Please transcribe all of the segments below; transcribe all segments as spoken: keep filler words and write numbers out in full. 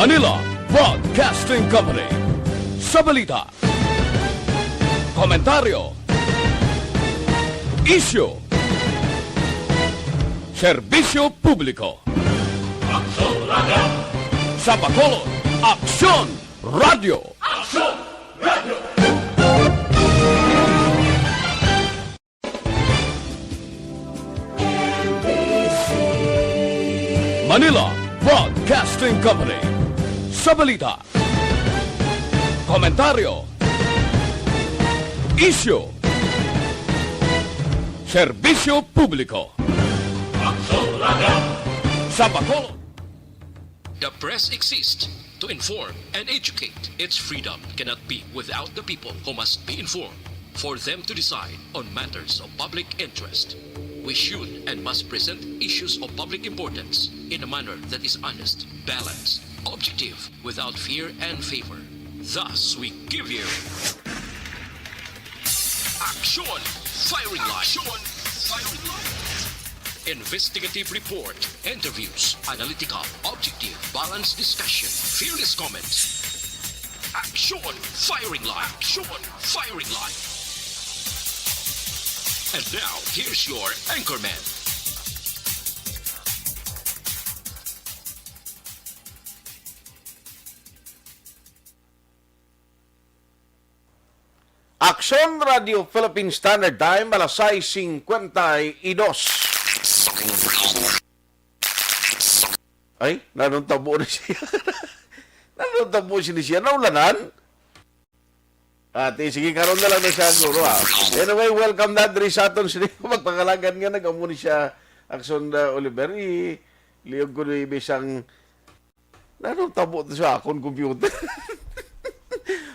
Manila Broadcasting Company. Sa balita, komentaryo, isyu, serbisyo publiko. Aksyon Radio. Sa Bacolod, Aksyon Radio. Aksyon Radio. Manila Broadcasting Company. Sa balita, komentaryo, isyu, serbisyo publiko. Sa Bacolod. The press exists to inform and educate. Its freedom cannot be without the people, who must be informed for them to decide on matters of public interest. We should and must present issues of public importance in a manner that is honest, balanced, objective, without fear and favor. Thus, we give you Action Firing Line. Action Firing Line. Investigative report, interviews, analytical, objective, balanced discussion, fearless comments. Action Firing Line. Action Firing Line. And now, here's your anchorman. Aksyon Radio Philippine Standard Time, alas sais singkwenta y dos. Ay, nanong tabo na siya. Nanong tabo siya ni siya? Naulanan? Ate, sige, karon na lang na siya, guro, ha. Anyway, welcome na diri sa aton sini magpangalagan nga nag-amo ni siya, Aksyon, uh, Oliver. I-, liog ko ni bisang Nanong tabo to sa akon computer?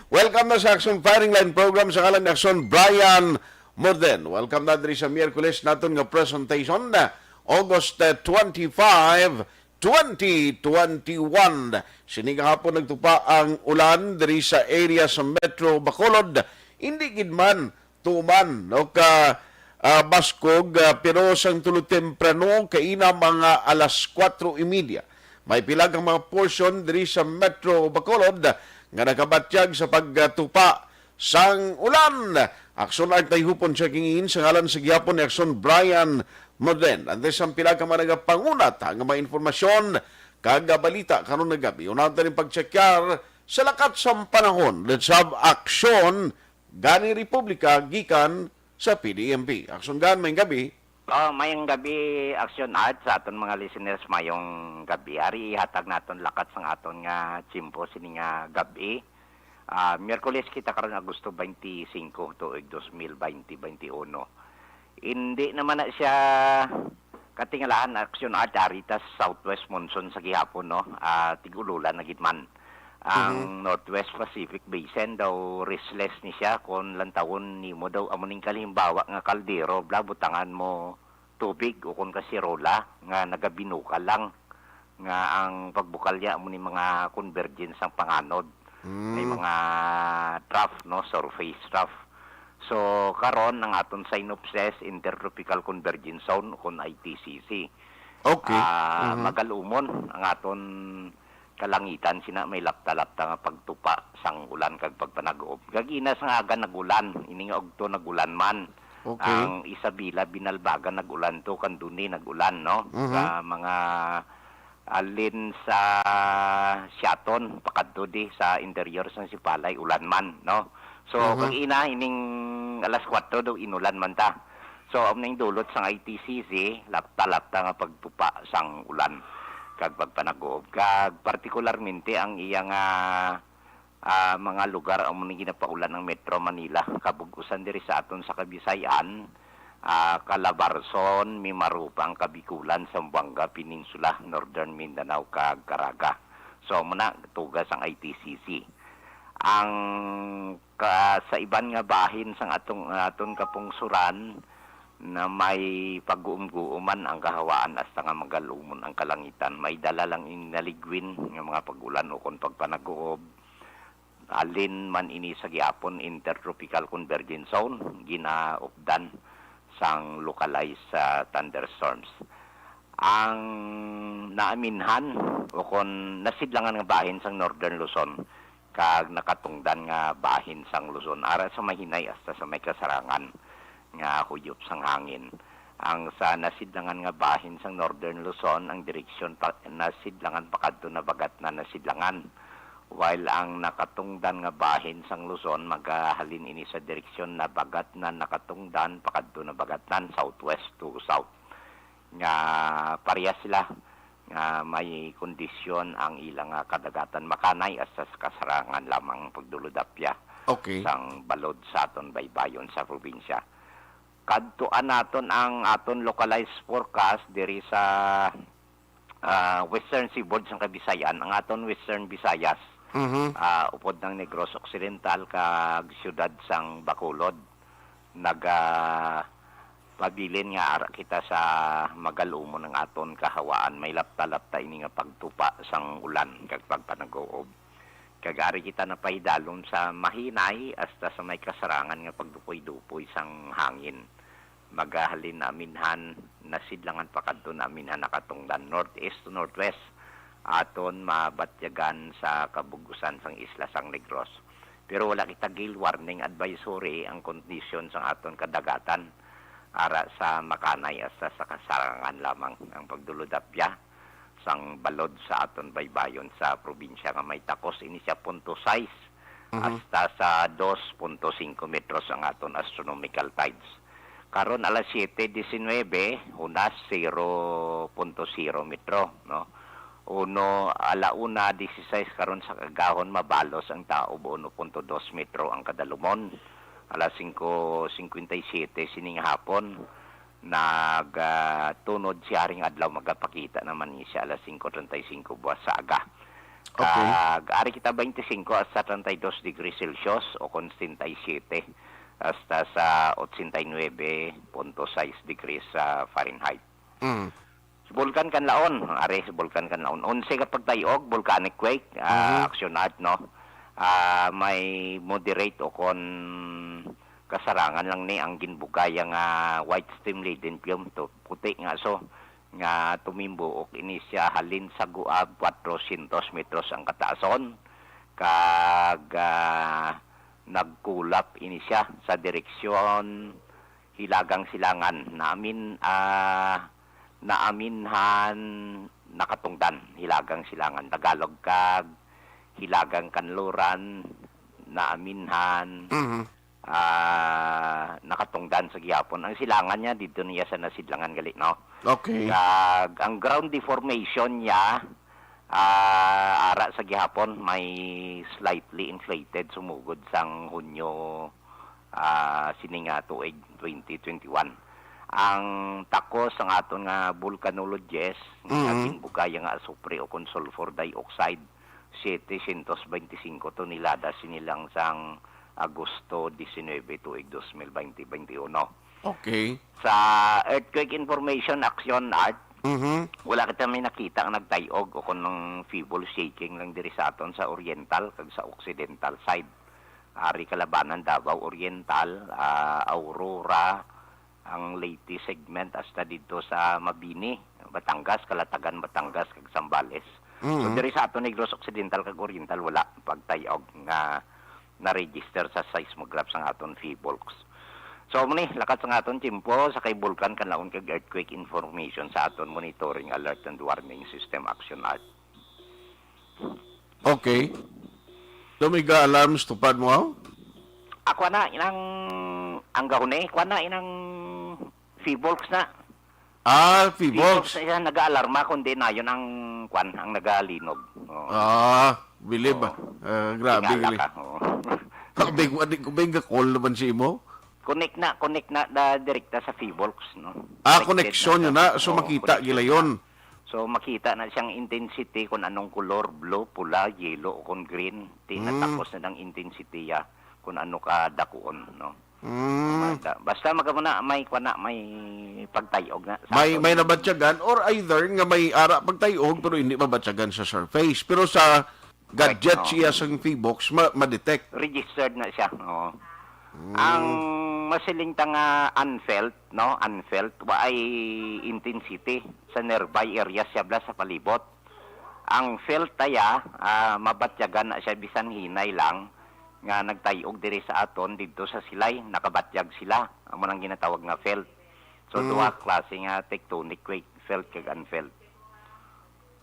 Welcome na sa Action Firing Line Program sa ngalan ni Action Brian Morden. Welcome na diri sa Miyerkules naton nga presentation, August, eh, twenty-five, twenty twenty-one. Sini gahapon nagtupa ang ulan diri sa area sa Metro Bacolod. Hindi gid man tuman, no, ka, ah, baskog, ah, pero sang tulo temprano, kaina mga alas kuwatro y media, may pila ka mga portion diri sa Metro Bacolod nga nakabatyag sa pagtupa sang ulan. Aksyon Art, nahihupon siya kingin sa ngalan sa gihapon ni Aksyon Brian Modren. Antes ang pila ka mga nagapangunat nga mga informasyon kag balita karon nga gabi. Unahon ta ning pagtsekyar sa lakat sang panahon. Let's have action gani Republika gikan sa P D M P. Aksyon Gan, mayong gabi. Oh, mayong gabi, Action Art, sa aton mga listeners, mayong gabi. Ari ihatag naton lakat sang aton nga tiyempo sini nga gabi. Ah, Miyerkules kita karon, Agosto twenty-five, tuig dos mil twenty, twenty-one. Hindi naman na siya katingalahan, Action Art, ari ta sa southwest monsoon sa gihapon, no? Ah, tig-ululan na gid man. Ang Mhm. Northwest Pacific Basin daw restless ni siya, kon lantawon nimo daw amo ning kalimbawa nga kaldero, bla, butangan mo tubig o kon kasirola nga nagabinukal lang, nga ang pagbukal niya amo ni mga convergence sang panganod. May Mm. mga trough, no, surface trough. So, karon ang aton synopsis, Intertropical Convergence Zone o kon I T C Z. Okay. Ah, Mhm. Magalumon ang aton kalangitan, sina may lapta-lapta nga pagtupa sang ulan kag pagpanag-uob. Gagina sa nga aga nag-ulan, ini nga ugto nag-ulan man. Okay. Ang Isabela, Binalbagan nag-ulan to, Candoni nag-ulan, no? Mhm. Sa mga alin sa Siaton, pakadto di sa interior sang Sipalay, ulan man, no? So, Mhm. Kag ina, ining alas kuwatro daw, inulan man ta. So, ang ning dulot sang I T C Z, lapta-lapta nga pagtupa sang ulan kag pagpanag-uob. Kag partikularmente ang iya nga, ah, mga lugar amo ni ginapaulan ang Metro Manila, kabug-usan diri sa aton sa Kabisayan, ah, Calabarzon, Mimaropa, ang Kabikulan, Zamboanga Peninsula, Northern Mindanao, kag Caraga. So, amo na tuga sang I T C Z. Ang ka, sa iban nga bahin sang atong, aton kapungsuran na may pag-uumguuman ang kahawaan hasta nga magalumon ang kalangitan. May dala lang ini naligwin nga mga pag-ulan ukon pagpanag-uob. Halin man ini sa gihapon Intertropical Convergence Zone, ginaupdan sang localized, ah, thunderstorms. ang naaminhan o kon nasidlangan nga bahin sang Northern Luzon kag nakatungdan nga bahin sang Luzon, ara sa may Hinay hasta sa may Kasarangan nga huyop sang hangin. Ang sa nasidlangan nga bahin sang Northern Luzon, ang direksyon pa, nasidlangan pakadto na bagat na nasidlangan. While ang nakatungdan nga bahin sang Luzon, magahalin ini sa direksyon na bagat na nakatungdan pakadto na bagat na southwest to south. Nga parehas sila nga may kondisyon ang ilang, ah, kadagatan, makanay hasta sa Kasarangan lamang pagdulod apya Okay. sang balod sa aton baybayon sa probinsya. Kadtuan naton ang aton localized forecast diri sa, ah, Western Seaboard sang Kabisayan, ang aton Western Visayas, Mhm. ah, upod ng Negros Occidental kag siyudad sang Bacolod. Naga pabilin nga ara kita sa magalumon ang aton kahawaan. May lapta-lapta ini nga pagtupa sang ulan kag pagpanag-uob. Kag ari kita napahidalom sa mahinay hasta sa may kasarangan nga pagdupoy-dupoy sang hangin. Magahalin na aminhan, nasidlangan pa kadto na aminhan nakatungdan northeast to northwest. Aton mabatyagan sa kabug-usan sang isla sang Negros. Pero wala kita gale warning advisory ang kondisyon sang aton kadagatan. Ara sa makanay hasta sa kasarangan lamang ang pagdulod apya sang balod sa aton baybayon sa probinsya nga may takos ini siya punto sais Mhm. hasta sa dos punto singko metros ang aton astronomical tides. Karon alas siyete disinwebe, hunas zero punto zero metro, no? Uno, ala una dieciséis karon sa kagahon, mabalos ang taob, uno punto dos metro ang kadalumon. Alas singko singkwenta y siyete sining hapon, nag, ah, tunod siya ring adlaw, magapakita naman ni siya alas singko treinta y cinco buwas sa aga. Okay. Kag ari kita twenty-five hasta treinta y dos degrees Celsius o kon setenta y siete hasta sa ochenta y nuebe punto sais degrees sa Fahrenheit. Mm. Sa Bulkan Kanlaon, ari sa Bulkan Kanlaon. Onse ka pagtayog, volcanic quake, ah, Mhm. action art, no? Ah, may moderate o kon kasarangan lang ni ang ginbugaya nga white steam laden plume to, puti nga so, nga tumimbuok ini siya halin sa Guab, kwatro syentos metros ang kataason, kag, ah, nagkulap ini siya sa direksyon Hilagang Silangan. Naamin, ah, naaminhan, nakatungdan, Hilagang Silangan. Tagalog kag Hilagang Kanluran, naaminhan, Mhm. ah, nakatungdan sa gihapon. Ang silangan niya, dito niya sa nasidlangan gali, no? Okay. Kag ang ground deformation niya, ah, ara sa gihapon, may slightly inflated sumugod sang Hunyo, ah, sini nga tuig, twenty twenty-one. Ang takos sang aton nga volcanologist, nga Mhm. ginbugaya nga asupre o kon sulfur dioxide, setecientos veinticinco tonelada sini lang sang Agosto diecinuebe, tuig dos mil veinte veintiuno. Okay. Sa Earthquake Information Action Art, Mhm. wala kita may nakita nga nagtayog o kon ang feeble shaking lang diri sa aton sa oriental kag sa occidental side. Ari kalabanan Davao Oriental, ah, Aurora, ang Leyte segment, hasta dito sa Mabini, Batangas, Calatagan, Batangas, kag Zambales. So, Mhm. diri sa aton Negros Occidental kag Oriental, wala pagtayog nga na-register sa seismograph sang aton PHIVOLCS. So, amo ni, lakat sang aton tiyempo sa kay Bulkan Kanlaon kag earthquake information sa aton monitoring alert and warning system action art. Okay. So, may ga-alarm sa tupad mo, aw? Ako na, inang, ang gahon eh, kuha na, inang PHIVOLCS na. Ah, PHIVOLCS. PHIVOLCS na siya nag-aalarma, kundi na yun ang, kwan, ang nagalinog. Oo. Ah, bilib ba? Oo. Ah, grabe, Tingala gali. ka, oo. Kabig, wa di ko ba yung call naman si imo? Connect na, connect na, da, direkta sa PHIVOLCS, no? Ah, Connected connection na yun siya. na. So, Oo, makita connection gila na. yun. So, makita na siyang intensity kung anong color, blue, pula, yellow, o kung green. Di na Mm. tapos na ang intensity ya kung ano ka dakuon, no? Mm. Basta, basta magkamuna, may kwa na, may pagtayog na sa May, aton. may nabatyagan, or either nga may ara pagtayog, pero hindi mabatyagan sa surface. Pero sa gadget Correct, oo. siya sa PHIVOLCS, ma-, ma-detect. Registered na siya, oo. Mm. Ang Pasiling ta nga unfelt, no? Unfelt, wa ay intensity sa nearby area siya bala sa palibot. Ang felt aya, ah, mabatyagan na siya bisan hinay lang nga nagtay-og diri sa aton didto sa Silay, nakabatyag sila. Amo nang ginatawag nga felt. So, Mm. duha klase nga tectonic quake, felt kag unfelt.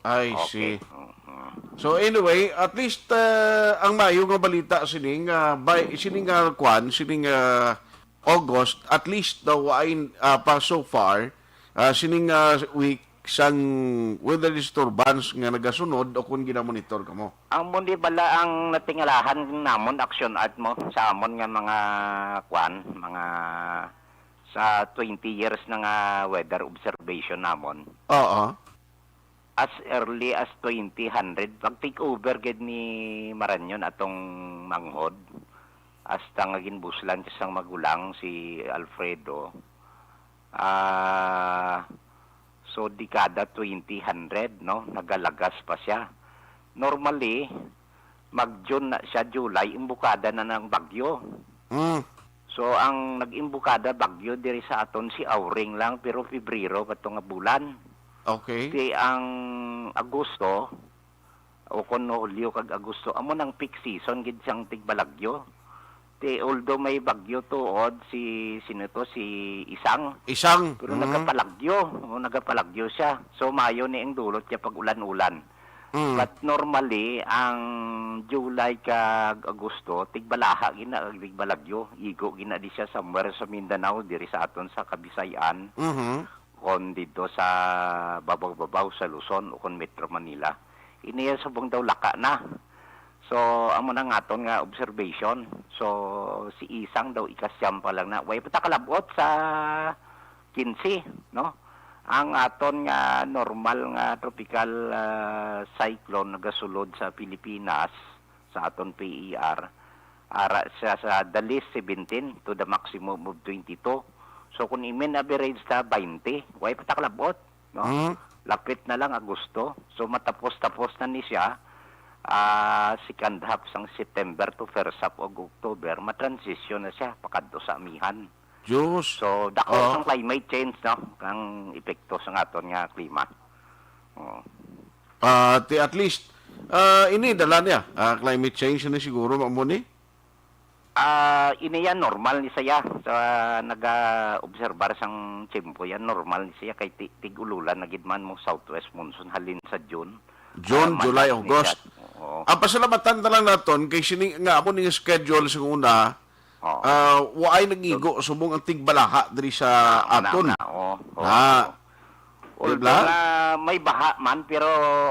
I Okay. see. Mhm. So anyway, at least, uh, ang maayo nga balita sining, uh, by, sining, uh, kwan, sining, uh, August, at least daw ay, uh, pa so far, uh, sining, uh, week sang weather disturbance nga nagasunod o kung ginamonitor kamo. Ang muni bala ang natingalahan namon, Action Art, mo sa amon nga mga kwan, mga sa twenty years na nga weather observation namon. Oo. As early as twenty hundred, pag take over gid ni Maranyon atong manghod, hasta nga ginbuslan siya sang magulang si Alfredo. Ah, so dekada twenty hundred, no, nagalagas pa siya. Normally, mag-June na siya, July, imbukada na ng bagyo. Mm. So, ang nag-imbukada bagyo diri sa aton si Auring lang, pero Pebrero pa to nga bulan. Okay. Ti ang Agosto, o kon Hulyo kag Agosto, amo nang peak season gid sang tigbalagyo. Ti although may bagyo tuod si, sino to, si Isang, Isang. Pero Mm. nagapalagyo, o nagapalagyo siya. So, maayo ni ang dulot niya pag ulan-ulan. Mm. But normally, ang July kag Agosto, tigbalaha gina, tigbalagyo. Igo gina di siya somewhere sa Mindanao, diri sa aton sa Kabisayan. Mhm. Kon dito sa babaw-babaw sa Luzon o kon Metro Manila. Iniya subong daw laka na. So, amo na nga aton nga observation. So, si Isang daw ikasyam pa lang na. Way pa ta kalabot sa quince, no? Ang aton nga normal nga tropical, ah, cyclone nagasulod sa Pilipinas, sa aton P E R, ara siya sa the least seventeen to the maximum of twenty-two. So, kung i-mean average ta twenty, way pa ta kalabot, no? Mm. Lapit na lang Agosto. So, matapos-tapos na ni siya, ah, second half sang September to first half of October, matransition na siya pakadto sa amihan. Diyos. So, dako Oo. sang climate change, no? Ang epekto sa aton nga klima. Oo. Ah, ti at least, ah, ini dala niya. Ah, climate change na siguro, mamo ni? Ah, ini yan, normal ni saya. Sa naga-obserbar sang tiyempo yan, normal ni siya. Kay ti-, tig-ululan na gid man mo southwest monsoon halin sa June. June, Ah, July, malas ni August. siya. Oo. Ang pasalamatan na lang naton kay sini nga amo ning schedule sa una, Oo. ah, waay nag-igo subong ang tigbalaha diri sa Ah, wala aton. na, oo. Oo. Ah. Although Diba? nga may baha man, pero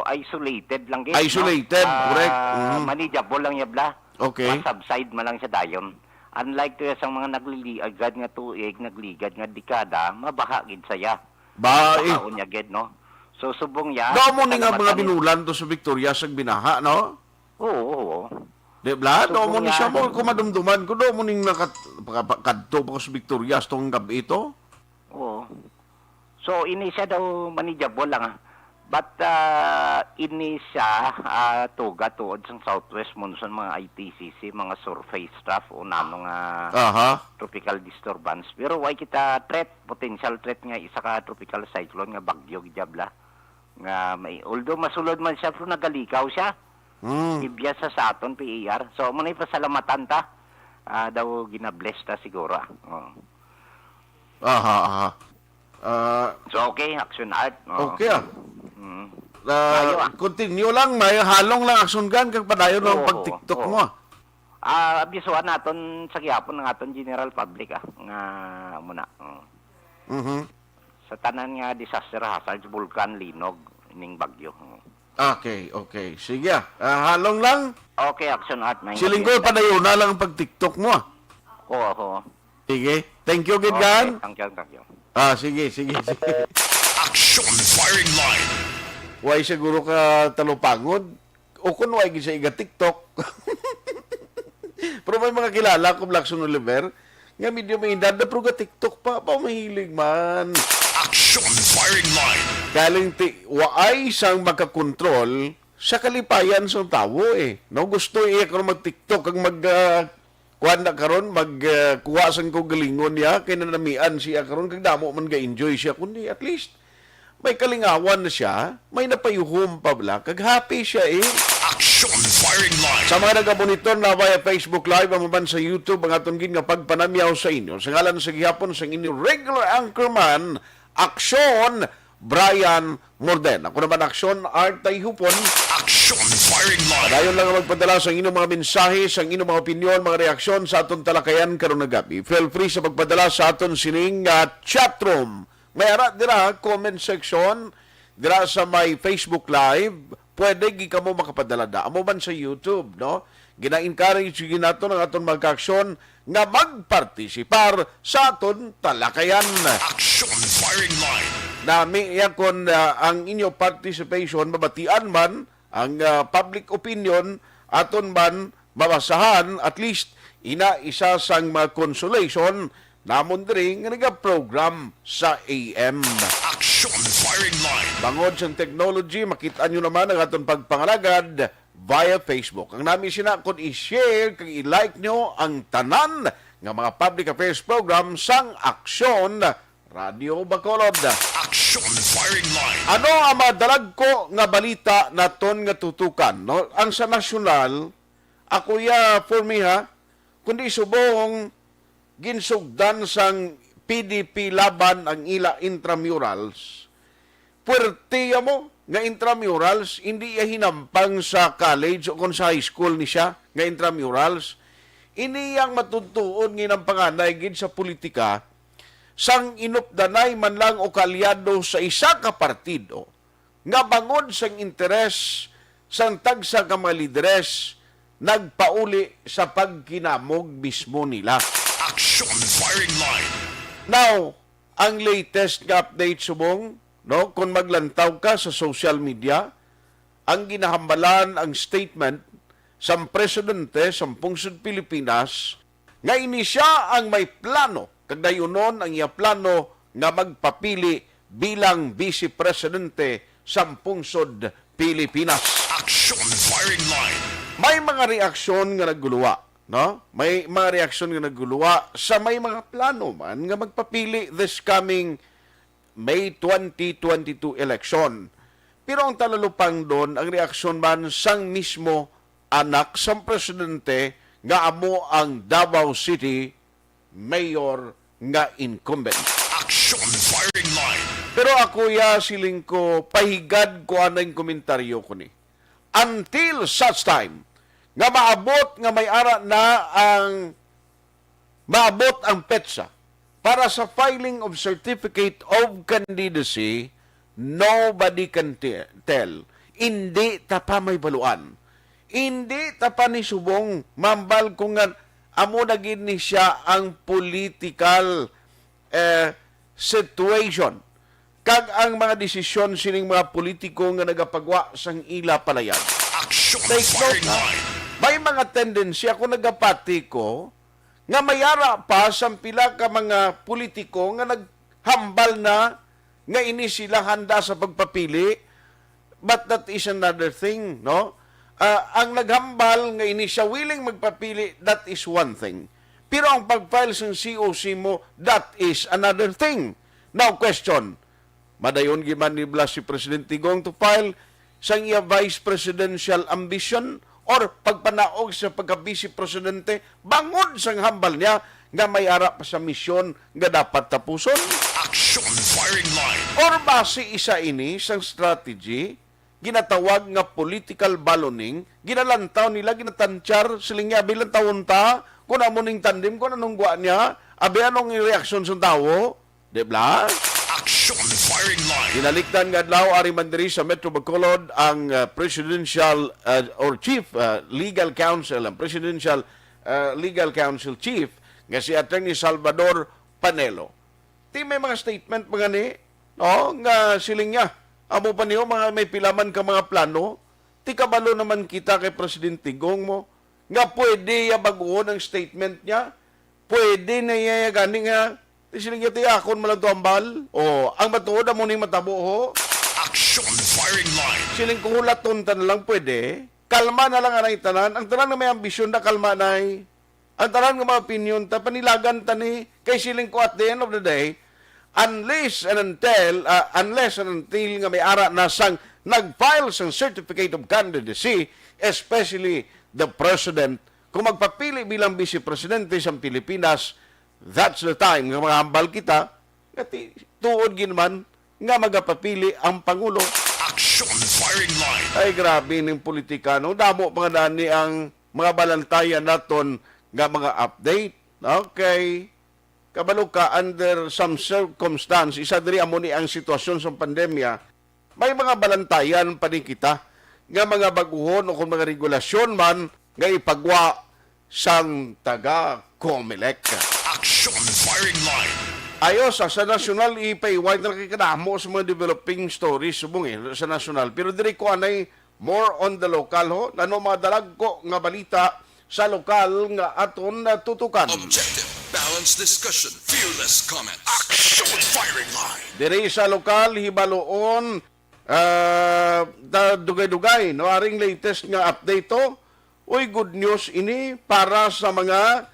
isolated lang gid, no? Isolated, Ah, correct. Mhm. manageable lang ya bla. Okay. Ma-subside man lang siya dayon. Unlike to sang mga nagliligad nga tuig, nagligad nga dekada, mabaha gid saya. Ba, eh. Bahaon niya gid, no? So, subong ya, Daw mo ni nga mga salamat lang. binulan to sa Victoria sa binaha, no? Oo, oo. Di bla? Daw mo Subong ni ya. siya mo, kung madumduman ko, daw mo ning nakat-, paka-, pa-, kadto pa ko sa Victoria, tong gabi ito. Oo. So, ini siya daw manageable lang, ah. But, ah, ini siya, ah, tuga tuod sang southwest monsoon, mga I T C C, mga surface trough o nano nga Aha. tropical disturbance. Pero way kita threat, potential threat nga isa ka tropical cyclone nga bagyo gid ya bla. Nga may, although masulod man siya, pero nagalikaw siya. Hmm. Ibya sa, sa aton P E R. So, amo na ipasalamatan ta. Ah, daw ginabless ta siguro, ah. Oo. Aha, aha. Ah, So, okay, Action Art. Oo. Okay, ah. Mm. Ah, Maayo, ah. continue lang, may halong lang, Action Gun, kag padayon ang Oo, pag-TikTok oo. mo, ah. Ah, abisuhan naton sa gihapon ang aton general public, ah, nga muna. Oo. Mhm. Sa tanan nga disaster hazards, bulkan, linog, ning bagyo. Oo. Okay, okay. Sige, ah. Ah, halong lang. Okay, Action Art, may Si Linggoy, padayon na lang ang pag-TikTok mo, ah. Oo, oo. Sige. Thank you, gid, Okay, gan. thank you, thank you. Ah, sige, sige, sige. Action Firing Line. Way siguro ka talupangod? O kung way gid sa iga TikTok? Pero may mga kilala ko, Blackson Oliver, nga medyo may edad na, pero ga TikTok pa, pa mahilig man. Action Firing Line. Galing ti, waay sang makakontrol sa kalipayan sang tawo, eh. No, gusto iya karon mag-TikTok kag mag, ah, Kuan na karon, mag, ah, kuha sang kaugalingon niya, kay nanamian siya karon, kag damo man ga-enjoy siya, kundi at least may kalingawan na siya, may napayuhom pa bala, kag happy siya eh. Action Firing Line. Sa mga nagamonitor na via Facebook Live, ang man sa YouTube, ang aton gid nga pagpanamyaw sa inyo. Sa ngalan sa gihapon sang inyo regular anchorman, Aksyon, Brian Morden. Ako naman, Aksyon, Art Tayhupon. Action Firing Line. Padayon lang ang magpadala sa inyong mga mensahe, sa inyong mga opinyon, mga reaksyon sa aton talakayan karong nga gab-i. Feel free sa pagpadala sa aton sining, ah, chat room. May ara dira, comment section, dira sa may Facebook Live. Pwede gid kamo makapadala da. Amo man sa YouTube, no? Gina-encourage gid naton ang aton mga kaaksyon nga magpartisipar sa aton talakayan. Action Firing Line. Nami iya kon, ah, ang inyo participation mabatian man, ang, ah, public opinion aton man mabasahan, at least ina isa sang mga consolation namon diri nga nagaprogram sa A M. Action Firing Line. Bangod sang technology, makita nyo naman ang aton pagpangalagad via Facebook. Ang nami sina kon i-share kag i-like nyo ang tanan nga mga public affairs program sang Aksyon Radio Bacolod. Action Firing Line. Ano ang mga dalagko nga balita naton nga tutukan, no? Ang sa nasyonal, ako ya for me ha, kundi subong ginsugdan sang P D P Laban ang ila intramurals. Puwerte ya mo nga intramurals, hindi ya hinampang sa college o kon sa high school ni siya nga intramurals. Ini yang matuntuon nga hinampanganay gid sa politika, sang inupdanay man lang o kaalyado sa isa ka partido nga bangod sang interes sang tagsa ka mga lideres nagpauli sa pagkinamog mismo nila. Action Firing Line. Now, ang latest nga update subong, no, kung maglantaw ka sa social media, ang ginahambalan ang statement sang presidente sang pungsod Pilipinas nga ini sia ang may plano, kag dayunon ang iya plano nga magpapili bilang vice presidente sang pungsod Pilipinas. Action Firing Line. May mga reaksyon nga nagguluwa, no? May mga reaksyon nga nagguluwa sa may mga plano man nga magpapili this coming May twenty twenty-two election. Pero ang talalupangdon, ang reaksyon man sang mismo anak sang presidente nga amo ang Davao City Mayor nga incumbent. Action Firing Line. Pero ako ya, siling ko, pahigad ko anang komentaryo ko ni. Until such time nga maabot nga may ara na ang maabot ang petsa para sa filing of certificate of candidacy, nobody can te-, tell. Hindi ta pa may baluan. Hindi ta pa ni subong mambal kung nga amo na gid ni siya ang political, eh, situation kag ang mga desisyon sining mga politiko nga nagapagwa sang ila palayag. Action Take note, Firing ha? Line. May mga tendency, ako nagapati ko, nga may ara pa sang pila ka mga politiko nga naghambal na nga ini sila handa sa pagpapili, but that is another thing, no? Ah, ang naghambal nga ini siya willing magpapili, that is one thing. Pero ang pag-file sang C O C mo, that is another thing. Now, question, madayon gid man ni bala si Presidente Digong to file sang iya vice presidential ambition or pagpanaog sa pagka-vice presidente bangod sang hambal niya nga may ara pa sa misyon nga dapat tapuson? Action Firing Line. Or basi isa ini sang strategy ginatawag nga political balloning, ginalantaw nila, ginatantyar, siling niya, "Abi, lantawon ta kung amo ning tandem, kung anong gwa niya, abi, anong reaksyon sa tawo?" Di ba? Action Firing Line. Ginalikdan nga adlaw, ari man diri sa Metro Bacolod, ang, uh, presidential, uh, or chief, uh, legal counsel, ang presidential, uh, legal counsel chief nga si Attorney Salvador Panelo. Ti may mga statement mga ni, no, nga siling niya, amo pa niyo, mga may pila man ka mga plano, ti kabalo naman kita kay Presidente Digong mo, nga pwede ya bag-on ang statement niya, pwede na iya gani nga, ti siling niya, ti akon man lang to ambal. O, ang matuod amo ni matabo, ho. Action Firing Line. Siling ko, hulaton ta na lang pwede. Kalma na lang anay tanan. Ang tanan nga may ambisyon na kalma nay. Ang tanan nga mga opinion ta, panilagan ta ni, kay siling ko, at the end of the day, unless and until, ah, unless and until nga may ara na sang nag-file sang certificate of candidacy, especially the president, kung magpapili bilang vice presidente sa Pilipinas, that's the time nga makahambal kita nga ti-, tuod gid man nga magapapili ang Pangulo. Action Firing Line. Ay, grabe ning politikano. Damo pa nga dani ang mga balantayan naton nga mga update. Okay. Kabalo ka, under some circumstance, isa diri amo ni ang sitwasyon sa pandemya, may mga balantayan pa ni kita nga mga baguhon o kung mga regulasyon man nga ipagwa sang taga Comelec. Action Firing Line. Ayo sa, sa nasyonal, ipaiway na kay kadamo sa mga developing stories subong, eh, sa nasyonal. Pero diri ko anay more on the local, ho. Nano mga dalagko nga balita sa lokal nga aton natutukan. Objective, balanced discussion, fearless comments. Action Firing Line. Diri sa lokal, hibaloon, ah, da-, dugay-dugay, no? Aring latest nga update to. Uy, good news ini para sa mga,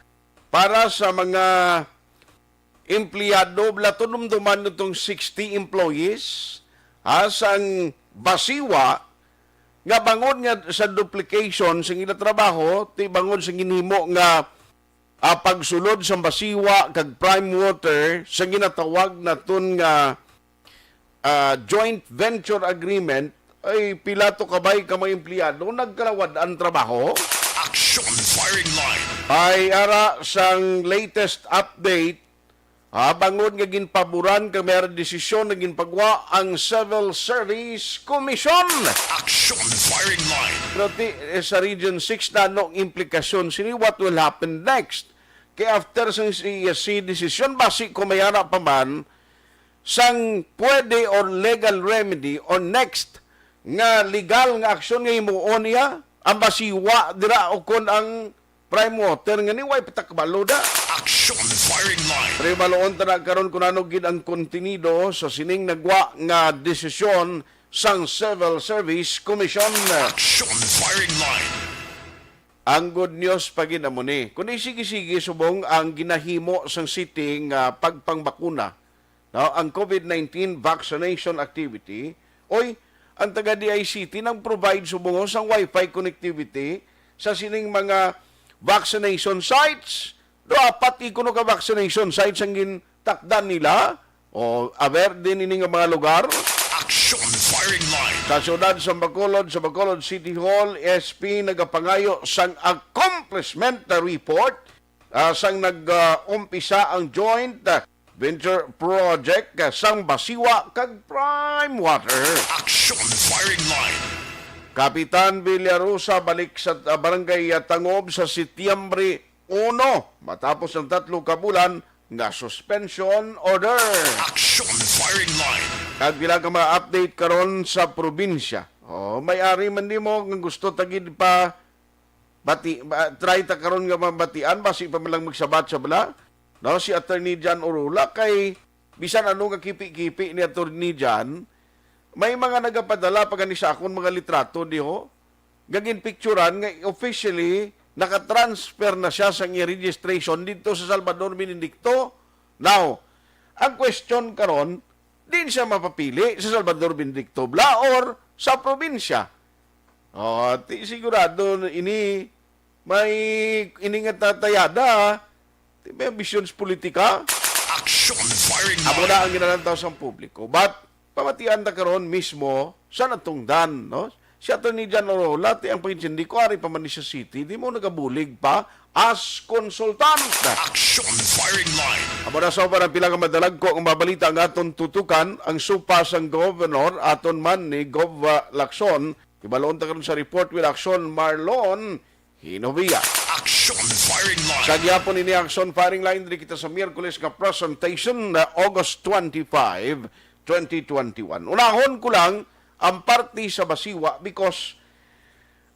para sa mga empleyado, bala, tunumduman nitong sixty employees, ha, sang Basiwa, nga bangod nga sa duplication sa ila trabaho, ti bangod sa ginhimo nga, ah, pagsulod sa Basiwa kag Prime Water sa ginatawag naton nga, ah, joint venture agreement, ay pila to kabay ka mga empleyado nagkalawad ang trabaho. Action Firing Line. Ay ara sang latest update, ah, bangod nga ginpaboran kag may desisyon na ginpagwa ang Civil Service Commission. Action Firing Line. Pero ti, eh, sa Region six na, anong implikasyon sini? What will happen next? Kay after sang C E S C decision, basi ko may ara pa man sang pwede or legal remedy or next nga legal nga aksyon nga himuon niya ang Basiwa dira o kon ang Prime Water nga ni way patakbalo da. Action Firing Line. Pero baloon ta na karon kung ano gid ang kontenido sa sining nagwa nga desisyon sang Civil Service Commission. Action Firing Line. Ang good news pa gid amo ni, kundi sige-sige subong ang ginahimo sang city nga pagpangbakuna, no, ang COVID nineteen vaccination activity. Oy, ang taga D I C T nang provide subong sang wifi connectivity sa sining mga vaccination sites. Do apat ikuno ka vaccination sites ang gintakdan nila. O, aware din ini nga mga lugar. Action Firing Line. Sa siyudad sa Bacolod, sa Bacolod City Hall, S P nagapangayo sang accomplishment na report, ah, sang nag, ah, umpisa ang joint, ah, venture project, ah, sang Basiwa kag Prime Water. Action Firing Line. Kapitan Villarosa balik sa, ah, Barangay, ah, Tangob sa Setyembre uno, matapos ang tatlo ka bulan nga suspension order. Action Firing Line. Kag pila ka mga update karon sa probinsya. Oh, may ari man nimo nga gusto ta gid pa bati, ba, try ta karon nga mabatian, basi pa man lang magsabat sa bala. No, si Attorney John Orula kay bisan ano nga kipi-kipi ni Attorney John, may mga nagapadala pa gani sa akon mga litrato diho nga ginpicturan nga officially naka-transfer na siya sa iyang registration didto sa Salvador Benedicto. Now, ang question karon, diin siya mapapili, sa Salvador Benedicto bala or sa probinsya? Oh, ti sigurado ini may ini nga tatayada, ti may visions politika. Action Firing Line. Amo na ang ginalantaw sa publiko. But pamatian ta karon mismo sa natungdan, no? Si Attorney John Orola, ti ang pangintindi ko, ari pa man ni sa city, di mo nagabulig pa as consultant. Action Firing Line. Amo na sa uban ang pila nga madalagko nga mabalita nga aton tutukan, ang supa sang governor, aton man ni Gov, ah, Lacson. Ibaloon ta karon sa report with Action, Marlon Hinovia. Action Firing Line. Sa gihapon ini Action Firing Line, diri kita sa Miyerkules nga presentation na August twenty-five, twenty twenty-one. Unahon ko lang ang parte sa Basiwa because,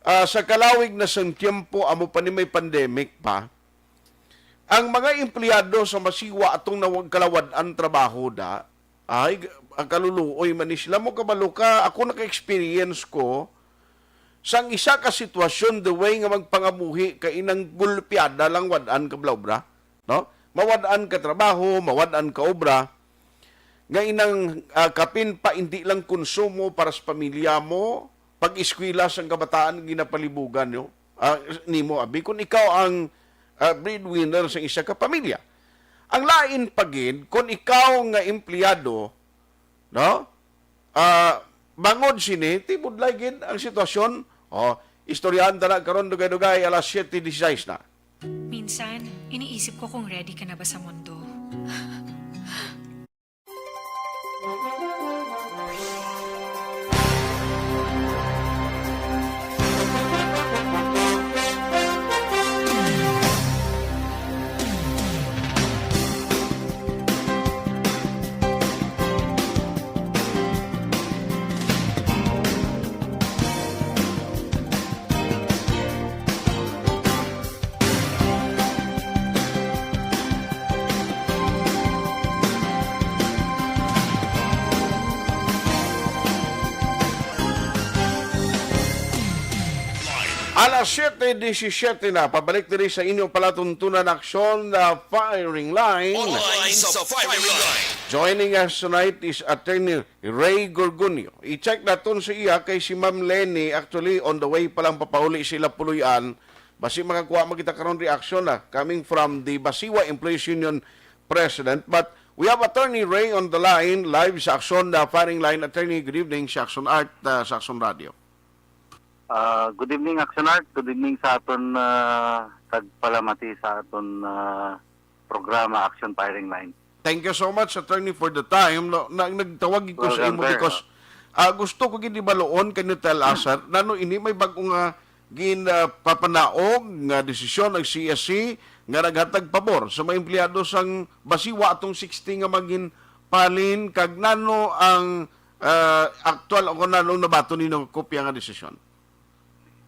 ah, sa kalawig na sang tiyempo, amo pa ni may pandemic pa, ang mga empleyado sa Basiwa atong nawag kalawad ang trabaho da, ay, ang kaluluoy man ni sila. Mo kabalo ka, ako naka-experience ko, Sang isa ka sitwasyon, the way nga magpangabuhi ka inang gulpiada lang wad-an ka obra, no? Mawad-an ka trabaho, mawad-an ka obra, nga inang, ah, kapin pa indi lang konsumo para sa pamilya mo, pag-eskwela sang kabataan ginapalibugan nyo, ah, nimo, abi, kung ikaw ang, ah, breadwinner sa isa ka pamilya. Ang lain pa gid kung ikaw nga empleyado, no? Ah, bangod sini, tibudlay gid ang sitwasyon. Oh, istoryahan ta na karon, dugay-dugay, alas siyete dieciséis na. Minsan, iniisip ko kung ready ka na ba sa mundo. Alas siyete disisiete na, pabalik diri sa inyo palatuntunan aksyon na Firing Line. Online sa Firing Line. Joining us tonight is Attorney Ray Gorgonio. I-check naton sa iya kay si Ma'am Lenny actually on the way pa lang papauli sila Puluy-an. Basi makakuha man kita karon reaction na coming from the Basiwa Employees Union President. But we have Attorney Ray on the line, live sa Aksyon na Firing Line. Attorney, good evening sa Aksyon Art, ah, sa Aksyon Radio. Ah, good evening, Action Art. Good evening sa aton, ah, tagpalamati sa aton, ah, programa, Action Firing Line. Thank you so much, Attorney, for the time. No, na, nagtawag ko sa Welcome, imo sir. Because, ah, gusto ko gid ibaluon kanyo, Tel Asar, nano ini may bag-o nga gin, ah, papanaog nga desisyon ang C S C nga naghatag pabor sa mga empleyado sang Basiwa atong sixty nga maginpalin, kag nano ang, ah, aktual o kung nano nabaton ninyo kopya nga desisyon?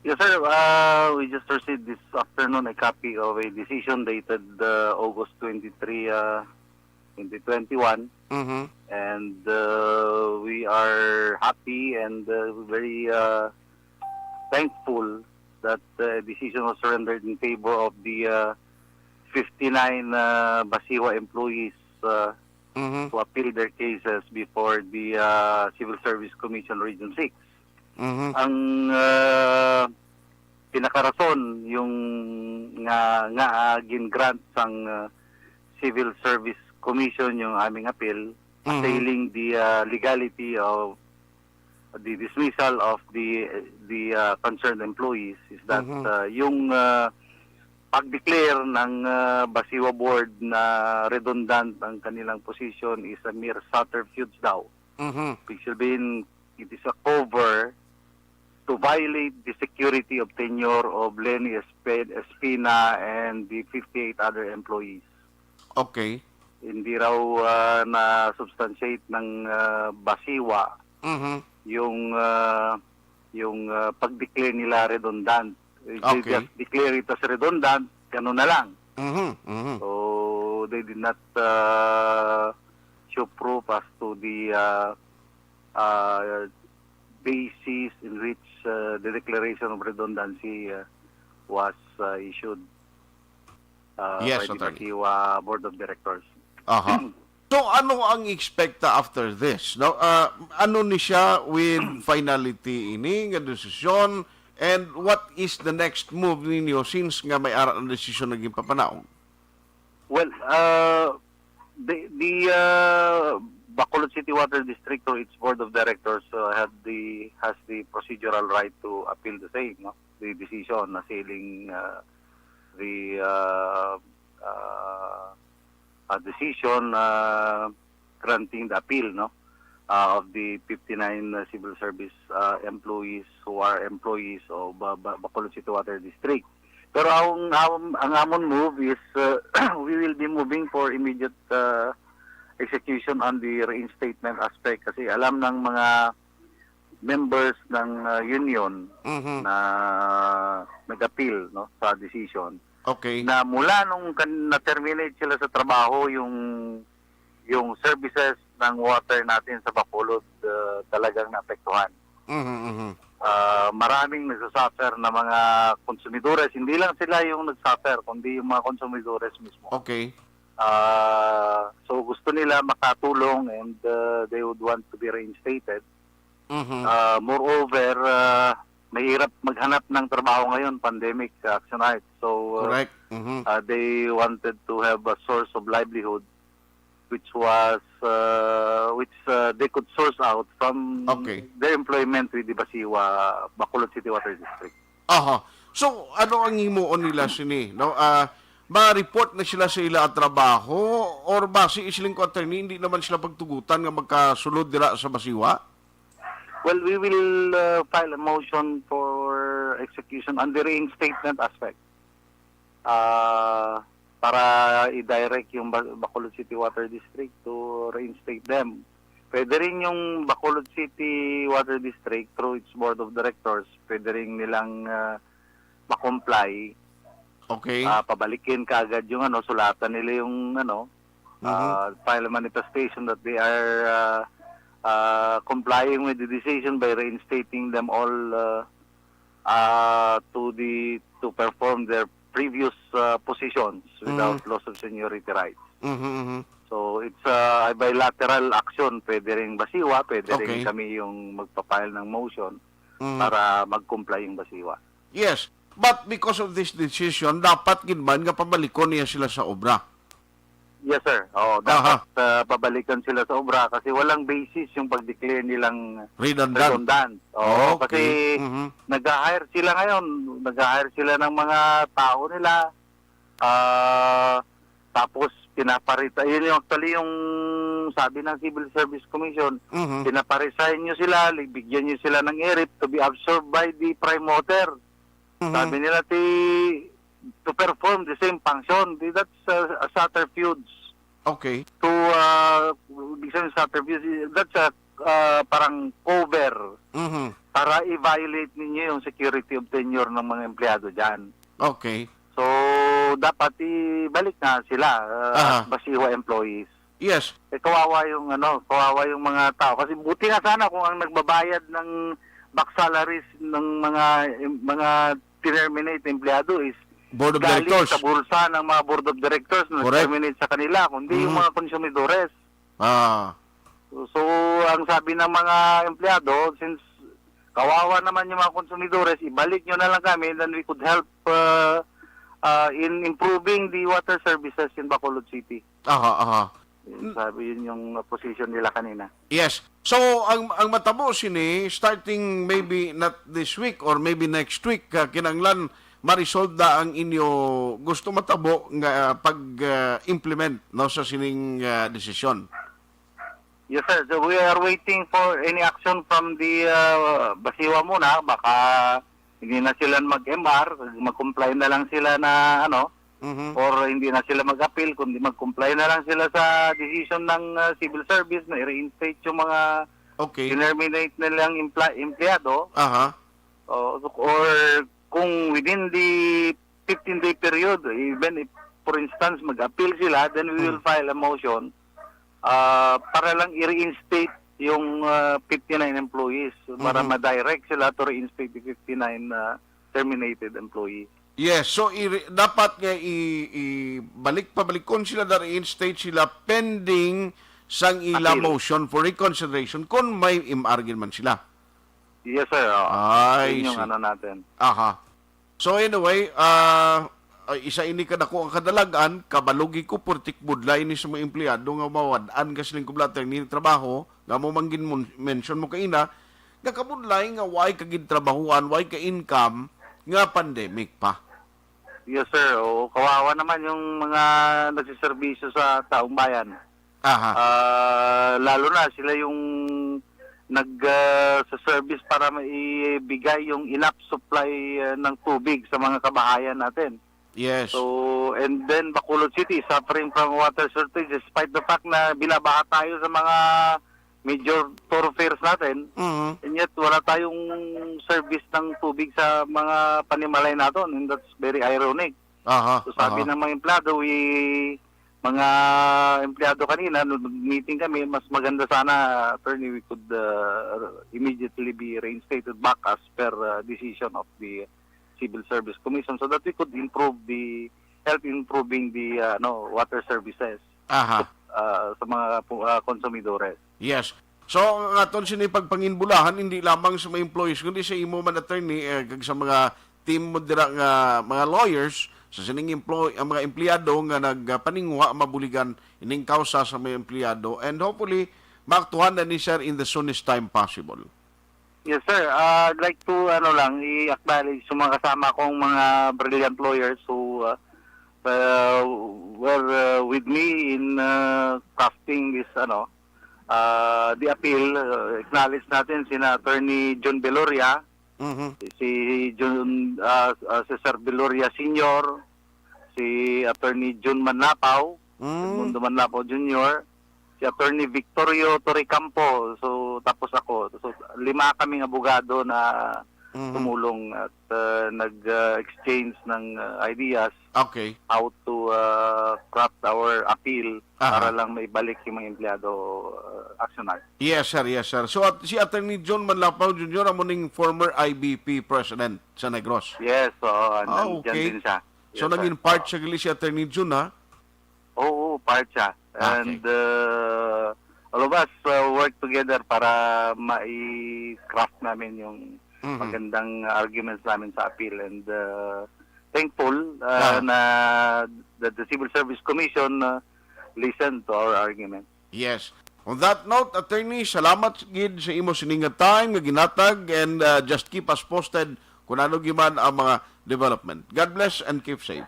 Yes, sir. Uh, we just received this afternoon a copy of a decision dated, uh, August twenty-three, uh, twenty twenty-one. Mm-hmm. And, uh, we are happy and, uh, very, uh, thankful that the decision was rendered in favor of the, uh, fifty-nine, uh, Basiwa employees, uh, Mm-hmm. to appeal their cases before the, uh, Civil Service Commission Region six. Mm-hmm. Ang, uh, pinakarason yung nga, nga, uh, gin-grant sang, uh, Civil Service Commission yung aming appeal, Mm-hmm. assailing the, uh, legality of the dismissal of the, the, uh, concerned employees is that, Mm-hmm. uh, yung, uh, pag-declare ng, uh, Basiwa Board na redundant ang kanilang position is a mere subterfuge daw. Mm-hmm. Ibig sabihin, it is a cover to violate the security of tenure of Lenny Espe-, Espina and the fifty-eight other employees. Okay. Hindi raw, ah, na-substantiate ng, ah, Basiwa Mm-hmm. yung, ah, yung, ah, pag-declare nila redundant. They Okay. just declare it as redundant, ganun na lang. Mm-hmm. Mm-hmm. So, they did not, ah, show proof as to the, ah, ah, basis in which, ah, the declaration of redundancy, ah, was, ah, issued, ah, Yes, by the Attorney. Basiwa Board of Directors. Aha. So, ano ang expecta after this? No? Ah, ano ni siya with finality ini nga desisyon? And what is the next move ninyo since nga may ara na desisyon na ginpapanaog? Well, uh, the, the, uh, Bacolod City Water District or its Board of Directors, uh, have the, has the procedural right to appeal the same, no? The decision na sealing, uh, the, uh, uh, uh, decision, uh, granting the appeal, no? Uh, of the fifty-nine, uh, civil service, uh, employees who are employees of, uh, Ba-, Bacolod City Water District. Pero ang, ang, ang amon move is, uh, we will be moving for immediate, uh, execution on the reinstatement aspect kasi alam ng mga members ng, uh, union Mhm. na nag-appeal, no, sa decision Okay. na mula nung kan-, na-terminate sila sa trabaho, yung, yung services ng water natin sa Bacolod, uh, talagang naapektuhan. Mhm, mhm. Ah, maraming nagsasuffer na mga konsumidores. Hindi lang sila yung nagsuffer, kundi yung mga konsumidores mismo. Okay. Ah, so gusto nila makatulong and, ah, they would want to be reinstated. Mhm. Ah, moreover, ah, mahirap maghanap ng trabaho ngayon, pandemic, Action Art. So, ah, Correct. Mhm. ah, they wanted to have a source of livelihood which was, uh, which, uh, they could source out from Okay. their employment with the Basiwa, Bacolod City Water District. Aha. So, ano ang himuon nila sini, no? Ah, ma-report na sila sa ila trabaho or basi siling ko, attorney, hindi naman sila pagtugutan nga magkasulod dira sa Basiwa? Well, we will, uh, file a motion for execution on the reinstatement aspect. Ah, para i-direct yung Ba-, Bacolod City Water District to reinstate them. Pwede rin yung Bacolod City Water District through its board of directors, pwede rin nilang, ah, ma-comply. Okay. Ah, pabalikin kaagad yung ano, sulatan nila yung ano, Mhm. ah, file a manifestation that they are, ah, ah, complying with the decision by reinstating them all, ah, ah, to the, to perform their previous, ah, positions without Mm. loss of seniority rights. Mhm, mhm. So, it's a bilateral action. Pwede rin Basiwa, pwede rin Okay. kami yung magpa-file ng motion Mm. para mag-comply yung Basiwa. Yes, but because of this decision, dapat gid man nga pabalikon niya sila sa obra? Yes, sir. Oo, dapat, Aha. ah, pabalikan sila sa obra kasi walang basis yung pag-declare nilang Redundant. redundant. Oo, Okay. kasi Mhm. nag-hire sila ngayon, nag-hire sila ng mga tao nila. Ah, tapos pinaparita-, yun yung actually yung sabi ng Civil Service Commission, Mhm. pinaparesign nyo sila, li-, bigyan nyo sila ng ERIP to be absorbed by the Prime Water. Mhm. Sabi nila, ti, to perform the same function. Di, that's a, a subterfuge. Okay. To, uh, ibig sabihin, subterfuge, that's a, uh, parang cover Mhm. para i-violate ninyo yung security of tenure ng mga empleyado dyan. Okay. So, dapat ibalik na sila, uh, Aha. as Basiwa employees. Yes. Eh, kawawa yung, ano, kawawa yung mga tao. Kasi buti nga sana kung ang nagbabayad ng back salaries ng mga, mga tinerminate na empleyado is Board of galing Directors. sa bulsa ng mga Board of Directors na Correct. terminate sa kanila, kundi yung Mm. mga konsumidores. Ah. So, ang sabi ng mga empleyado, since kawawa naman yung mga konsumidores, ibalik nyo na lang kami, then we could help, uh, uh, in improving the water services in Bacolod City. Aha, aha. Yun, N- sabi, yun yung, uh, position nila kanina. Yes. So, ang, ang matabo sini, starting maybe not this week or maybe next week, ah, kinahanglan ma-resolve na ang inyo gusto matabo nga, ah, pag, ah, implement, no, sa sining, ah, desisyon. Yes, sir. So, we are waiting for any action from the, uh, Basiwa muna. Baka hindi na sila mag-M R, mag-comply na lang sila na, ano, Mhm. or hindi na sila mag-appeal, kundi mag-comply na lang sila sa decision ng, uh, civil service na i-reinstate yung mga Okay. tinerminate nilang empla-, empleyado. Aha. O, or kung within the fifteen-day period, even if, for instance, mag-appeal sila, then we will Mm. file a motion, ah, para lang i-reinstate yung, ah, fifty-nine employees, para Mhm. ma-direct sila to reinstate the fifty-nine, ah, terminated employees. Yes, so i-, dapat nga i-, i-, balik, pabalikon sila, na reinstate sila pending sang ila Appeal. motion for reconsideration kung may M R gid man sila. Yes, sir. Oo. I Yun yung see. ano natin. Aha. So anyway, ah, ah, isa ini ka dako ang kadalag-an, kabalo gid ko, purtik budlay ni sa mga empleyado nga mawad-an ka siling kublater ni trabaho, nga mo man gin-, mention mo kaina, nga kabudlay nga way ka gid trabahuan, way ka income, nga pandemic pa. Yes, sir. Oo, kawawa naman yung mga nagsiservisyo sa taong bayan. Aha. Ah, lalo na sila yung nag, ah, sa service para maibigay yung enough supply, ah, ng tubig sa mga kabahayan natin. Yes. So, and then Bacolod City is suffering from water shortage despite the fact na binabaha tayo sa mga major thoroughfares natin. Mhm. And yet, wala tayong service ng tubig sa mga panimalay natin. And that's very ironic. Aha, So, sabi aha. ng mga empleyado, we, mga empleyado kanina, nung nag-meeting kami, mas maganda sana, attorney, we could, uh, immediately be reinstated back as per, uh, decision of the Civil Service Commission so that we could improve the, help improving the, uh, ano, water services Aha. uh, sa mga pu- uh, konsumidores. Yes. So, ang aton sini pagpanginbulahan, hindi lamang sa mga employees, kundi sa imo man, attorney, eh, kag sa mga team mo dira nga mga lawyers, sa sining employ-, ang mga empleyado nga nagpaninguha mabuligan ining kausa sa mga empleyado. And hopefully, maaktuhan na ni sir in the soonest time possible. Yes, sir. Ah, I'd like to, ano lang, i-acknowledge yung mga kasama kong mga brilliant lawyers who uh, uh, were uh, with me in uh, crafting this, ano, uh, the appeal. Uh, acknowledge natin sina Attorney John Beloria, Mhm. si John, uh, uh, si Sir Beloria Senior, si Attorney Jun Manlapaw, Mm. Edmundo Manlapaw Junior, si Attorney Victorio Torrecampo, so, tapos ako. So, lima kaming abogado na Mhm. tumulong at, uh, nag, uh, exchange ng, uh, ideas Okay. how to, uh, craft our appeal Aha. para lang maibalik yung mga empleyado, uh, Action Art. Yes, sir. Yes, sir. So, at, si Attorney John Manlapaw Junior amo ning former I B P president sa Negros. Yes, oo. Ah, Nandyan okay. din siya. So, Yes, sir. naging part Oo. siya gali si Attorney Jun, ha? Oo, part siya. Ah, okay. And, uh, all of us, uh, work together para mai-craft namin yung Mhm. magandang arguments namin sa appeal. And, uh, thankful, uh, Ah. na that the Civil Service Commission, uh, listened to our argument. Yes. On that note, attorney, salamat gid sa imo sini nga time nga ginatag, and, uh, just keep us posted kung ano gyud man ang mga development. God bless and keep safe.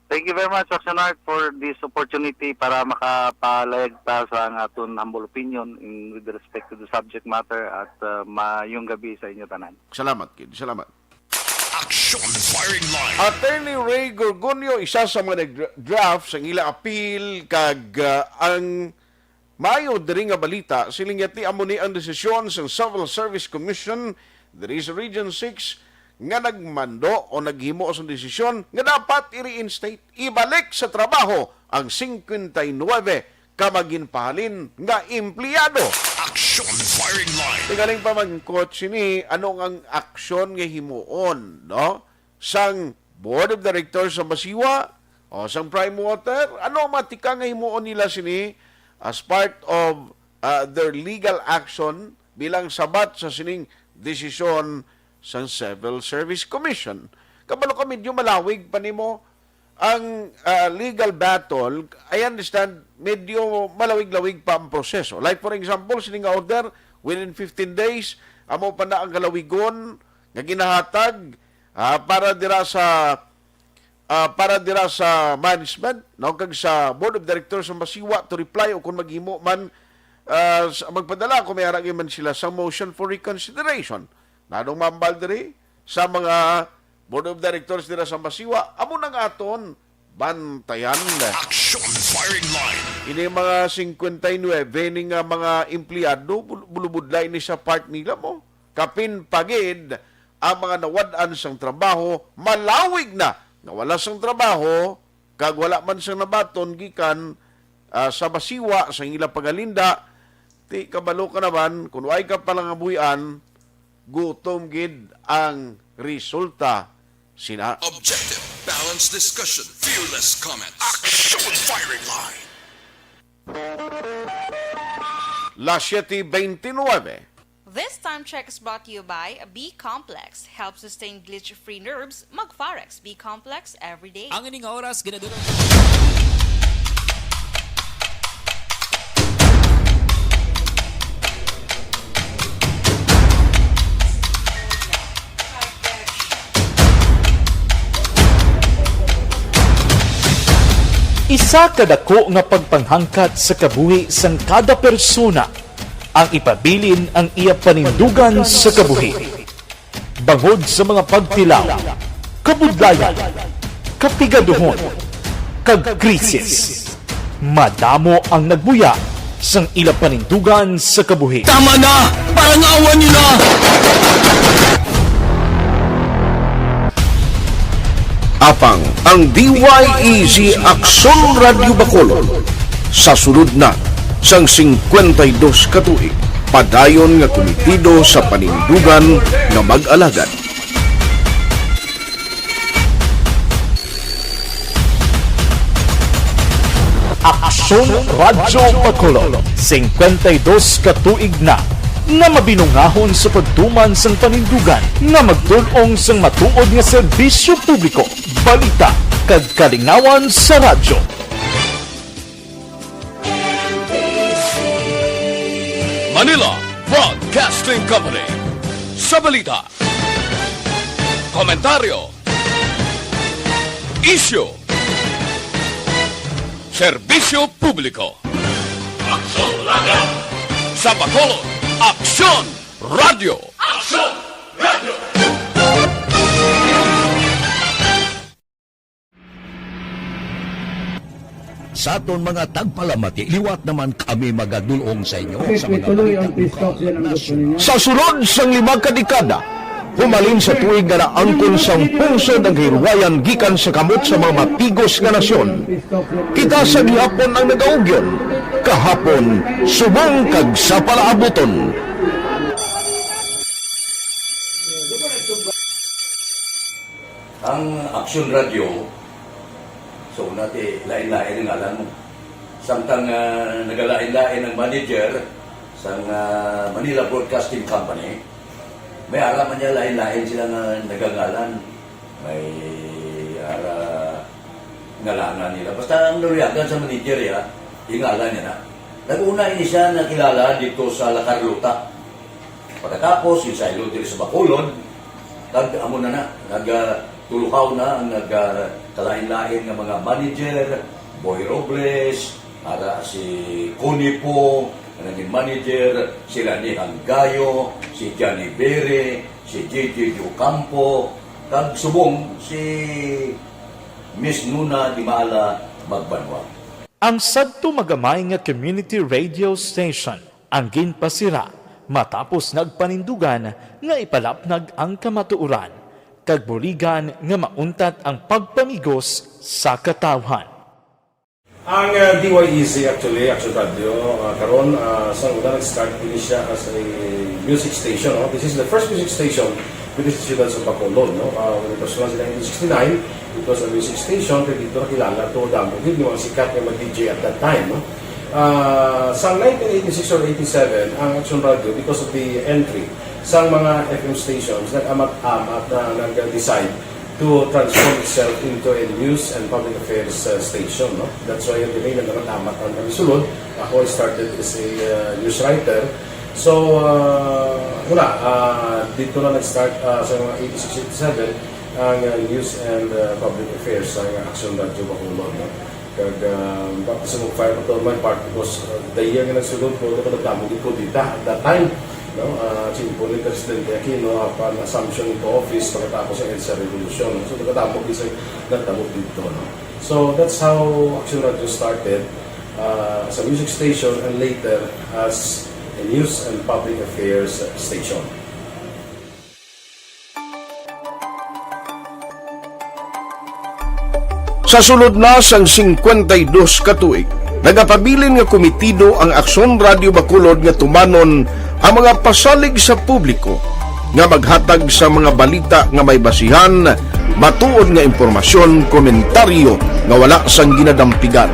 Thank you very much, Action Art, for this opportunity para makapalayag ta sa ang aton humble opinion in with respect to the subject matter at, uh, maayong gabi sa inyo tanan. Salamat gid. Salamat. Action Firing Line. Attorney Ray Gorgonio, isa sa mga nag-draft sa ila appeal, kag, uh, ang maayo diri nga balita, siling niya, ti amo ni ang desisyon sang Civil Service Commission diri sa Region six nga nagmando o naghimo sang desisyon nga dapat i-reinstate, ibalik sa trabaho ang singkwenta y nuwebe ka maginpahalin nga empleyado. Action Firing Line. Tingaling pamangkot sini, ano nga ang aksyon nga himuon, no? Sang Board of Directors sa Masiwa o sang Prime Water, ano ang matika nga himuon nila sini as part of, uh, their legal action bilang sabat sa sining desisyon sang Civil Service Commission? Kabalo ka, medyo malawig pa nimo ang, uh, legal battle. I understand, medyo malawig-lawig pa ang proseso. Like, for example, sining nga order, within fifteen days, amo pa na ang kalawigon nga ginahatag, ah, para dira sa, ah, para dira sa management, no, kag sa Board of Directors sa Masiwa to reply o kung maghimo man, ah, sa, magpadala kung may ara man sila sa motion for reconsideration. Nanong mambal diri sa mga Board of Directors dira sa Masiwa, amo nang aton bantayan. Action Firing Line. Ini mga singkwenta y nuwebe ni nga mga empleyado, bul-, bulubudlay ni sa part nila mo. Kapin pa gid ang mga nawad-an sang trabaho, malawig na, nawala sang trabaho, kag wala man sang nabaton gikan, ah, sa Masiwa sa ilang pagalinda, ti kabalo ka naman, kung way ka palangabuy-an, gutom gid ang resulta sina. Objective, balanced discussion, fearless comment. Action Firing Line. Las siete veintinueve. This time check is brought to you by B Complex. Help sustain glitch-free nerves. Mag Farex B Complex every day. Ang ining oras, ginadulog. Isa ka dako nga pagpanghangkat sa kabuhi sang kada persona ang ipabilin ang iya panindugan sa kabuhi. Bangod sa mga pagtilaw, kabudlayan, kapigaduhon, kag krisis, madamo ang nagbuya sang ila panindugan sa kabuhi. Tama na! Parang awa nila! Apang ang D Y E Z Aksyon Radyo Bacolod, sa sulod na sang singkwenta y dos ka tuig, padayon nga kumitido sa panindugan nga mag-alagad. Aksyon Radyo Bacolod, singkwenta y dos ka tuig na nga mabinungahon sa pagtuman sang panindugan nga magtul-ong sang matuod nga serbisyo publiko, balita, kag kalingawan sa radyo. Manila Broadcasting Company. Sa balita, komentaryo, isyu, serbisyo publiko. Aksyon Radyo. Sa Bacolod, Aksyon Radyo. Aksyon Radyo. Sa aton mga tagpalamati, liwat naman kami magadul-ong sa inyo sa mga balita. Sa sulod sang lima ka dekada, humalin sa tuig nga naangkon sang pungsod ang kahilwayan gikan sa kamot sa mga matigos nga nasyon, kita sa gihapon ang nagaugyon, kahapon, subong kag sa palaabuton. Ang Aksyon Radyo, so, una ti, lain-lain ang ngalan mo. Samtang, ah, nagalain-lain ang manager sang, ah, Manila Broadcasting Company, may ara man niya lain-lain sila nga nagangalan. May ara ngalanan nila. Basta ang naluyagan sa manager, ya, ingalan niya na. Nag-una ini siya nakilala dito sa La Carlota. Pagkatapos, yung saylo diri sa Bacolod, kag amo na na, nagtuluhaw na ang nagkalain-lain nga mga manager, Boy Robles, ara si Connie Po, nga naging manager, si Rani Hanggayo, si Johnny Bere, si J J Ocampo, kag subong si Miss Nuna Dimala Magbanwa. Ang sadto magamay nga community radio station ang ginpasira matapos nagpanindugan nga ipalapnag ang kamatuoran, kag buligan nga mauntat ang pagpamigos sa katawhan. Ang, ah, D Y E Z, actually, Action Radio, ah, karon, ah, sa una nag-start ini siya as a music station, no? This is the first music station within the siyudad sa Bacolod, no? Ah, when it was launched in nineteen sixty-nine, it was a music station, kay dito nakilala to, damo gid yung mga sikat nga mag-D J at that time, no? Ah, sa nineteen eighty-six or eighty-seven, ang Action Radio, because of the entry sa mga F M stations, nag-amat-amat na nag-decide to transform itself into a news and public affairs, uh, station, no? That's why the name, nagkakatamat ang kami sulod. Ako, I started as a, uh, news writer. So, uh, wala, uh, dito na nag-start, uh, sa mga eighty-six, eighty-seven, ang, uh, news and, uh, public affairs sa Action Radio Bacolod, no? Kag, ah, baptism of fire pa to, my part, because, ah, the year nga nagsulod ko, ito nagdamo gid kudeta at that time, no? Ah, Chimpo ni Presidente Aquino, apan assumption into office pagkatapos ang EDSA Revolution, no? So, nagdamo gid sa, nagdamo dito, no? So, that's how Action Radio started, ah, as a music station and later as a news and public affairs station. Sa sulod na sang singkwenta y dos ka tuig, nagapabilin nga kumitido ang Aksyon Radio Bacolod nga tumanon ang mga pasalig sa publiko nga maghatag sa mga balita nga may basihan, matuod nga impormasyon, komentaryo nga wala sang ginadampigan,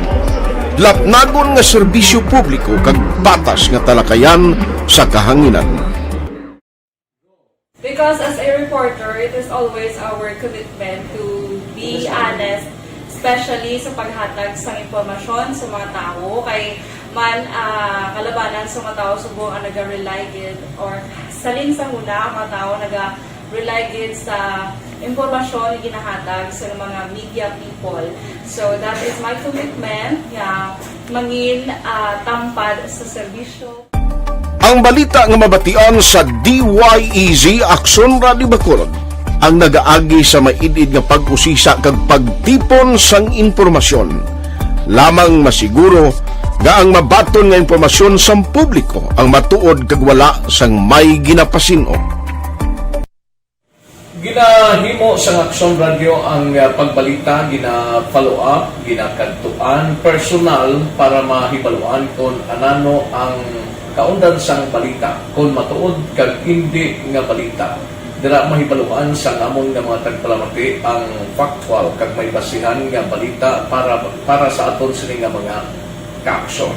lapnagon nga serbisyo publiko kag patas nga talakayan sa kahanginan. Because as a reporter, it is always our commitment to be honest, especially sa paghatag sang impormasyon sa mga tawo. Kay man, ah, kalabanan sa mga tawo subong ang naga-rely gid, or salin sa huna ang mga tawo naga-rely gid sa impormasyon nga ginahatag sa mga media people. So that is my commitment nga mangin, ah, tampad sa serbisyo. Ang balita nga mabatian sa D Y E Z Aksyon Radio Bacolod ang nagaagi sa maid-id nga pag-usisa kag pagtipon sang impormasyon. Lamang masiguro nga ang mabaton nga impormasyon sang publiko ang matuod kag wala sang may ginapasin-o. Ginahimo sang Aksyon Radyo ang, ah, pagbalita, gina-follow up, ginakadtuan personal para mahibaluan kon anano ang kaundan sang balita, kon matuod kag indi nga balita. Dira mahibaluan sang amon nga mga tagpalamati ang factual kag may basihan nga balita para, para sa aton sini nga mga kaaksyon.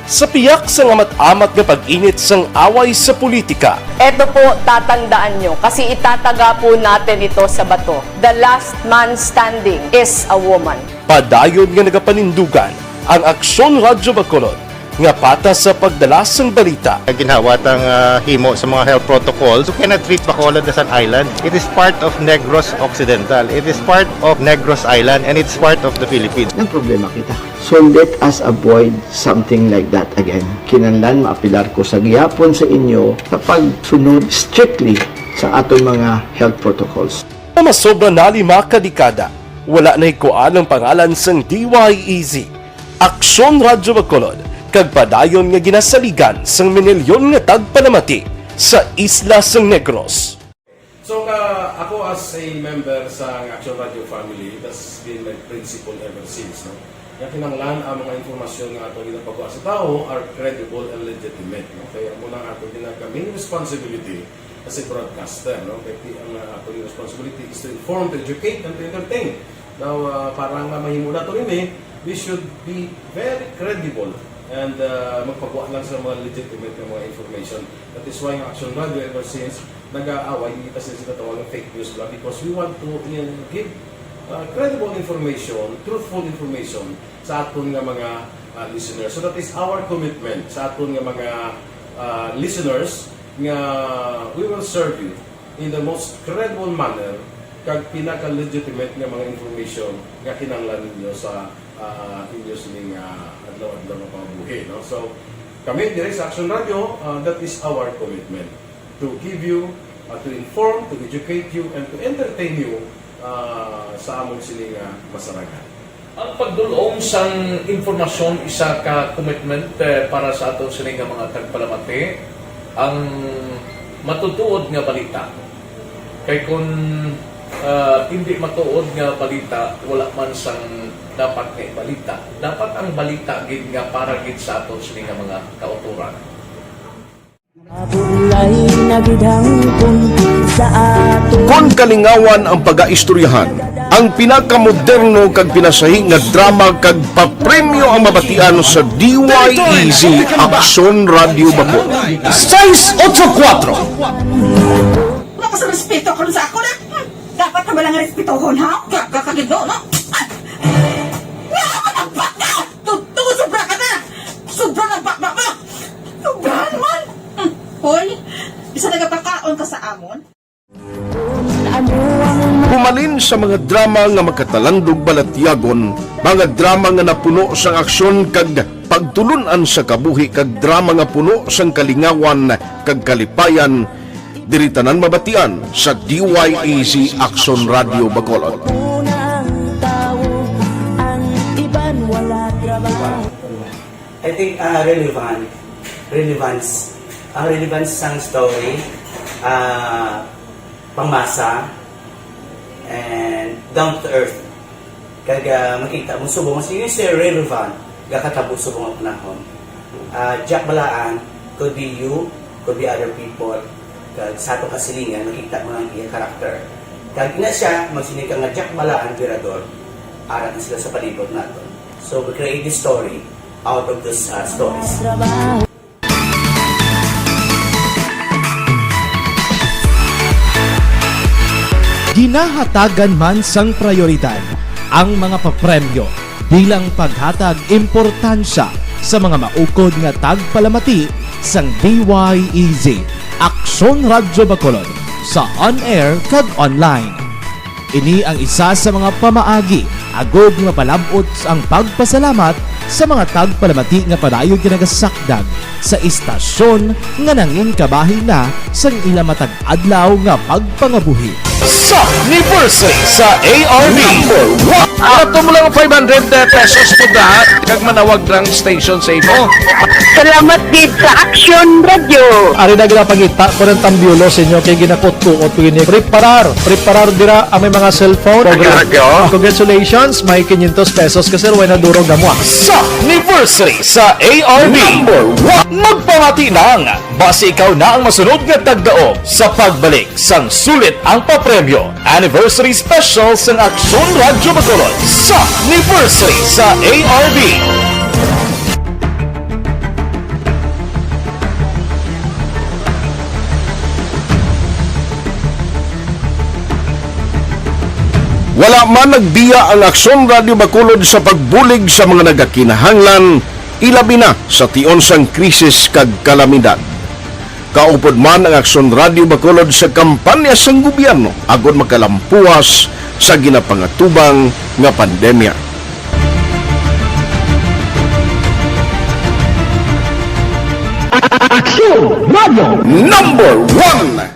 Sa piyak sang amat-amat nga pag-init sang away sa politika, Eto po, tatandaan nyo, kasi itataga po natin ito sa bato. The last man standing is a woman. Padayon nga nagapanindugan ang Aksyon Radyo Bacolod nga patas sa pagdala sang balita. Ginhawa tang, ah, himo sa mga health protocols. You cannot treat Bacolod as an island. It is part of Negros Occidental. It is part of Negros Island, and it's part of the Philippines. Nagproblema kita. So let us avoid something like that again. Kinahanglan maapilar ko sa gihapon sa inyo sa pagsunod strictly sa aton mga health protocols. Nga masobra na lima ka dekada, wala nahikuan ang pangalan sang D Y E Z, Aksyon Radyo Bacolod, kag padayon nga ginasaligan sang minilyon nga tagpalamati sa isla sang Negros. So, ka, ako as a member sa Action Radio family, that's been my principle ever since, no? Nga kinahanglan ang mga impormasyon nga ato ginapagwa sa tawo are credible and legitimate, no? Kaya mo lang ato ginagawa main responsibility as a broadcaster, no? Kaya ti-, ang, uh, ato responsibility is to inform, to educate, and to entertain. Now, uh, para nga mahimo nato ini, we should be very credible and, uh, magpagwa lang sa mga legitimate nga mga information. That is why ang Action Radio ever since nag-aaway, hindi kasi sila tawag ng fake news lang because we want to, uh, give, uh, credible information, truthful information sa aton nga mga, uh, listeners. So that is our commitment sa aton nga mga, uh, listeners nga we will serve you in the most credible manner kag pinaka-legitimate nga mga information nga kinahanglan ninyo sa, ah, inyo sining, ah, adlaw-adlaw nga pangabuhi, no? So, kami diri sa Action Radio, ah, that is our commitment, to give you, ah, to inform, to educate you, and to entertain you, ah, sa amon sini nga masarangan. Ang pagdul-ong sang impormasyon isa ka commitment, eh, para sa aton sini nga mga tagpalamati. Ang matutuod nga balita. Kay kun, ah, hindi matuod nga balita, wala man sang dapat nga ibalita. Dapat ang balita gid nga para gid sa aton sini nga mga kautoran. Mabulay na gid hangpon sa aton. Kon kalingawan ang pagaistoryahan, ang pinakamoderno kag pinasahi nga drama kag papremyo ang mabatian sa D Y E Z Aksyon Radio Bacolod. Sais otso kuwatro. Wala ka sa respeto karon sa ako na. Hmm. Dapat na ba lang respetohon, ha? Gaga ka gid, no? Ah! Nga naman ang baka! Tuto, sobra ka na! Sobra na ang baka mo! Sobra naman! Hmm. Hoy, bisa nagapakaon ka sa amon? Pumalin sa mga drama nga makatalandog balatyagon, mga drama nga napuno sang aksyon kag pagtulun-an sa kabuhi, kag drama nga puno sang kalingawan kag kalipayan, diri tanan mabatian sa D Y E Z Aksyon Radio Bacolod. I think, ah, relevant, relevance, ang relevance sang story, ah, pangmasa, and down to earth. Kag, ah, makita mo subong, sige, sir, relevant, gakatabo subong ang panahon. Ah, Jack Balaan, could be you, could be other people. Kag sa atong kasilingan, makita mo ang iya character. Kag ina siya, magsiling ka nga Jack Balaan, Virador, ara na sila sa palibot naton. So, we create this story out of those, ah, stories. Ginahatagan man sang prayoridad ang mga papremyo bilang paghatag importansya sa mga maukod nga tagpalamati sang D Y E Z Aksyon Radyo Bacolod sa on-air kag online. Ini ang isa sa mga pamaagi agod nga mapalab-ot ang pagpasalamat sa mga tagpalamati nga padayon ginagasakdag sa istasyon nga nangin kabahin na sang ila matag adlaw nga pagpangabuhi. Sa anniversary sa A R B. Number one. Ato mo lang five hundred pesos mo da, kag manawag lang station sa imo. Salamat gid sa Aksyon Radio. Ari na ginapangita ko ng tambyulo sa inyo kay ginakutkuot ko ini. Preparar, preparar dira ang may mga cellphone. Aksyon Radio. Congratulations, may quinientos pesos ka, sir, way na durog amo, ah. Sa anniversary sa A R B. Number one. Magpamati lang, basi ikaw na ang masunod nga tagdaog sa pagbalik sang sulit ang papremyo. Anniversary Special sang Aksyon Radyo Bacolod sa anniversary sa A R B. Wala man nagbiya ang Aksyon Radyo Bacolod sa pagbulig sa mga nagakinahanglan, ilabi na sa tion sang krisis kag kalamidad. Kaupod man ang Aksyon Radyo Bacolod sa kampanya sang gobyerno agod makalampuas sa ginapangatubang nga pandemya. Aksyon Radyo Number One.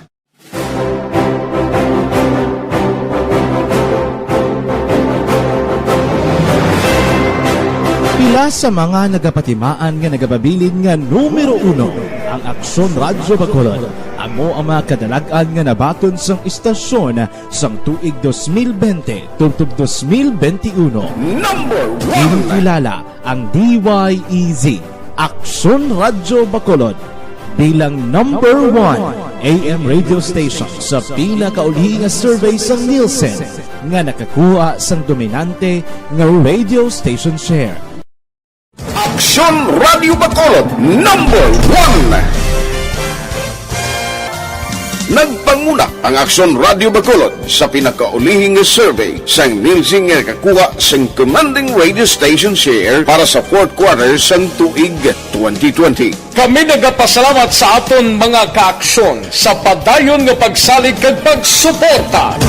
Pila sa mga nagapatimaan nga nagapabilin nga numero uno ang Aksyon Radyo Bacolod. Amo ang mga kadalag-an nga nabaton sang istasyon sang tuig dos mil bente tubtob dos mil bente uno. Number one. Ginkilala ang D Y E Z, Aksyon Radyo Bacolod, bilang number one A M radio station sa pinakaulihi nga survey sang Nielsen nga nakakuha sang dominante nga radio station share. Aksyon Radio Bacolod, number one. Nagpanguna ang Aksyon Radio Bacolod sa pinakaulihi nga survey sang Nielsen nga nakakuha sang commanding radio station share para sa fourth quarter sang tuig twenty twenty. Kami nagapasalamat sa aton mga kaaksyon sa padayon nga pagsalig kag pagsuporta.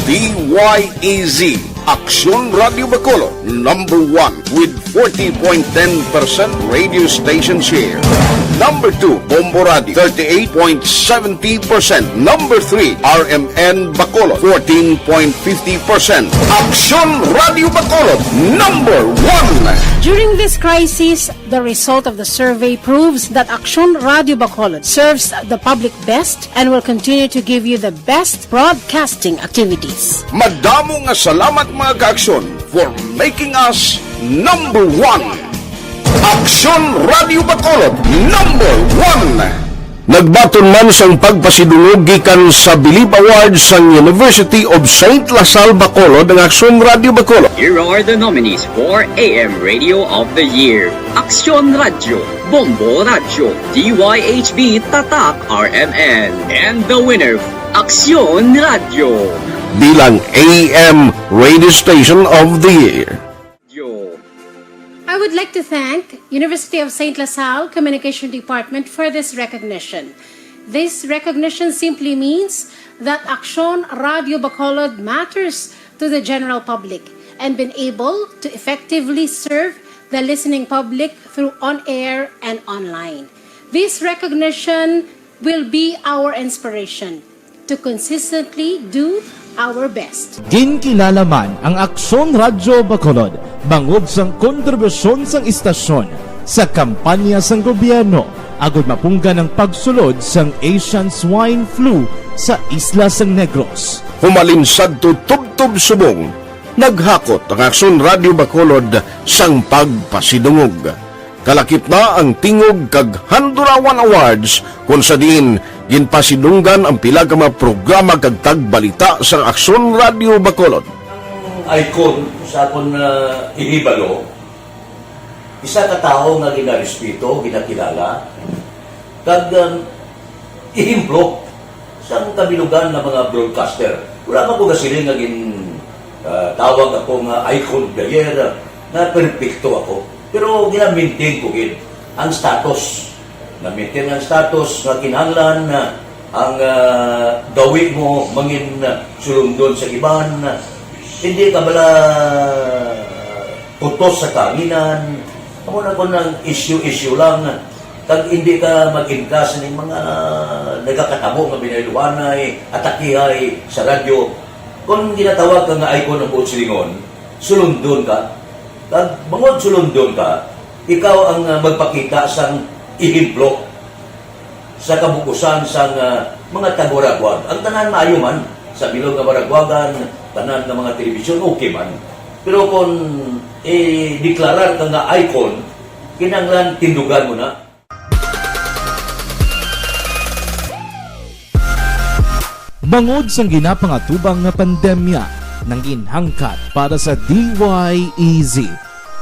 D Y E Z, Aksyon Radio Bacolod, number one with forty point ten percent radio station share. Number two, Bombo Radio, thirty-eight point seventy percent. Number three, R M N Bacolod, fourteen point fifty percent. Aksyon Radio Bacolod, number one. During this crisis, the result of the survey proves that Aksyon Radio Bacolod serves the public best and will continue to give you the best broadcasting activities. Madamo nga salamat, mga kaaksyon, for making us number one. Aksyon Radio Bacolod, number one. Nagbaton man sang pagpasidungog gikan sa Bilib Awards sang University of Saint La Salle Bacolod ang Aksyon Radio Bacolod. Here are the nominees for A M Radio of the Year: Aksyon Radio, Bombo Radio, D Y H B Tatak R M N, and the winner, Aksyon Radio. Bilang A M Radio Station of the Year. I would like to thank University of Saint La Salle Communication Department for this recognition. This recognition simply means that Aksyon Radio Bacolod matters to the general public and been able to effectively serve the listening public through on-air and online. This recognition will be our inspiration to consistently do our best. Ginkilala man ang Aksyon Radyo Bacolod bangod sang kontribusyon sang istasyon sa kampanya sang gobyerno agud mapunggan ang pagsulod sang Asian Swine Flu sa isla sang Negros. Humalin sadto tubtob subong, naghakot ang Aksyon Radyo Bacolod sang pagpasidungog. Kalakip na ang Tingog kag Handurawan Awards, kon sa diin ginpasidunggan ang pila ka mga programa kag tagbalita sang Aksyon Radyo Bacolod. Ang icon sa akon, ah, ihibalo, isa ka tawo nga ginarespeto, ginakilala, kag, um, ehemplo sang kabilugan nga mga broadcaster. Wala pa ko gasiling nga gin, ah, tawag ako nga icon of the year, ah, nga perpekto ako. Pero gina-maintain ko gid ang status. Na-maintain ang status nga kinahanglan na ang, ah, gawi mo mangin, ah, sulundon sa iban. Hindi ka bala putos sa kahanginan. Amo na ko nang issue-issue lang. Kag hindi ka mag-inkas ning mga nagakatabo nga binayluhanay, atakihay sa radyo. Kung ginatawag ka nga icon ang buot silingon, sulundon ka. Kag bangod sulundon ka, ikaw ang, ah, magpakita sang ehemplo sa kabukusan sang, ah, mga tagwaragwag. Ang tanan maayo man, sa bilog nga waragwagan, tanan nga mga telebisyon, okay man. Pero kung i-deklarar ka nga icon, kinahanglan tindugan mo na. Bangod sang ginapangatubang nga pandemya, nangin hangkat para sa D Y E Z,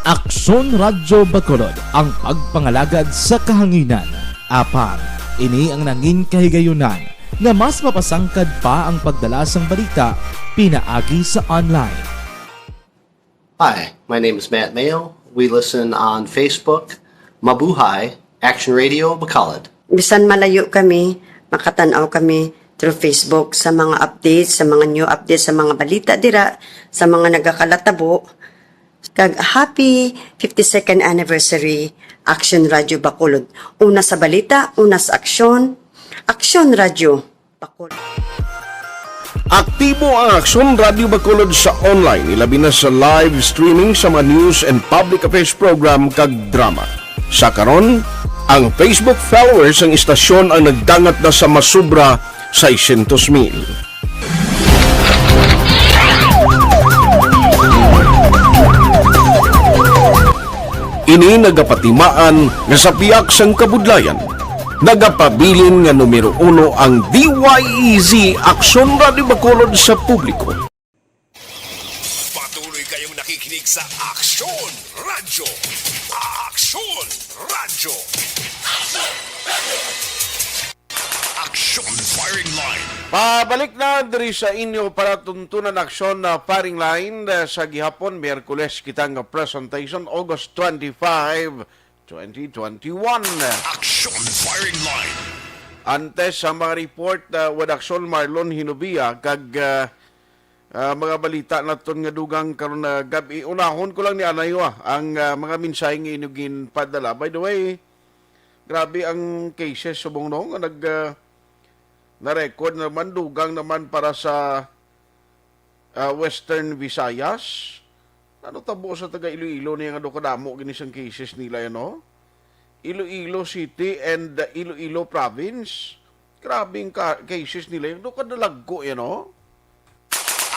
Aksyon Radyo Bacolod ang pagpangalagad sa kahanginan. Apang, ini ang nangin kahigayunan nga mas mapasangkad pa ang pagdala sang balita pinaagi sa online. Hi, my name is Matt Mayo. We listen on Facebook. Mabuhay, Action Radio Bacolod. Bisan malayo kami, makatan-aw kami through Facebook sa mga updates, sa mga new updates, sa mga balita dira, sa mga nagakalatabo. Kag happy fifty-second anniversary, Action Radio Bacolod. Una sa balita, una sa aksyon, Action Radio Bacolod. Aktibo ang Aksyon Radio Bacolod sa online, ilabi na sa live streaming sa mga news and public affairs program kag drama. Sa karon, ang Facebook followers sang istasyon ang nagdangat na sa masubra seiscientos mil. Ini nagapatimaan nga sa pihak sang kabudlayan, nagapabilin nga numero uno ang D Y E Z Aksyon Radio Bacolod sa publiko. Patuloy kayong nakikinig sa Aksyon Radyo. Aksyon Radyo. Aksyon Firing Line. Pabalik na diri sa inyo para tuntunan aksyon na firing line, eh, sa gihapon, Miyerkules, kita nga presentation, August twenty-five, twenty twenty-one. Aksyon Firing Line. Antes sa mga report, uh, wad aksyon, Marlon Hinubia, kag, uh, uh, mga balita naton nga dugang karon na gab-i. Unahon ko lang ni anay, ah, ang, uh, mga mensahe nga inyo ginpadala. By the way, grabe ang cases subong, no, nga nag, uh, na-record naman, dugang naman para sa, uh, Western Visayas. Ano tabo sa taga Iloilo niya nga do kadamo gini sang cases nila, ano? Iloilo City and, uh, Iloilo Province. Grabe ang ka- cases nila, yung do kadalagko, ano?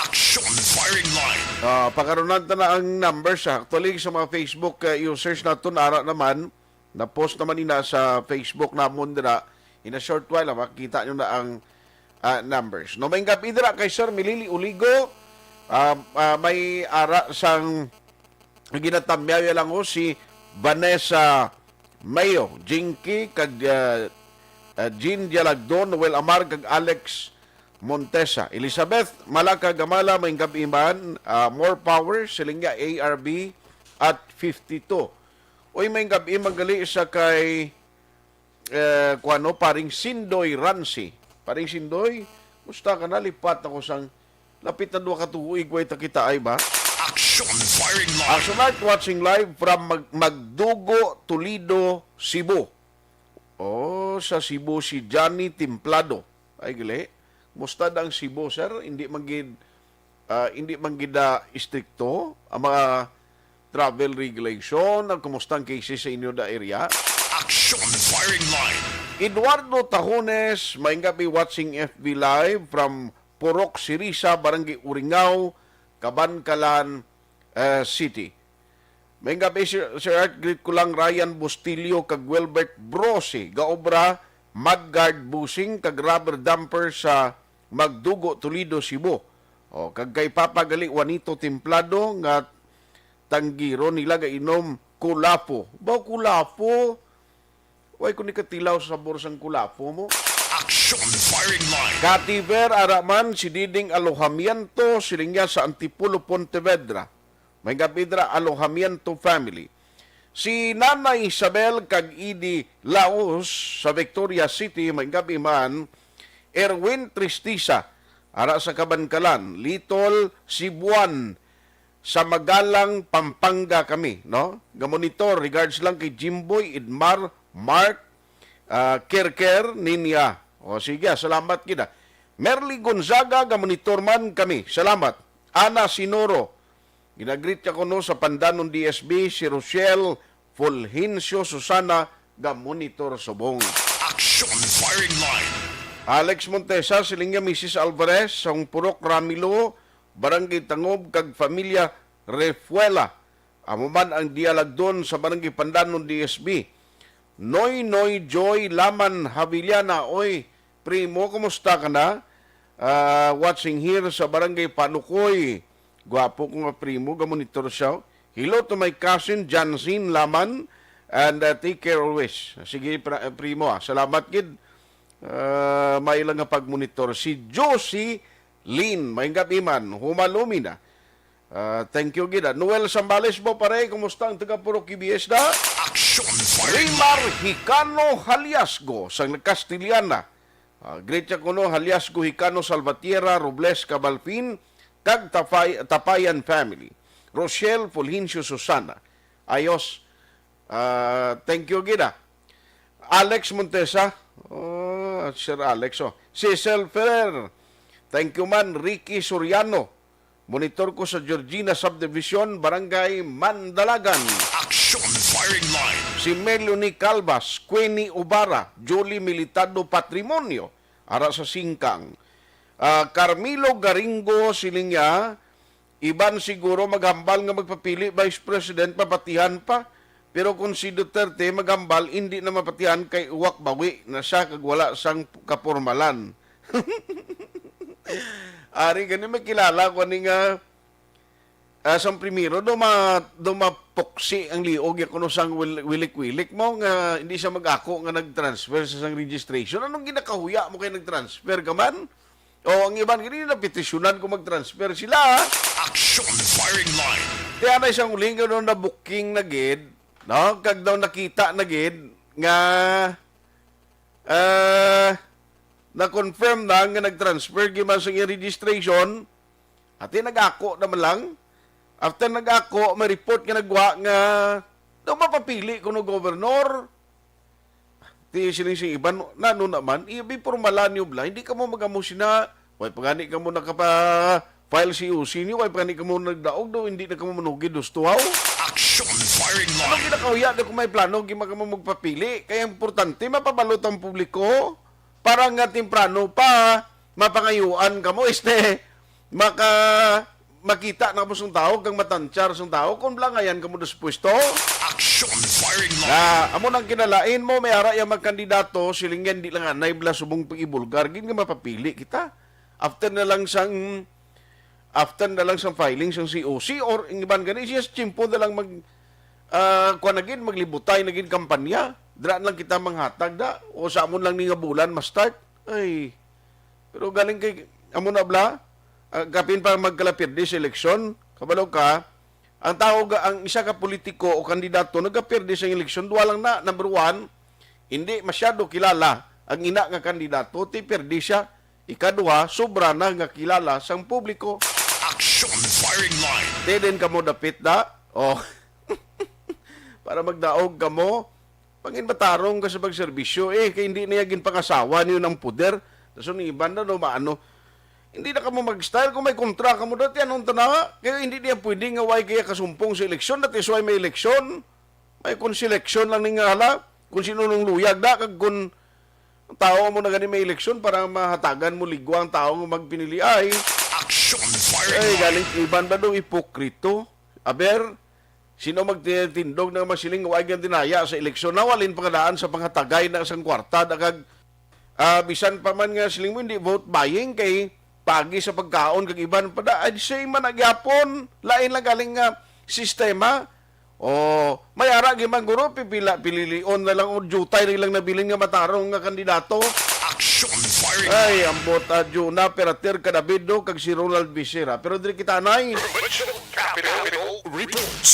Action Firing Line. Ah, pakarunan ta na ang numbers, ha. Actually, sa mga Facebook, uh, users naton, ara naman, na-post naman ina sa Facebook namon dira. In a short while, ah, makikita nyo na ang, ah, numbers. No, may gabi dira kay Sir Milili Uligo. Ah, ah, may ara sang ginatamyaw lang ho si Vanessa Mayo, Jinky, kag, ah, ah, Jean Dialagdon, Noel Amar, kag Alex Montesa. Elizabeth Malaka Gamala, may gabi man, ah, more power, siling niya A R B at fifty-two. Uy, may gabi man gali sa kay, eh, kuano, paring Sindoy Ransi. Paring Sindoy, musta ka na? Lipat ako sang lapit na duha ka tuig, way ta kita ay ba? Action Firing Line. Action Light watching live from Mag- Magdugo, Toledo, Cebu. Oh, sa Cebu si Johnny Templado. Ay, gali. Musta da ang Cebu, sir? Hindi man gid, ah, hindi man gid, ah, istrikto ang mga travel regulation. Ang kumusta ang cases sa inyo da area? Action Firing Line. Eduardo Tahones, may gabi watching F B Live from Purok Sirisa, Barangay Uringao, Kabankalan, eh, City. May gabi, Sir, Sir Art, greet ko lang Ryan Bustillo kag Wilbert Brose, gaobra, mudguard bushing kag rubber dumper sa Magdugo, Toledo, Cebu. O, kag kay Papa gali Juanito Templado nga tanggiro nila gainom kulapo. Ba, kulapo? Way ko ni katilaw sa sabor sang kulapo mo. Action Firing Line. Kativer, ara man si Diding Alojamiento, siling niya sa Antipolo, Pontevedra. May gabi dira, Alojamiento family. Si Nanay Isabel kag Idi Laos sa Victoria City, may gabi man. Erwin Tristisa, ara sa Kabankalan, Little Cebuan, sa Magalang, Pampanga kami, no? Gamonitor, regards lang kay Jimboy, Idmar, Mark, Ah, Kerker Ninya. O sige, ah, salamat gid, ah. Merly Gonzaga, ga monitor man kami. Salamat. Ana Sinoro, ginagreet ka kuno sa Pandanon D S B, si Rochelle Fulgencio Susana, ga monitor subong. Action Firing Line. Alex Montesa, siling niya, Missus Alvarez, sang Purok Ramilo, Barangay Tangob, kag Familia Refuela. Amo man ang dialagdon sa Barangay Pandanon D S B. Noy Noy Joy Laman Haviliana, oy, primo, kumusta ka na? Ah, watching here sa Barangay Panukoy. Gwapo ko nga primo, ga-monitor siya. Hello to my cousin Jansin Laman, and, uh, take care always. Sige, pra-, primo, ah. Salamat gid. Ah, may lang nga pagmonitor. Si Josie Lin, may gabi man, humalumi na. Ah, thank you gid, ah. Noel Sambales mo, pare, kumusta ang taga Purok Q B S da? Action Fire Rimar Hicano Haliasgo sang Castellana. Ah, greet siya kuno, Haliasgo, Hicano, Salvatierra, Robles, Cabalfin, kag Tapay-, Tapayan family. Rochelle, Fulgencio, Susana. Ayos. Ah, thank you gid, ah. Alex Montesa. Oh, Sir Alex, oh. Cecil Ferrer. Thank you man, Ricky Soriano. Monitor ko sa Georgina Subdivision, Barangay Mandalagan. Action Firing Line. Si Melanie Calvas, Queenie Ubara, Julie Militado Patrimonio, ara sa Singkang. Ah, Carmelo Garingo, siling niya, iban siguro maghambal nga magpapili Vice President, mapatihan pa. Pero kung si Duterte maghambal, hindi na mapatihan kay uwak bawi na siya kag wala sang kapormalan. Ari gani, may kilala ko ni nga, ah, sang primero, daw ma-, daw mapuksi ang liog niya kuno sang wil-, wilik-wilik mo nga hindi siya mag-ako nga nag-transfer sa sang registration. Anong ginakahuya mo kay nag-transfer ka man? O, ang iban gani, napetisyonan ko mag-transfer sila, ha? Action Firing Line. Kaya na isang uling, ano, na-booking na gid, no? Kag daw nakita na gid nga, ah, na-confirm na nga nag-transfer gid man sa iyang registration. Ati nag-ako naman lang. After nag-ako, may report nga nagwa nga daw mapapili kuno gobernador. Ti siling sing iban, nano naman, ibi pormalan niyo bala, hindi kamo magamo sina, way pa gani kamo nakapa-file C O C niyo, way pa gani kamo nagdaog do, hindi na kamo manugid dos tuhaw. Action Firing Line. Ano ginakahuya na kung may plano, gima kamo magpapili? Kaya importante, mapabalot ang publiko para nga temprano pa, mapangayuan kamo, este, maka-, makita na mo sang tawo, kag matansyar sang tawo, kung blangayan kamo dos pwesto. Action Firing Line. Na, amo nang kinalain mo, may ara yang magkandidato, siling nga, hindi lang anay bala subong pag-ibulgar, gid nga mapapili kita. After na lang sang, after na lang sang filing sang C O C, or ang iban gani, siya sa tiyempo na lang mag, ah, kuwan na gid, maglibutay na gid kampanya. Dira lang kita manghatag da, o sa amon lang ni nga bulan ma-start. Ay, pero galing kay, amo na bala, ah, kapin pa magkalapirdi sa eleksyon, kabalo ka, ang tao ga, ang isa ka politiko o kandidato nagapirdi sa eleksyon, duwa lang na, number one, hindi masyado kilala ang ina nga kandidato, ti pirdi siya. Ikaduha, sobra na nga kilala sang publiko. Action Firing Line. Di din kamo dapit da? Oh. Para magdaog kamo, pangin matarong ka sa pagserbisyo, eh, kay hindi niya ginpangasawa niyo ng puder. Tapos ang iban na, no, maano, hindi na kamo mag-style kung may kontra kamo dati, anong tanawa? Kaya hindi niya pwede nga way kaya kasumpong sa eleksyon, that is why may eleksyon. May konseleksyon lang ni nga hala, kung sino nung luyag da, kag kung ang tao mo na gani may eleksyon para mahatagan mo ligwa ang tao nga magpinili ay. Action Firing Ay, Line. Galing iban ba daw ipokrito? Aber, sino magtindog na masiling wa gyud dinaya sa eleksyon? Nawalin pangadaan sa panghatagay na sang kwarta, da kag, ah, bisan pa man nga siling mo, hindi vote buying kay pagi sa pagkaon kag iban pa da. Ay, say man na gyapon. Lain lang galing nga sistema. O, may ara gyud man guro, pipila, pililion na lang o jutay na lang nabilin nga matarong nga kandidato. Action Firing Ay, Line. Ambot, ah, Juna Perater Cadavido kag si Ronald Visera. Pero diri kita, anay. Provincial Capital Reports.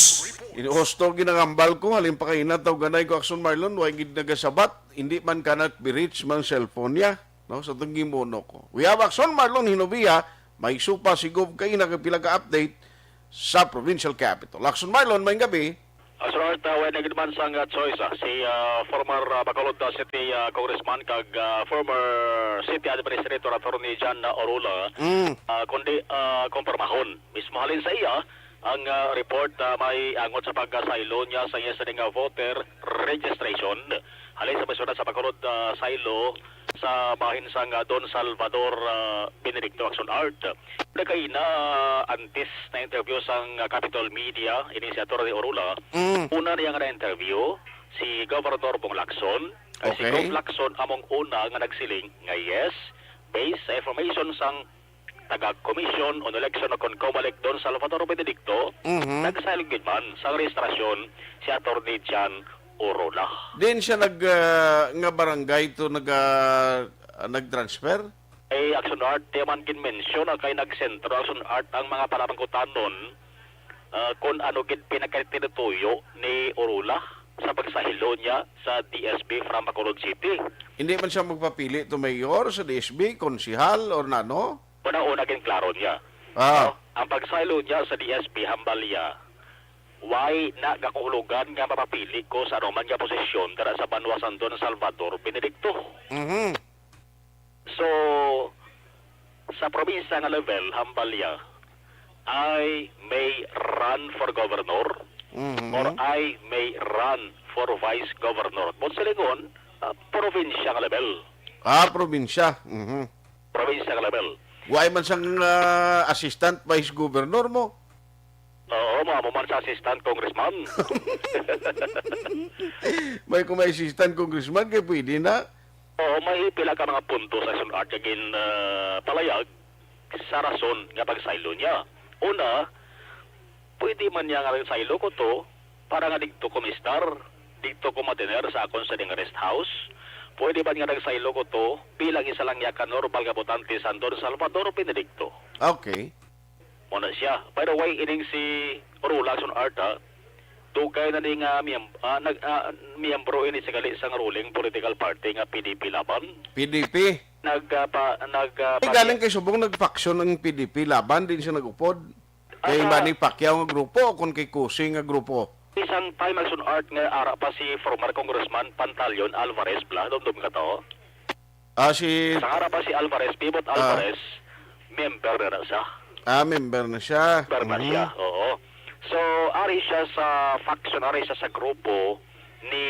Inuhusto ginangambal ko, halin pa kaina, tawganay ko Action Marlon, way gid nagasabat, hindi man kana be-reach man cellphone niya, no? Sa tong gimuno ko. We have Action Marlon Hinovia, may supa si Gov kaina kay pila ka update sa provincial capital. Action Marlon, may gabi. Ah, Sir Art, ah, wala na gid man sang, ah, choice, ah, si, ah, former, ah, Bacolod, ah, City, ah, Congressman kag, ah, former City Administrator Attorney John, ah, Orula, Mm. ah, kundi, ah, kumpirmahon. Mismo halin sa iya, ang, ah, report, ah, may angot sa pagkasaylo niya sa iya sining, ah, voter registration. Halin sa misyon sa Bacolod, ah, Saylo, sa bahin sang, ah, Don Salvador, ah, Benedicto, Action Art. Nagkaina, ah, antes na interview sang, ah, Capitol Media, ini si Attorney Orula. Mm. Una niya nga na-interview si Governor Bong Lacson. Kay si Okay. Gov Lacson among una nga nagsiling nga yes, based sa information sang taga Commission on Election o kon COMELEC Don Salvador Benedicto, Mhm. nagsaylo gid man sang rehistrasyon si Attorney John Orula. Diin siya nag, ah, nga barangay to nag, ah, nag-transfer? Eh, Action Art, di man gid mention, ah, kay nagsentro Action Art ang mga panamangkutanon, ah, kung ano gid pinagkatinutuyo ni Orula sa pagsaylo niya sa D S B from Bacolod City. Hindi man siya magpapili to mayor sa D S B, konsihal, or nano? Una-una, ginklaro niya. Ah. No? Ang pagsaylo niya sa D S B, hambal niya, "Why na gakahulugan nga mapapili ko sa anuman nga posisyon dira sa banwa sang Don Salvador Benedicto?" Mhm. So, sa probinsya nga level, hambal niya, "I may run for governor Mhm. or I may run for vice governor." Buot silingon, ah, probinsya nga level. Ah, probinsya. Mhm. Probinsya nga level. Wa man sang, ah, assistant vice governor mo? Oo, mao man sa assistant congressman. May kung may assistant congressman, kay pwede na. Oo, may pila ka mga punto sa Action Art nga gin, ah, palayag sa rason nga pagsaylo niya. Una, pwede man niya nga nagsaylo ko to para nga dito ko mistar, dito ko matiner sa akon sining rest house. Pwede man nga nagsaylo ko to bilang isa lang niya ka normal nga botante sa Don Salvador Benedicto. Okay. Mao na siya. By the way, ining si Orula Action Art, ha, dugay na ni nga miyem-, ah, nag-, ah, miyembro ini sa gali sang ruling political party nga P D P Laban. P D P? Nag, ah, pa-, nag, ah, Eh, pa- galing kay subong nag-faction ang P D P Laban, din siya nag-upod. Kay Ah, Manny Pacquiao nga grupo o kon kay Cossy nga grupo? Isang time, Action Art, nga ara pa si former Congressman Pantaleon Alvarez, bla, dumdum ka to? Ah, si Sa ara pa si Alvarez, Pibot Ah. Alvarez, member na na siya. Ah, member na siya. Member na Mhm. siya, oo. So, ari siya sa faction, ari siya sa grupo ni,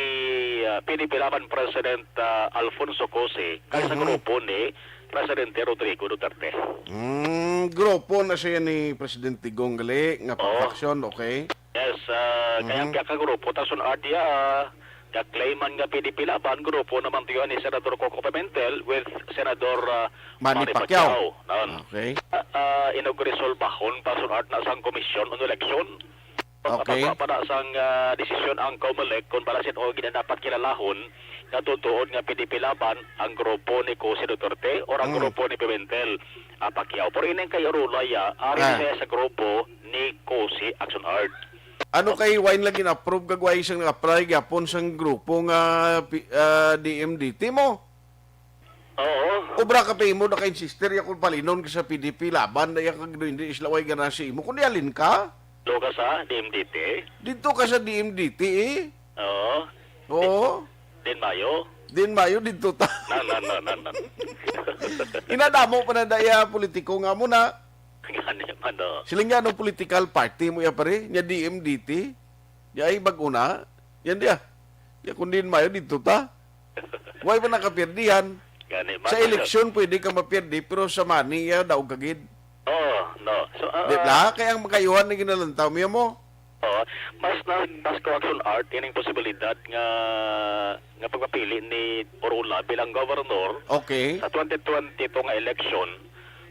ah, P D P Laban President, ah, Alfonso Cossy, kag sa Mhm. grupo ni Presidente Rodrigo Duterte. Mm, grupo na siya ni Presidente Gong gali nga Oo. faction, okay? Yes, ah, kaya Mhm. ang piyakagrupo, ta sun-, ah, diya, ah, ga-claim man nga P D P Laban, grupo naman tuyo ni Senador Coco Pimentel with Senador, ah, Manny Manny Pacquiao. Pacquiao. Naon? Okay. Ah, ah, inugresolbahon pa sun-, art na sang komisyon on eleksyon. Okay. Kapagwa pa na sang, ah, desisyon ang COMELEC kung balasin o ginadapat kilalahon nga tutuod nga P D P Laban ang grupo ni Cossy Duterte or ang Mm. grupo ni Pimentel, ah, Pacquiao. Pero ining kay Orula, ya, ari Ah. siya sa grupo ni Cossy Action Art. Ano kay why nila gin-approve kag why siyang nag-apply gyapon sang grupo nga pi-, ah, D M D T mo? Oo. Obra ka pa imo naka-insister ya kung palinon ka sa P D P Laban na ya kag hindi sila way gana sa imo. Kung dialin ka? Lo ka sa D M D T? Dito ka sa D M D T eh. Oo. Oo. Din Mayo? Din Mayo dito ta. Na, na, na, na, na. Inadamo pa na daya politiko nga mo na. Gani man, no. Siling nga, anong political party mo ya, pare? Nya D M D T? Di ay bag-o na. Yan diya. Ya, kung din Mayo, dito ta. Way pa nakapirdihan. Gani man, Sa no. eleksyon, pwede ka mapirdi, pero sa money, ya, daog ka gid. Oo, no. So, ah, Di ah, ba? Kaya ang makayuhan na ginalantaw, miya mo. Oo. Mas na, mas ko action art, ining posibilidad nga, nga pagpapili ni Orula bilang governor Okay. sa twenty twenty-two nga eleksyon,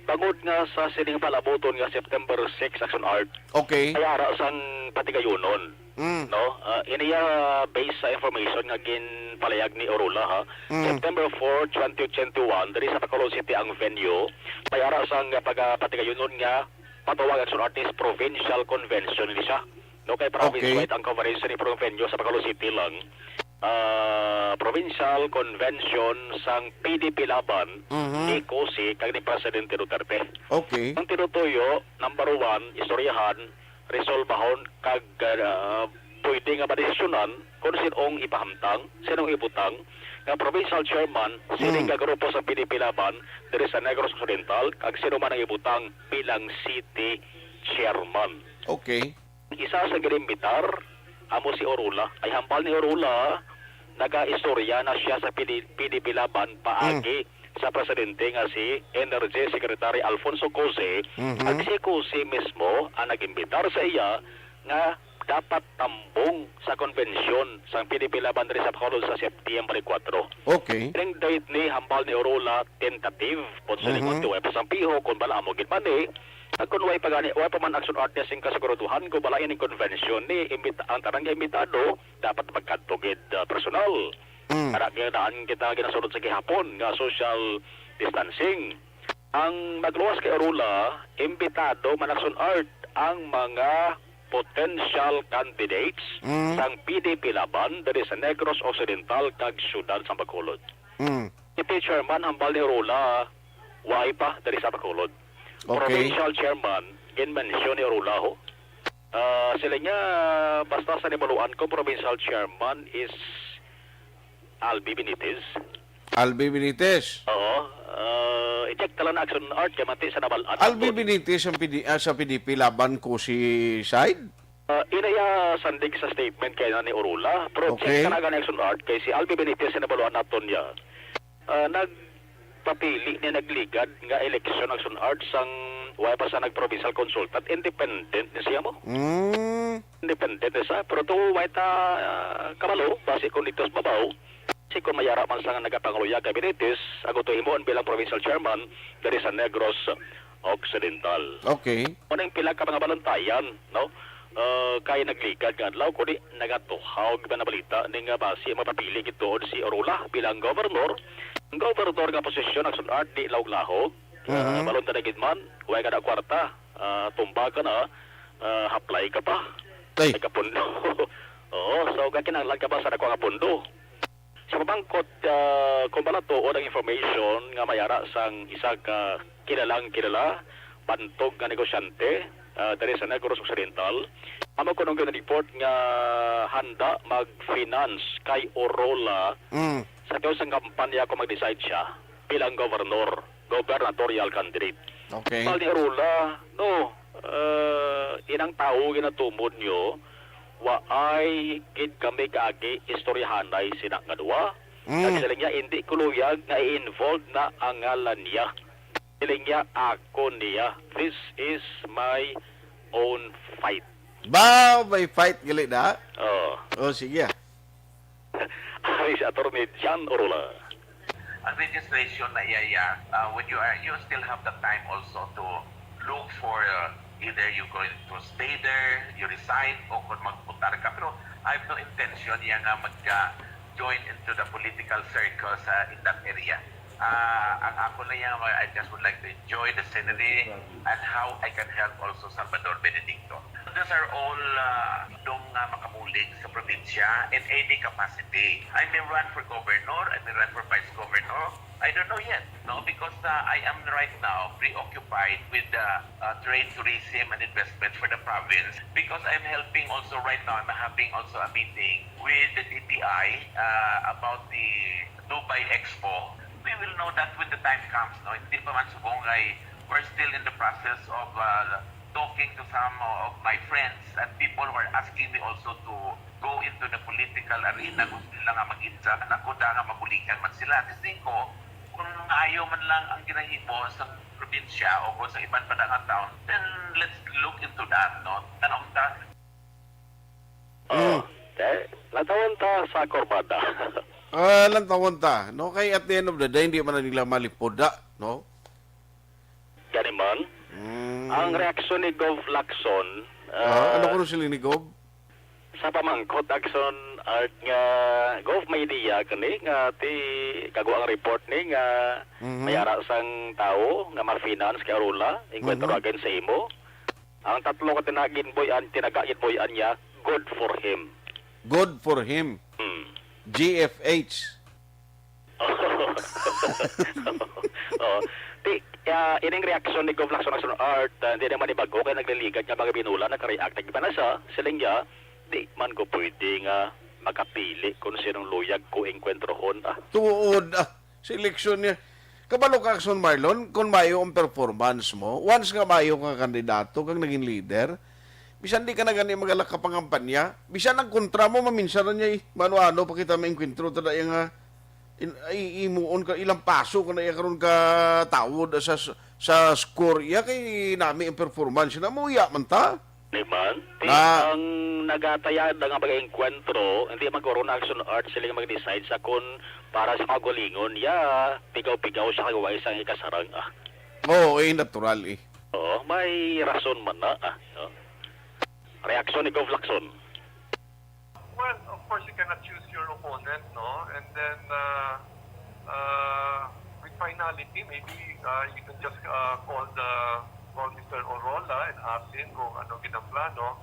bangod nga sa sining palabuton nga September six action art, Okay. ay ara sang patigayunon, Mm. no? Ah, iniya based sa information nga ginpalayag ni Orula, ha. Mm. September four, twenty twenty-one, diri sa Bacolod City ang venue, may ara sang pagapatigayunon nga patawag action art is provincial convention ni siya. No, kay province Okay. wide ang coverage sa ni venue sa Bacolod City lang. Ah, provincial convention sang P D P Laban Mhm. ni Cossy kag ni Presidente Duterte. Okay. Ang tinutuyo, number one, istoryahan, resolbahon, kag, ah, pwede nga madesisyonan kung sinong ipahamtang, sinong ibutang nga provincial chairman sining Mm. ka grupo sa P D P Laban diri sa Negros Occidental, kag sino man ang ibutang bilang city chairman. Okay. Isa sa ginimbitar amo si Orula. Ay hambal ni Orula, nagaistorya na siya sa P D, P D P Laban paagi Mm. sa presidente nga si Energy Secretary Alfonso Cose, Mhm. ag si Cose mismo ang nag-imbitar sa iya nga dapat tambong sa konbensyon sang P D P Laban diri sa Bacolod sa September kuwatro. Okay. Ang date ni hambal ni Orula tentative, kung sa Mhm. limot, way pa sang piho, kung bala amo gid man ni, ag kung way pa gani, way pa man action art niya sing kasiguraduhan, kung bala ining konbensyon ni imbita-, ang tanan nga imbitado dapat magkadto gid, ah, personal. Mm. Para gid daan kita ginasunod sa gihapon nga social distancing. Ang magluwas kay Orula, imbitado man action art ang mga potential candidates Mm. sang P D P Laban diri sa Negros Occidental kag siyudad sang Bacolod. Mm. City chairman hambal ni Orula, way pa diri sa Bacolod. Okay. Provincial chairman, ginmensyon ni Orula ho. Ah, sila niya, basta sa nahibaluan ko, provincial chairman is Albi Benitez. Albi Benitez. Oo. Ah, i-check ta lang na action art kay mati sa nabal-an Albi naton. Benitez ang P D, ah, sa P D P laban ko si side? Ah, ina iya sandig sa statement kay na ni Orula. Pero Okay. check ta lang ang action art kay si Albi Benitez sa nabaluan naton niya. Ah, nagpapili ni nagligad nga election action art sang way pa sa nag-provincial consultant. Independent ni siya mo. Mm. Independent ni siya. Pero to way ta, ah, kabalo, base kung dito sa babaw, si kung mayara man sa nga nagapangluya kay Benitez, ako to himuon bilang provincial chairman diri sa Negros Occidental. Okay. Mao ning pila ka mga baluntayan, no? Ah, kay nagligad nga adlaw, kundi nagatuhaw gid na balita ning, ah, basi mapapili gid tuod si Orula bilang governor. Ang governor nga posisyon ang sun-, di lahog-lahog. Ah, Mhm. balon ta na gid man, way ka na kwarta, ah, tumba ka na, ah, haplay ka pa. Ay. Nagkapundo. Oo, so, kakinahanglan ka ba sa dako nga pundo? Sa pamangkot, ah, kung bala tuod ang information nga may ara sang isa ka kilalang kilala, bantog nga negosyante, ah, diri sa Negros Occidental, amo kuno ang gina-report nga handa mag-finance kay Orula Mm. sa tiyon sang kampanya kung mag-decide siya bilang gobernador, gubernatorial candidate. Okay. Hambal ni Orula, no, ah, inang tawo ginatumod niyo, waay gid kami kaagi istoryahanay sina nga duwa. Mm. Kag siling niya, hindi ko luyag nga i-involve na ang ngalan niya. Siling niya, ako niya. This is my own fight. Ba, may fight gali na? Oo. Oh, sige. Ari si Attorney John Orula. Ang registration na iya, iya, uh, when you are, you still have the time also to look for, uh, either you going to stay there, you resign, o kung magbutar ka. Pero I have no intention iya nga mag, uh, join into the political circle sa, in that area. Ah, ang ako na yan, I just would like to enjoy the scenery and how I can help also Salvador Benedicto. Those are all, ah, dong nga makabulig sa probinsya in any capacity. I may run for governor, I may run for vice governor. I don't know yet, no? Because, ah, I am right now preoccupied with the, ah, trade, tourism, and investment for the province. Because I'm helping also right now, I'm having also a meeting with the D T I, ah, about the Dubai Expo. We will know that when the time comes, no? Hindi pa man subong kay we're still in the process of, uh, talking to some of my friends and people who are asking me also to go into the political arena. Gusto nila nga mag-insa, ako da nga mabuligan man sila. Kasi ko, kung maayo man lang ang ginahimo sa probinsya o kung sa iban pa na nga town, then let's look into that, no? Tanong ta, Oh, Mm. eh, lantawon ta sa kurbada. Ah, lantawon ta. No, kay at the end of the day, hindi man na nila malipoda, no? Gani man, Mm. ang reaksyon ni Gov Lacson, Ah, ano ah, kuno sila ni Gov? Sa pamangkot, Action Art nga, Gov, may idea kani nga ti, kago ang report ni nga Mhm. may ara sang tawo nga ma-finance kay Orula, enkwentro Mhm. agin sa imo. Ang tatlo ka tinagin boy-an, tinaga gid boy-an niya, good for him. Good for him. Hmm. G F H. Oh. Ti, ah, ining reaksyon ni Gov Lacson Action Art, ah, hindi naman ni bago kay nagliligad nga mga binulan, naka-react na gid man na siya, siling niya, Di man ko pwede nga makapili kung sinong luyag ko engkwentrohon, ah. Tuod, ah, sa eleksyon niya. Kabalo ka, Action Marlon, kung maayo ang performance mo, once nga maayo ka kandidato, kang naging leader, bisan di ka na gani magalak ka pangampanya, bisan ang kontra mo, maminsan na niya, eh, mano-ano pa kita maengkwentro, tada iya nga, in, ay, imuon ka, ilang paso ka na iya karon ka tawod sa, sa score iya, kay nami ang performance na mo, iya man ta. Di man? Ti, Na- ang nagatayada nga mag-engkwentro, hindi man guro na Action Art sila nga mag-decide sa kun para sa kaugalingon, ya, pigaw-pigaw siya kag way sang ikasarang, ah. Oo, eh, natural eh. Oo, may rason man na, ah. No? Reaksyon ni Gov Lacson. Well, of course, you cannot choose your opponent, no? And then, uh, uh, with finality, maybe uh, you can just uh, call the call Mister Orola and ask him kung ano gid ang plano.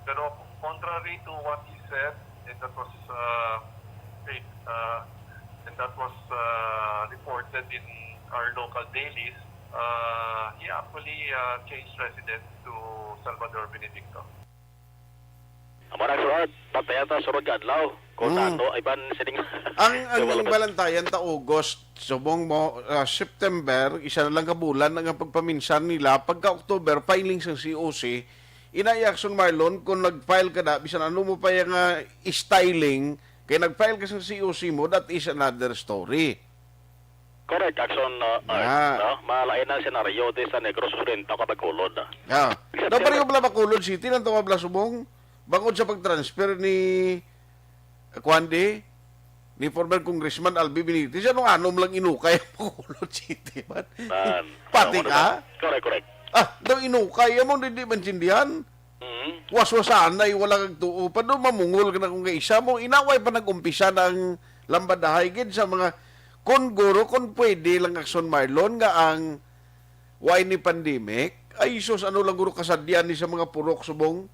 Pero contrary to what he said, and that was uh, uh, and that was uh, reported in our local dailies, uh, he actually uh, changed residence to Salvador Benedicto. Amo na, Sir Art, bantayan ta sunod nga adlaw. Kung Mm. ano, iban sining Ang ang development. Balantayan ta August, subong mo, ah, September, isa na lang ka bulan ang pagpaminsan nila. Pagka October, filing sang C O C. Ina, Action Marlon, kung nag-file ka na, bisan ano mo pa yung ah, styling, kay nag-file ka sa C O C mo, that is another story. Correct, Action uh, Art. Ah. No? Malain ang senaryo di sa Negros Oriental kag Bacolod. Ah. Ah. Daw pareho bala Bacolod City, nang tawag bala subong, bangod sa pag-transfer ni, ah, kuwan di, ni former Congressman Albi Benitez, ano-ano lang inukay ang Bacolod City man. Man. Pati Ano ka? ba? Correct, correct. Ah, daw inukay mo, di, di maintindihan. Mm. Waswasanay, wala kag tuo pa do, mamungol ka na kung kaisa mo. Inaway pa nag-umpisa na ang lambadahay gid sa mga, kon guro, kon pwede lang, Action Marlon, nga ang why ni pandemic. Ay, sus, ano lang guro kasadyan ni sa mga purok subong?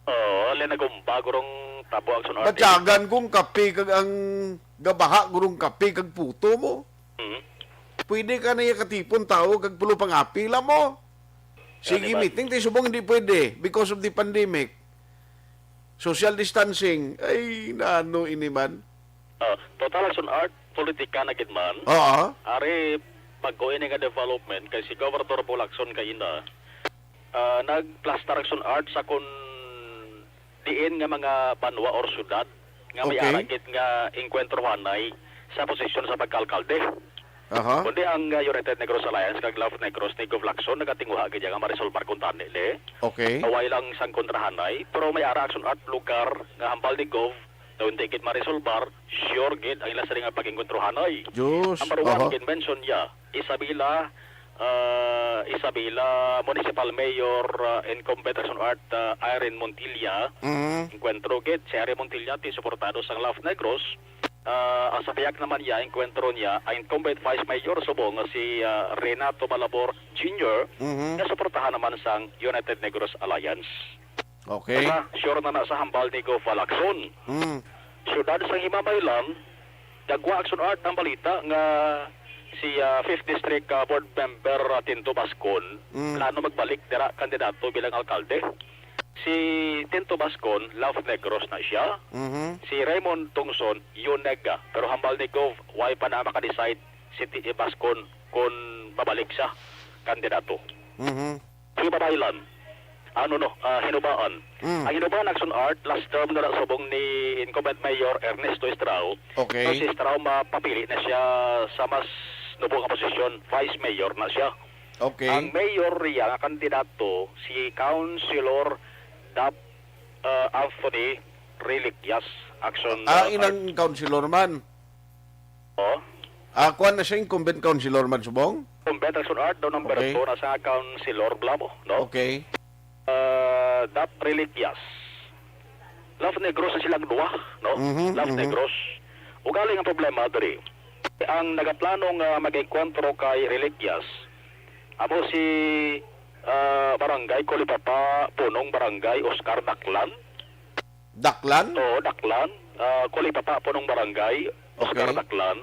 Oo, ali nagumba gurong tabo, Action Art. Batyagan kong kape kag ang gabaha gurong kape kag puto mo. Mm. Pwede ka na iya katipon tao kag pulo pang apila mo. Sige, Ano ba? Meeting, tay subong hindi pwede because of the pandemic. Social distancing. Ay, naano ini man? Ah, total, Action Art, politika na gid man. Oo. Ari, pag-uwi ni nga development, kay si Governor Bo Lacson kay ina, ah, nagplastar, Action Art, sa kun diin nga mga banwa or syudad nga may Okay. aragit nga engkwentrohanay sa posisyon sa pagkaalkalde. Aha. Kundi ang uh, United Negros Alliance kag Love Negros ni Gov Lacson nagatinguha gid nga maresolbar kuntani ni. Okay. Away lang sang kontrahanay, pero may ara, Action Art, lugar nga hambal ni Gov daw hindi gid maresolbar, sure gid ang ila sila nga pag-engkontrohanay. Diyos. Number one, Aha. gid mention niya, Isabela, uh, Isabela Municipal Mayor, uh, incumbent, Action Art, uh, Irene Montilla. Mhm. Engkwentro gid si Irene Montilla, ti suportado sang Love Negros. Ah, ang sa pihak naman niya, engkwentro niya ang incumbent Vice Mayor subong nga si ah, Renato Malabor Junior Mhm. nga suportahan naman sang United Negros Alliance. Okay. Sa sure na na sa hambal ni Gov Lacson. Mm. Siyudad sang Himamaylan, gagwa, Action Art, ang balita nga si ah, fifth District ah, Board Member ah, Tinto Bascon Mm. plano magbalik dira kandidato bilang alkalde. Si Tinto Bascon, Love Negros na siya. Mhm. Si Raymond Tungson, Yuneg, pero hambal ni Gov, way pa na makadecide si T E Bascon kung babalik siya kandidato. Mhm. Himabaylan, ano no, ah, Hinubaan. Mm. Ang Hinubaan, Action Art, last term na subong ni incumbent Mayor Ernesto Estrao. Okay. So si Estrao mapapili na siya sa mas nubo nga posisyon, Vice Mayor na siya. Okay. Ang mayor riya nga kandidato si Councilor Dap uh, Anthony Reliquias, Action Ah, uh, inang councilor man. Oh. Ah, kuan na siya, incumbent councilor man subong? Incumbent, Action Art, daw number Okay. two na sa Councilor Blamo, no? Okay. Uh, Dap Reliquias. Love Negros na silang duha, no? Mhm, Love mhm. Negros. Ugaling ang problema diri, ang nagaplano nga mag-enkwentro kay Reliquias, amo si ah, Barangay Kulipapa, Punong Barangay Oscar Daklan. Daklan? Oo, Daklan. Ah, Kulipapa, Punong Barangay Oscar Okay. Daklan.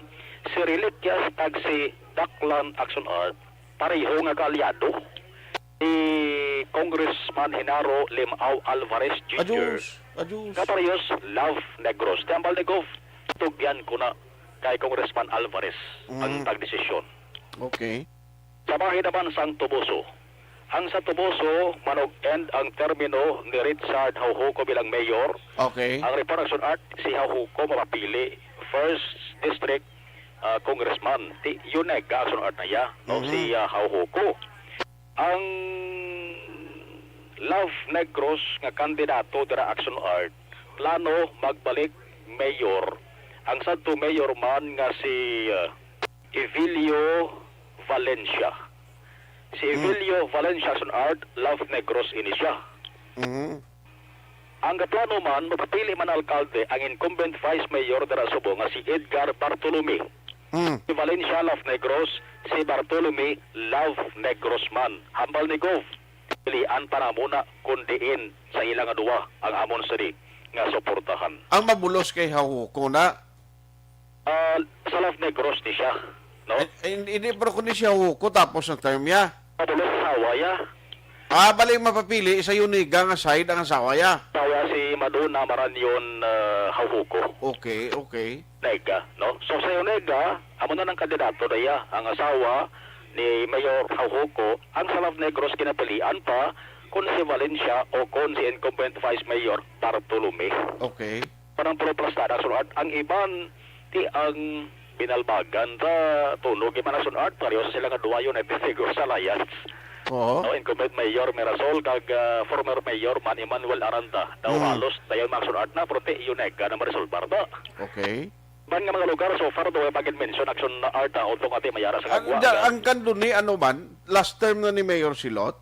Si Reliquias kag si Daklan, Action Art, pareho nga kaalyado. Si Congressman Genaro Limao Alvarez Junior Ajus, ajus. Nga parehas Love Negros. Ti hambal ni Gov, tugyan ko na kay Congressman Alvarez ang Mm. tag desisyon. Okay. Sa bahin naman sang Toboso. Ang sa Toboso, manog-end ang termino ni Richard Jaujoco bilang mayor. Okay. Ang report, Action Art, si Jaujoco mapapili first district, ah, congressman. Ti Yunega, Action Art, na iya, no? Mhm. Si, ah, Jaujoco. Ang Love Negros nga kandidato dira, Action Art, plano magbalik mayor ang sadto mayor man nga si, ah, Evilio Valencia. Si Hmm. Evilio Valencia, Action Art, Love Negros ini siya. Mhm. Ang gaplano man, mapapili man alkalde ang incumbent vice mayor dira Subo nga si Edgar Bartolome. Hmm. Si Valencia, Love Negros, si Bartolome, Love Negros man. Hambal ni Gov, pilian pa na muna kung diin sa ila nga duwa ang amon sini nga suportahan. Ang mabulos kay Jaujoco na. Ah, sa Love Negros ni siya, no? Eh, eh, hindi, hindi, pero kung di siya Jaujoco, tapos ang term niya. Mabulos sa asawa ya. Ah, bali mapapili sa Yunega nga side ang asawa ya. Asawa si Madonna Marañon, ah, Jaujoco. Okay, okay. Nega, no? So, sa Yunega, amo na nang kandidato na iya, ang asawa ni Mayor Jaujoco, ang sa Love Negros kinapilian pa kung si Valencia o kung si incumbent Vice Mayor Bartolome. Okay. Parang puro plastada, Action Art. Ang iban, ti ang binalbagan sa tunog, iban, Action Art, pareho sa sila nga duwa, United Negros Alliance. Oo. No, incumbent Mayor Mirasol kag, ah, former Mayor man Emmanuel Aranda. Daw Mm. halos dayon, Action Art, na, pero ti Yunega na maresolbar na. Okay. Ban nga mga lugar, so far, daw, pag-mention, Action Art, ah, utong ati mayara sa Ang, kagwa, da-, ang kanduni, ano man, last term na ni Mayor Silot?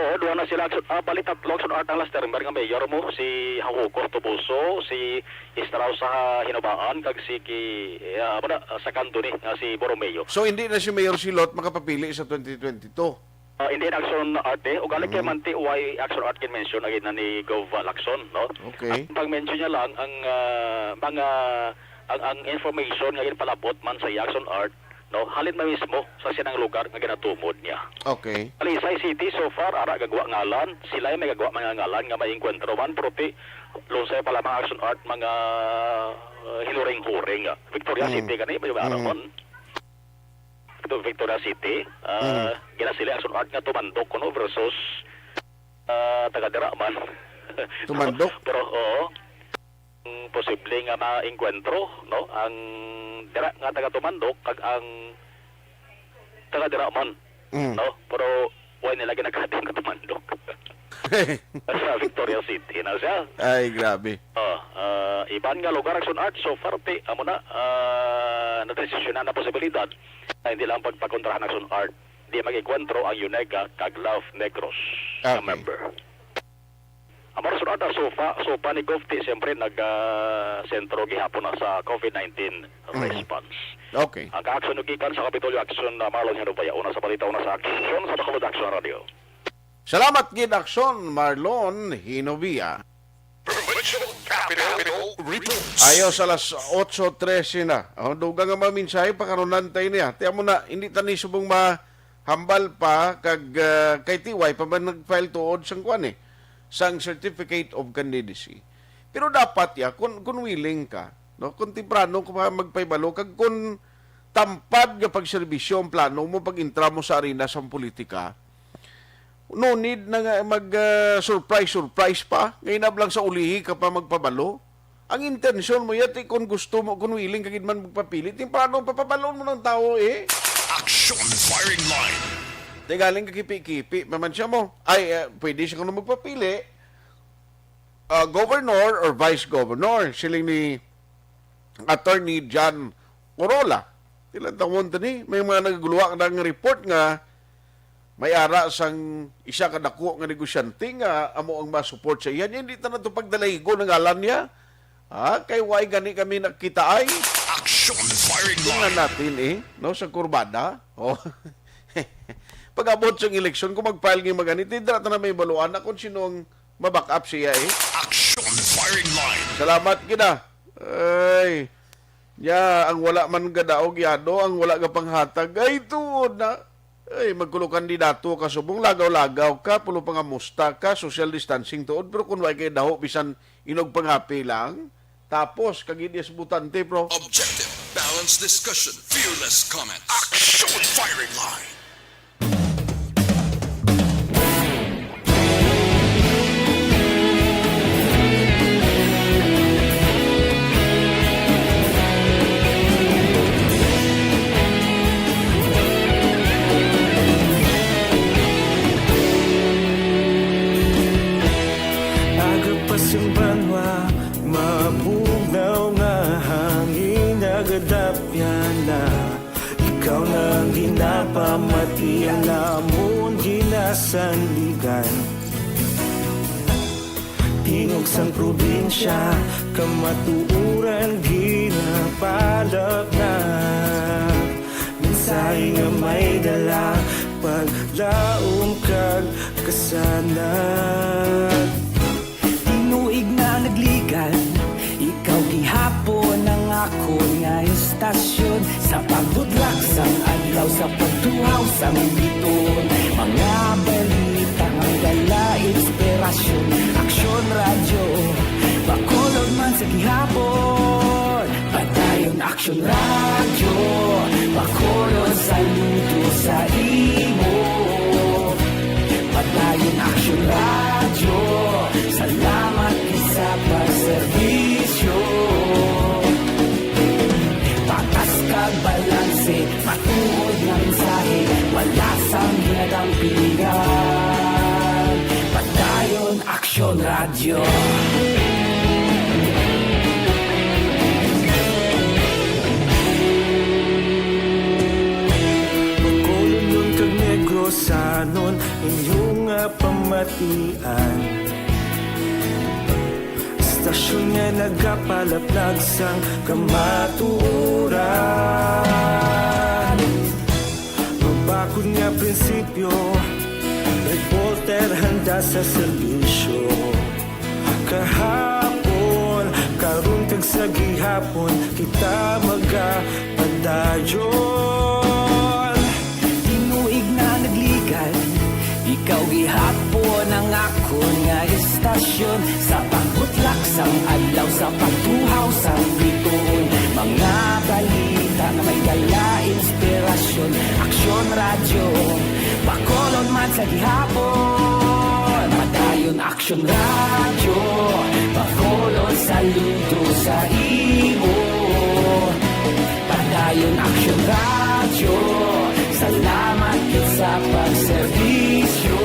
Oo, duha na sila. Action, ah, bali tatlo, Action Art, ang last termer nga mayor mo, si Jaujoco Toboso, si Estrao sa Hinubaan, kag si ki-, ah, ano na, sa Candoni nga si Borromeo. So, hindi na si Mayor Silot makapapili sa twenty twenty-two? Ah, hindi na, Action Art, eh. Ugali kay Mm. man ti why Action Art kin-mention again na ni Gov Lacson, no? Okay. Ang pag-mention niya lang, ang, ah, mga, ang, ang information nga ginpalabot man sa Action Art, no? Halin man mismo sa sinang lugar nga ginatumod niya. Okay. Talisay City, so far, ara gagwa ngalan. Sila may gagwa mga ngalan nga may engkwentro man, pero ti, lunsay pa lamang, Action Art, mga, uh, hinuring-huring. Victoria Mm. City, gani, may Mm. aramon. Ito, Victoria City, ah, Mm. ginasili, Action Art, nga tumandok kuno versus, ah, taga dira man. Tumandok? Pero, oo. Ang posible nga maengkwentro, no? Ang dira nga taga Tumandok kag ang taga dira man, Mm. no? Pero wala nila ginakading nga Tumandok. Sa Victoria City na siya. Ay, grabe. Oh, ah, iban nga lugar, Action Art, so far, ti, amo na, ah, nadesisyonan na posibilidad na hindi lang pagpakontrahan, Action Art, di mag-enkwentro ang Yunega kag Love Negros nga Okay. member. Amor sunod na sofa, sofa ni Gov ti, siyempre, nag, ah, sentro gihapon na sa COVID nineteen Mm. response. Okay. Ang kaaksyon gikan sa Kapitolyo Action na Marlon Hinubaya, una sa balita, una sa aksyon sa Bacolod Action Radio. Salamat gid, Action Marlon Hinubia. Provincial Capital Reports. Ayo sa alas otso trese na. Oh, dugang nga mga mensahe, pakarunan tayo niya. Tiyan mo na, hindi tani subong ma-, hambal pa kag, ah, kay T Y pa man nag-file tuod sang kuan eh, sang certificate of candidacy. Pero dapat ya, kung, kung willing ka, no, kung temprano ka pa magpahibalo, kag kung tampad nga pagserbisyo ang plano mo pag-intra mo sa arena sang politika, no need na nga mag, ah, surprise-surprise pa, nga inablang sa ulihi ka pa magpabalo. Ang intensyon mo yati, kung gusto mo, kung willing ka gid man magpapili, temprano papabalon mo ng tao eh. Action Firing Line. Di galing ka kipi-kipi pa man siya mo. Ay, eh, pwede siya kung magpapili. Ah, governor or vice governor, siling ni Attorney John Corolla. Ilang taon to ni? May mga nagluwa na nga report nga may ara sang isa ka dako nga negosyante nga amo ang ma-support sa iya. Hindi ta na to pagdalahigon ang ngalan niya. Ha? Kay why gani kami nakita ay? Action Firing Tingnan Line. Natin eh, no, sa kurbada. Oh. Pag-abot sa eleksyon, kung mag-file nga magani, di dira ta na may baluan na kung sino ang ma-back up siya eh. Action Firing Line. Salamat gid ah. Ay. Ya, ang wala man gadaog yado, ang wala gapanghatag. Ay, tuod na. Ay, magkulo kandidato ka subong, lagaw-lagaw ka, pulo pa nga musta ka, social distancing tuod, pero kung wa kay daho, bisan inog pangapi lang, tapos, kag D S butante, bro. Objective, balanced discussion, fearless comments. Action Firing Line. Aga pa sing banwa, mabugnaw nga hangin nagadapyan na. Ikaw na ang ginapamati, ang amon ginasandigan. Tingog sang probinsya, kamatuoran ginapalapnag. Mensahe nga may dala, paglaom kag kasanag. Tinuig na nagligan, ikaw gihapon ang akon nga istasyon. Sa pagbutlak sang adlaw, sa pagtuhaw sang biton, mga balita nga dala inspirasyon. Aksyon Radyo, Bacolod man sa gihapon. Padayon Aksyon Radyo, Bacolod, saludo sa imo. Padayon Aksyon Radyo, salamat gid sa pagserbisyo. Patas kag balanse, matuod nga mensahe, wala sang ginadampigan. Padayon Aksyon Radyo. Bacolodnon kag Negrosanon, inyo nga pamatian. Istasyon nga nagapalaplag sang kamatuoran. Mabakod nga prinsipyo, reporter handa sa serbisyo. Kahapon, karon kag sa gihapon, kita magapadayon. Tinuig na nagligan, ikaw gihapon ang akon nga istasyon. Sa pagbutlak sang adlaw, sa pagtuhaw sang biton, mga balita nga may dala inspirasyon. Aksyon Radyo, Bacolod man sa gihapon. Padayon Aksyon Radyo, Bacolod, saludo sa imo. Padayon Aksyon Radyo, salamat gid sa pagserbisyo.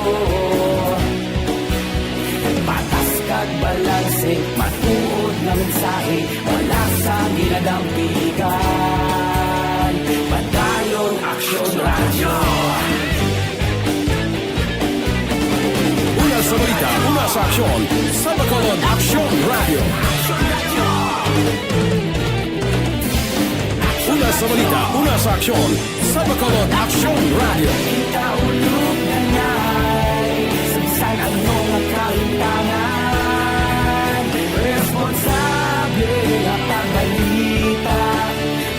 Patas kag balanse, matuod nga mensahe, wala sang ginadampigan. Padayon Aksyon Radyo. Una sa balita, una sa aksyon, sa Bacolod Aksyon Radyo. Una sa balita, una sa aksyon, sa Bacolod Aksyon Radyo. Kita ulog na ngay, sa bisan ano nga kahimtangan, responsable nga pagbalita.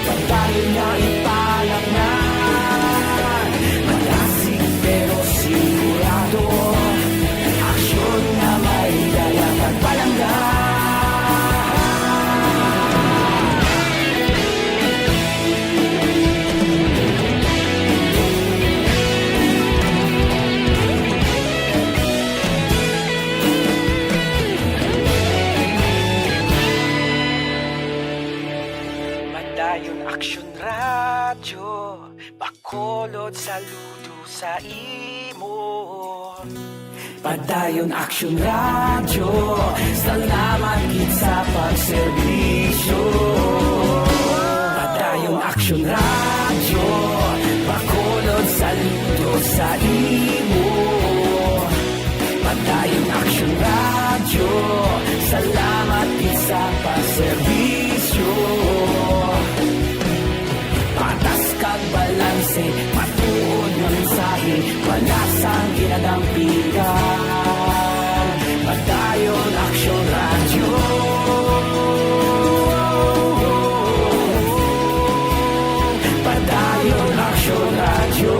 Pagdayon nga ipalapngan, madasig pero sigurado. Aksyon nga may dala kag palangga. Padayon Aksyon Radyo, Bacolod, saludo sa imo. Padayon Aksyon Radyo, salamat gid sa pagserbisyo. Padayon Aksyon Radyo, Bacolod, saludo sa imo. Padayon Aksyon Radyo, salamat gid sa pagserbisyo. Patas kag balanse, matuod nga mensahe, wala sang ginadampigan. Padayon Aksyon Radyo. Padayon Aksyon Radyo.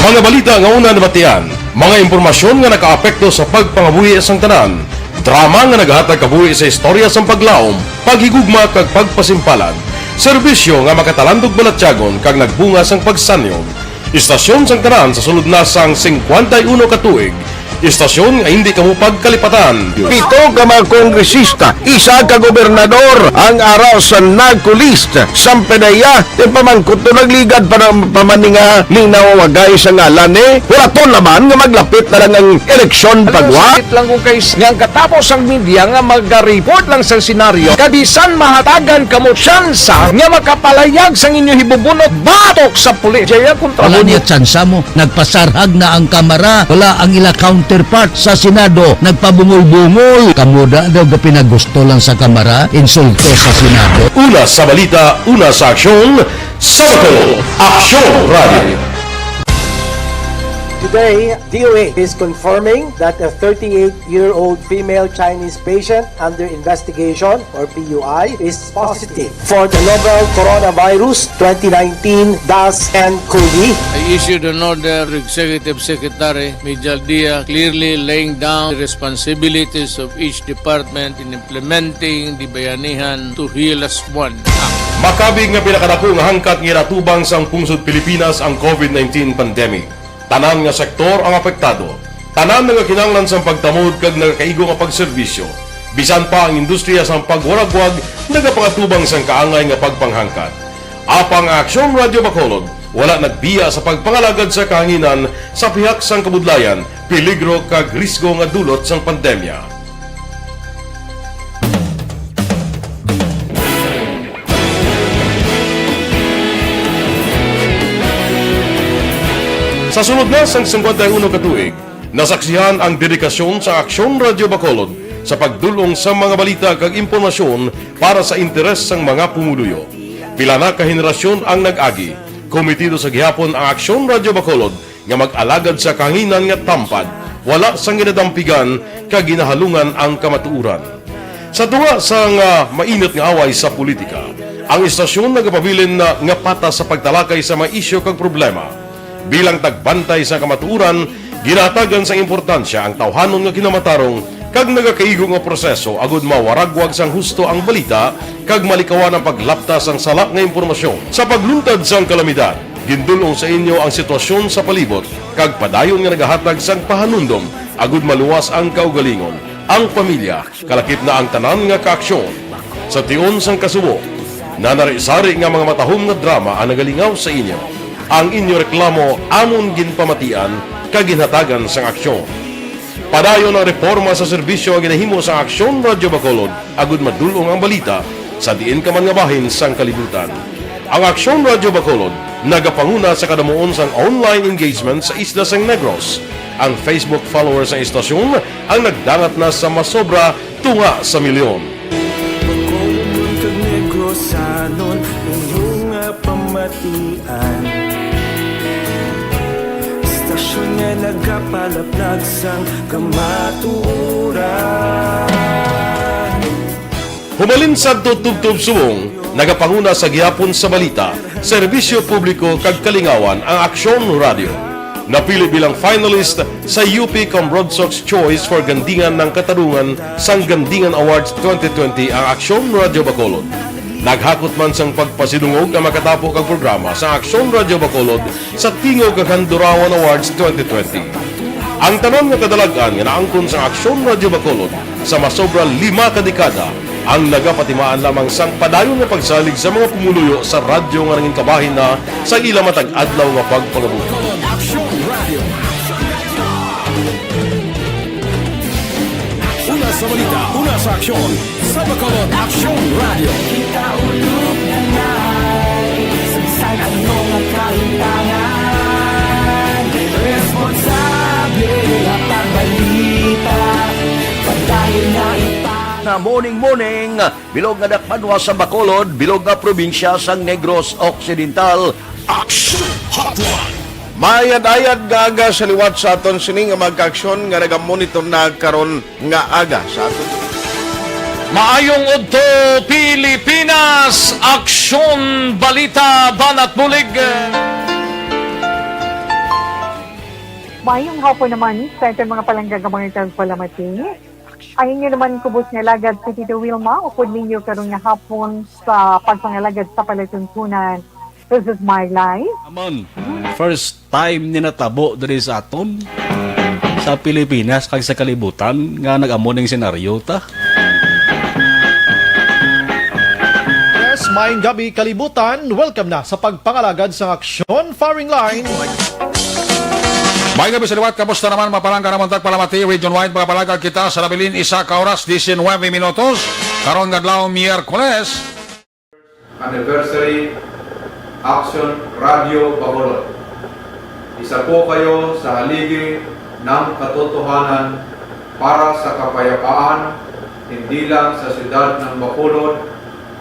Mga balita nga una nabatian, mga impormasyon nga nakaapekto sa pagpangabuhi sang tanan, drama nga nagahatag kabuhi sa istorya sang paglaom, paghigugma kag pagpasimpalan, serbisyo nga makatalandog balatyagon kag nagbunga sang pagsanyon. Istasyon sang tanan sa sulod na sang singkwenta y uno ka tuig, istasyon nga hindi kamo pagkalipatan. Pito ka mga kongresista, isa ka gobernador ang ara sa NARCO list. Sampanaya, ti pamangkot to nagligad pa na pa man ni nga linawagay sa ngalan ni. Wala to naman nga maglapit na lang ang eleksyon pagwa. Sakit lang kung kay s-, nga ang katapos ang media nga maga-report lang sa senaryo, kabisan mahatagan kamo tsansa nga makapalayag sang inyo hibubunot batok sa pulis. Jaya kontra Wala mo. Niya tsansa mo. Nagpasarhag na ang Kamara. Wala ang ila counterpart sa Senado. Nagpabungol-bungol. Kamo da daw gapinagusto lang sa Kamara, insulto sa Senado. Una sa balita, una sa aksyon, sa Bacolod, Aksyon Radio. Today, D O A is confirming that a thirty-eight-year-old female Chinese patient under investigation, or P U I, is positive for the novel Coronavirus twenty nineteen dash N cov. I issued an order to Executive Secretary Mijal Dia, clearly laying down the responsibilities of each department in implementing the Bayanihan to Heal As One Act. Makabig nga pinakadako nga hangkat nga ginatubang sang pungsod Pilipinas ang covid nineteen pandemic. Tanan nga sektor ang apektado. Tanan nagakinahanglan sang pagtamod kag nagakaigo nga pagserbisyo. Bisan pa ang industriya sang pagwaragwag nagapangatubang sang kaangay nga pagpanghangkat. Apang ang Aksyon Radio Bacolod wala nagbiya sa pagpangalagad sa kahanginan sa pihak sang kabudlayan, peligro kag risgo nga dulot sang pandemya. Sa sulod na sang singkwenta y uno ka tuig, nasaksihan ang dedikasyon sa Aksyon Radio Bacolod sa pagdul-ong sa mga balita kag impormasyon para sa interes sang mga pumuluyo. Pila na ka henerasyon ang nag-agi. Komitido sa gihapon ang Aksyon Radio Bacolod nga mag-alagad sa kahanginan nga tampad, wala sang ginadampigan kag ginahalungan ang kamatuoran. Sa tunga sang, ah, mainit nga away sa politika, ang istasyon nagapabilin na nga patas sa pagtalakay sa mga isyu kag problema. Bilang tagbantay sa kamatuoran, ginahatagan sang importansya ang tawhanon nga kinamatarong kag nagakaigo nga proseso agud mawaragwag sang husto ang balita kag malikawan ang paglapta sang sala nga impormasyon. Sa pagluntad sang kalamidad, gindul-ong sa inyo ang sitwasyon sa palibot kag padayon nga nagahatag sang pahanumdom agud maluwas ang kaugalingon, ang pamilya, kalakip na ang tanan nga kaaksyon. Sa tion sang kasubo, nanari-sari nga mga matahom nga drama ang nagalingaw sa inyo. Ang inyo reklamo amon ginpamatian kag ginhatagan sang aksyon. Padayon ang reporma sa serbisyo nga ginahimo sang Aksyon Radyo Bacolod agud madul-ong ang balita sa diin ka man nga bahin sang kalibutan. Ang Aksyon Radyo Bacolod nagapanguna sa kadamuon sang online engagement sa isla sang Negros. Ang Facebook followers sang istasyon ang nagdangat na sa masobra tunga sa milyon. Bacolodnon kag Negrosanon, inyo nga pamatian. Istasyon nga nagapalaplag sang kamatuoran. Hubalin sadto tubtob subong, nagapanguna sa gihapon sa balita, serbisyo publiko kag kalingawan ang Aksyon Radyo. Napili bilang finalist sa U P Comrodsocs Choice for Gandingan ng Katarungan sang Gandingan Awards twenty twenty ang Aksyon Radyo Bacolod. Naghakot man sang pagpasidungog ang makatapo kag programa sa Aksyon Radyo Bacolod sa Tingog kag Handurawan Awards twenty twenty. Ang tanan nga kadalag-an nga naangkon sang Aksyon Radyo Bacolod sa masobra lima ka dekada ang nagapatimaan lamang sang padayon nga pagsalig sa mga pumuluyo sa radyo nga nangin kabahin na sa ila matag adlaw nga pagpangabuhi. Aksyon Radyo. Una sa balita, una sa aksyon, sa Bacolod Aksyon Radyo. Kita ulog na nai, sa bisan ano nga kahintangan, responsable nga pagbalita, padayon na ipang- Na morning, morning. Bilog nga dakbanwa sa Bacolod, bilog nga probinsya sang Negros Occidental. Action Hotline. Maayad-ayad nga aga sa liwat sa aton sini nga mga kaaksyon nga nagamonitor na karon nga aga sa aton. Maayong udto, Pilipinas! Aksyon, balita, banat bulig. Maayong hapon naman sa aton mga palangga nga mga tagpalamati. Ang inyo naman kubos nga alagad si Tito Wilma, upod ninyo karon nga hapon sa pagpangalagad sa palatuntunan. This is my life. Amon, first time ni natabo diri sa aton, sa Pilipinas kag sa kalibutan nga nag-amo ning senaryo ta. Yes, maayong gabi, kalibutan. Welcome na sa pagpangalagad sang Aksyon Firing Line. Maayong gabi sa liwat. Kamusta naman, mga palangga namon tagpalamati? Region wide, mga palangga, kita sa nabilin isa ka oras, diecinuebe minutos. Karon nga adlaw, Miyerkules. Anniversary Action Radio Bacolod. Isa po kayo sa haligi ng katotohanan para sa kapayapaan, hindi lang sa siyudad ng Bacolod,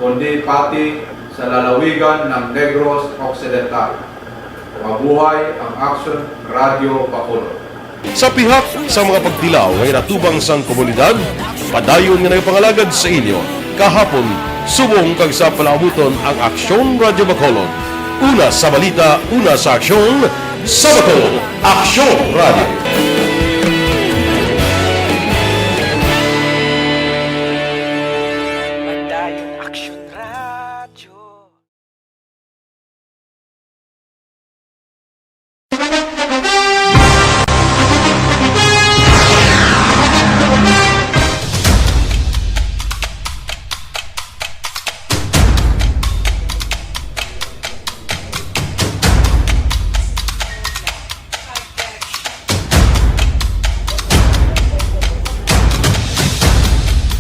kundi pati sa lalawigan ng Negros Occidental. Mabuhay ang Action Radio Bacolod! Sa pihak sa mga pagtilaw nga ginatubang sang komunidad, padayon nga nagapangalagad sa inyo kahapon, subong kag sa palaabuton ang Aksyon Radio Bacolod. Una sa balita, una sa aksyon, sa Bacolod, Aksyon Radio. Padayon Aksyon Radio.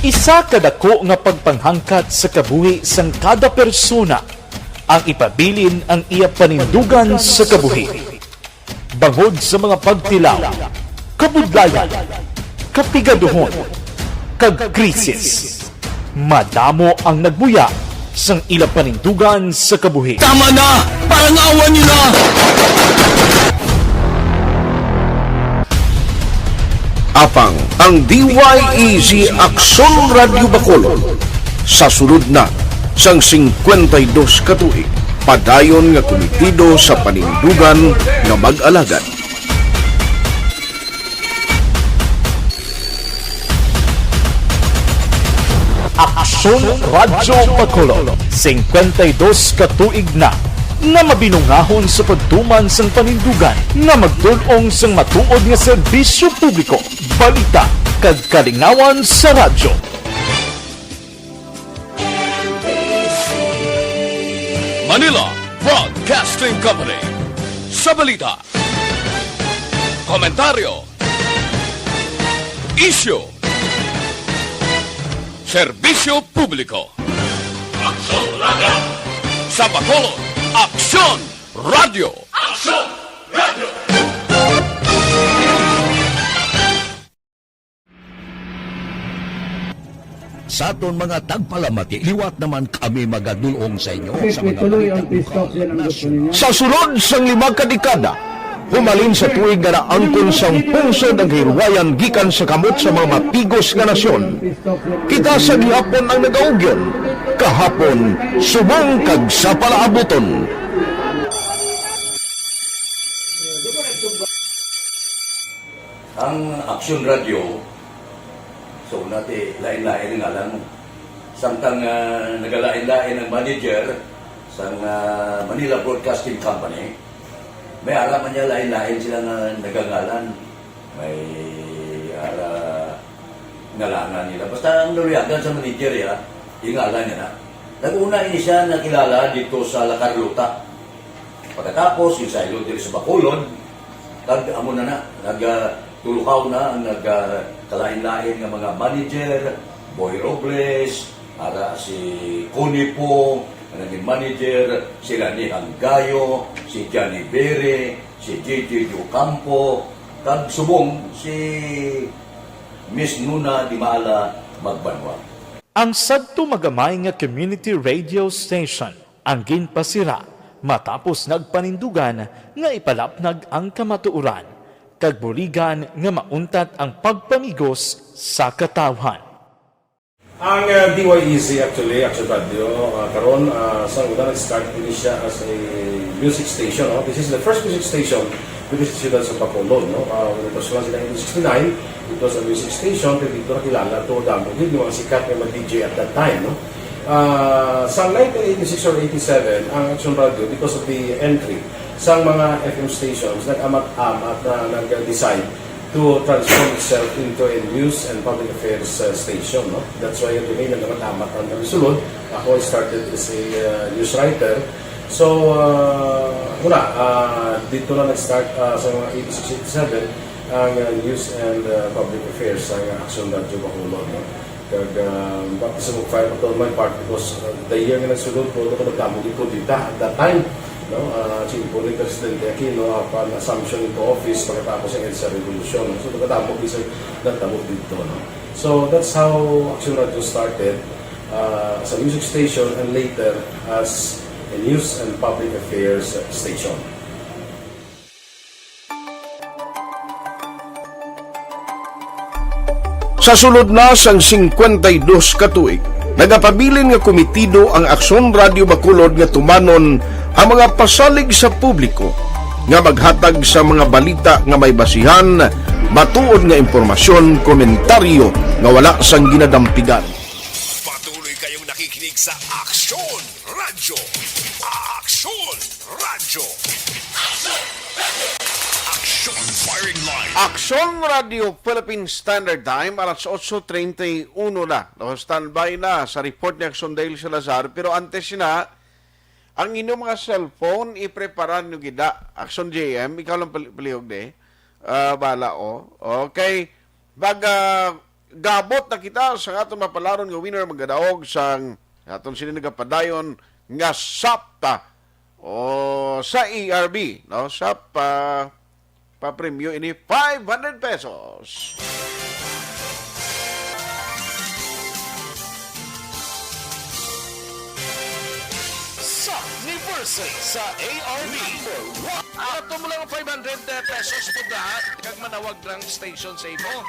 Isa ka dako nga pagpanghangkat sa kabuhi sang kada persona ang ipabilin ang iya panindugan sa kabuhi. Bangod sa mga pagtilaw, kabudlayan, kapigaduhon, kag krisis, madamo ang nagbuya sang ila panindugan sa kabuhi. Tama na! Parangawan niyo na! Apang ang D Y E Z Aksyon Radyo Bacolod sa sulod na sang singkwenta y dos ka tuig, padayon nga kumitido sa panindugan nga mag-alagad. Aksyon Radyo Bacolod, singkwenta y dos ka tuig na nga mabinungahon sa pagtuman sang panindugan nga magtul-ong sang matuod nga serbisyo publiko, balita, kag kalingawan sa radyo. Manila Broadcasting Company. Sa balita, komentaryo, isyu, serbisyo publiko. Aksyon Radyo. Sa Bacolod, Aksyon Radyo. Aksyon Radyo. Sa aton mga tagpalamati, liwat naman kami magadul-ong sa inyo sa mga balita lokal, nasyonal. Sa sulod sang lima ka dekada, humalin sa tuig nga naangkon sang pungsod ang kahilwayan gikan sa kamot sa mga matigos nga nasyon, kita sa gihapon ang nagaugyon, kahapon, subong kag sa palaabuton. Ang Aksyon Radyo, sa una, ti, lain-lain ang ngalan mo. Samtang, ah, nagalain-lain ang manager sang, ah, Manila Broadcasting Company, may ara man niya lain-lain sila nga nagangalan. May ara ngalangan nila. Basta ang naluyagan sa manager, ya, yung ngalan niya na. Nag-una ini siya nakilala dito sa La Carlota. Pagkatapos, yung saylo diri sa Bacolod, kag amo na na, nag, ah, tulukaw na ang nag, ah, kalain-lain nga mga manager, Boy Robles, ara si Connie Pong, nga naging manager, si Rani Hanggayo, si Johnny Bere, si J J Ocampo, kag subong si Miss Nuna Dimala Magbanwa. Ang sadto magamay nga community radio station ang ginpasira matapos nagpanindugan nga ipalapnag ang kamatuoran kag buligan nga mauntat ang pagpamigos sa katawhan. Ang uh, D Y E Z actually, Action Radio, uh, karon uh, sa una nag-start ini siya as a music station. No? This is the first music station dito sa siyudad sa Bacolod. No? Uh, when it was launched in nineteen sixty-nine, it was a music station, pero dito nakilala to damo gid yung mga sikat nga mga D J at that time. No? Uh, sa nineteen eighty-six or eighty-seven, ang Action Radio, because of the entry sa mga F M stations, nag-amat-amat na nag-decide to transform itself into a news and public affairs uh, station. No? That's why kami nagkamat-amat ang kami sulod. Ako, I started as a uh, news writer. So, uh, muna, uh, dito na nag-start uh, sa mga eighty-six, eighty-seven ang uh, news and uh, public affairs sa Action Radio Bacolod. No? Kag uh, baptism of fire pa to my part because uh, the year nga nagsulod ko, ako nagdamo gid ko dita at that time. No? Uh, Chimpo ni Presidente Aquino upon assumption into office pagkatapos ng EDSA Revolution. So, nagdamo gid sa nagdamo dito. No? So, that's how Action Radio started uh, as a music station and later as a news and public affairs station. Sa sulod na sang singkwenta y dos ka tuig, nagapabilin nga komitido ang Aksyon Radio Bacolod nga tumanon ang mga pasalig sa publiko nga maghatag sa mga balita nga may basihan, matuod nga impormasyon, komentaryo nga wala sang ginadampigan. Patuloy kayong nakikinig sa Aksyon Radio. Aksyon Radio. Action Firing Line. Aksyon Radio Philippine Standard Time, alas otso treinta y uno na. No, standby na sa report ni Aksyon Dale Salazar. Pero antes na, ang inyong mga cellphone, iprepara nyo gida. Aksyon J M, ikaw lang pali- palihog de. Ah, bala, oh. Okay. Pag, ah, gabot na kita sa aton mapalaron nga winner, magadaog sang aton sini nagapadayon nga sapta o sa A R B, no? Sa pa, papremyo ini five hundred pesos. Sa anniversary sa A R B. Ato mo lang five hundred pesos po na kag manawag ng station sa imo.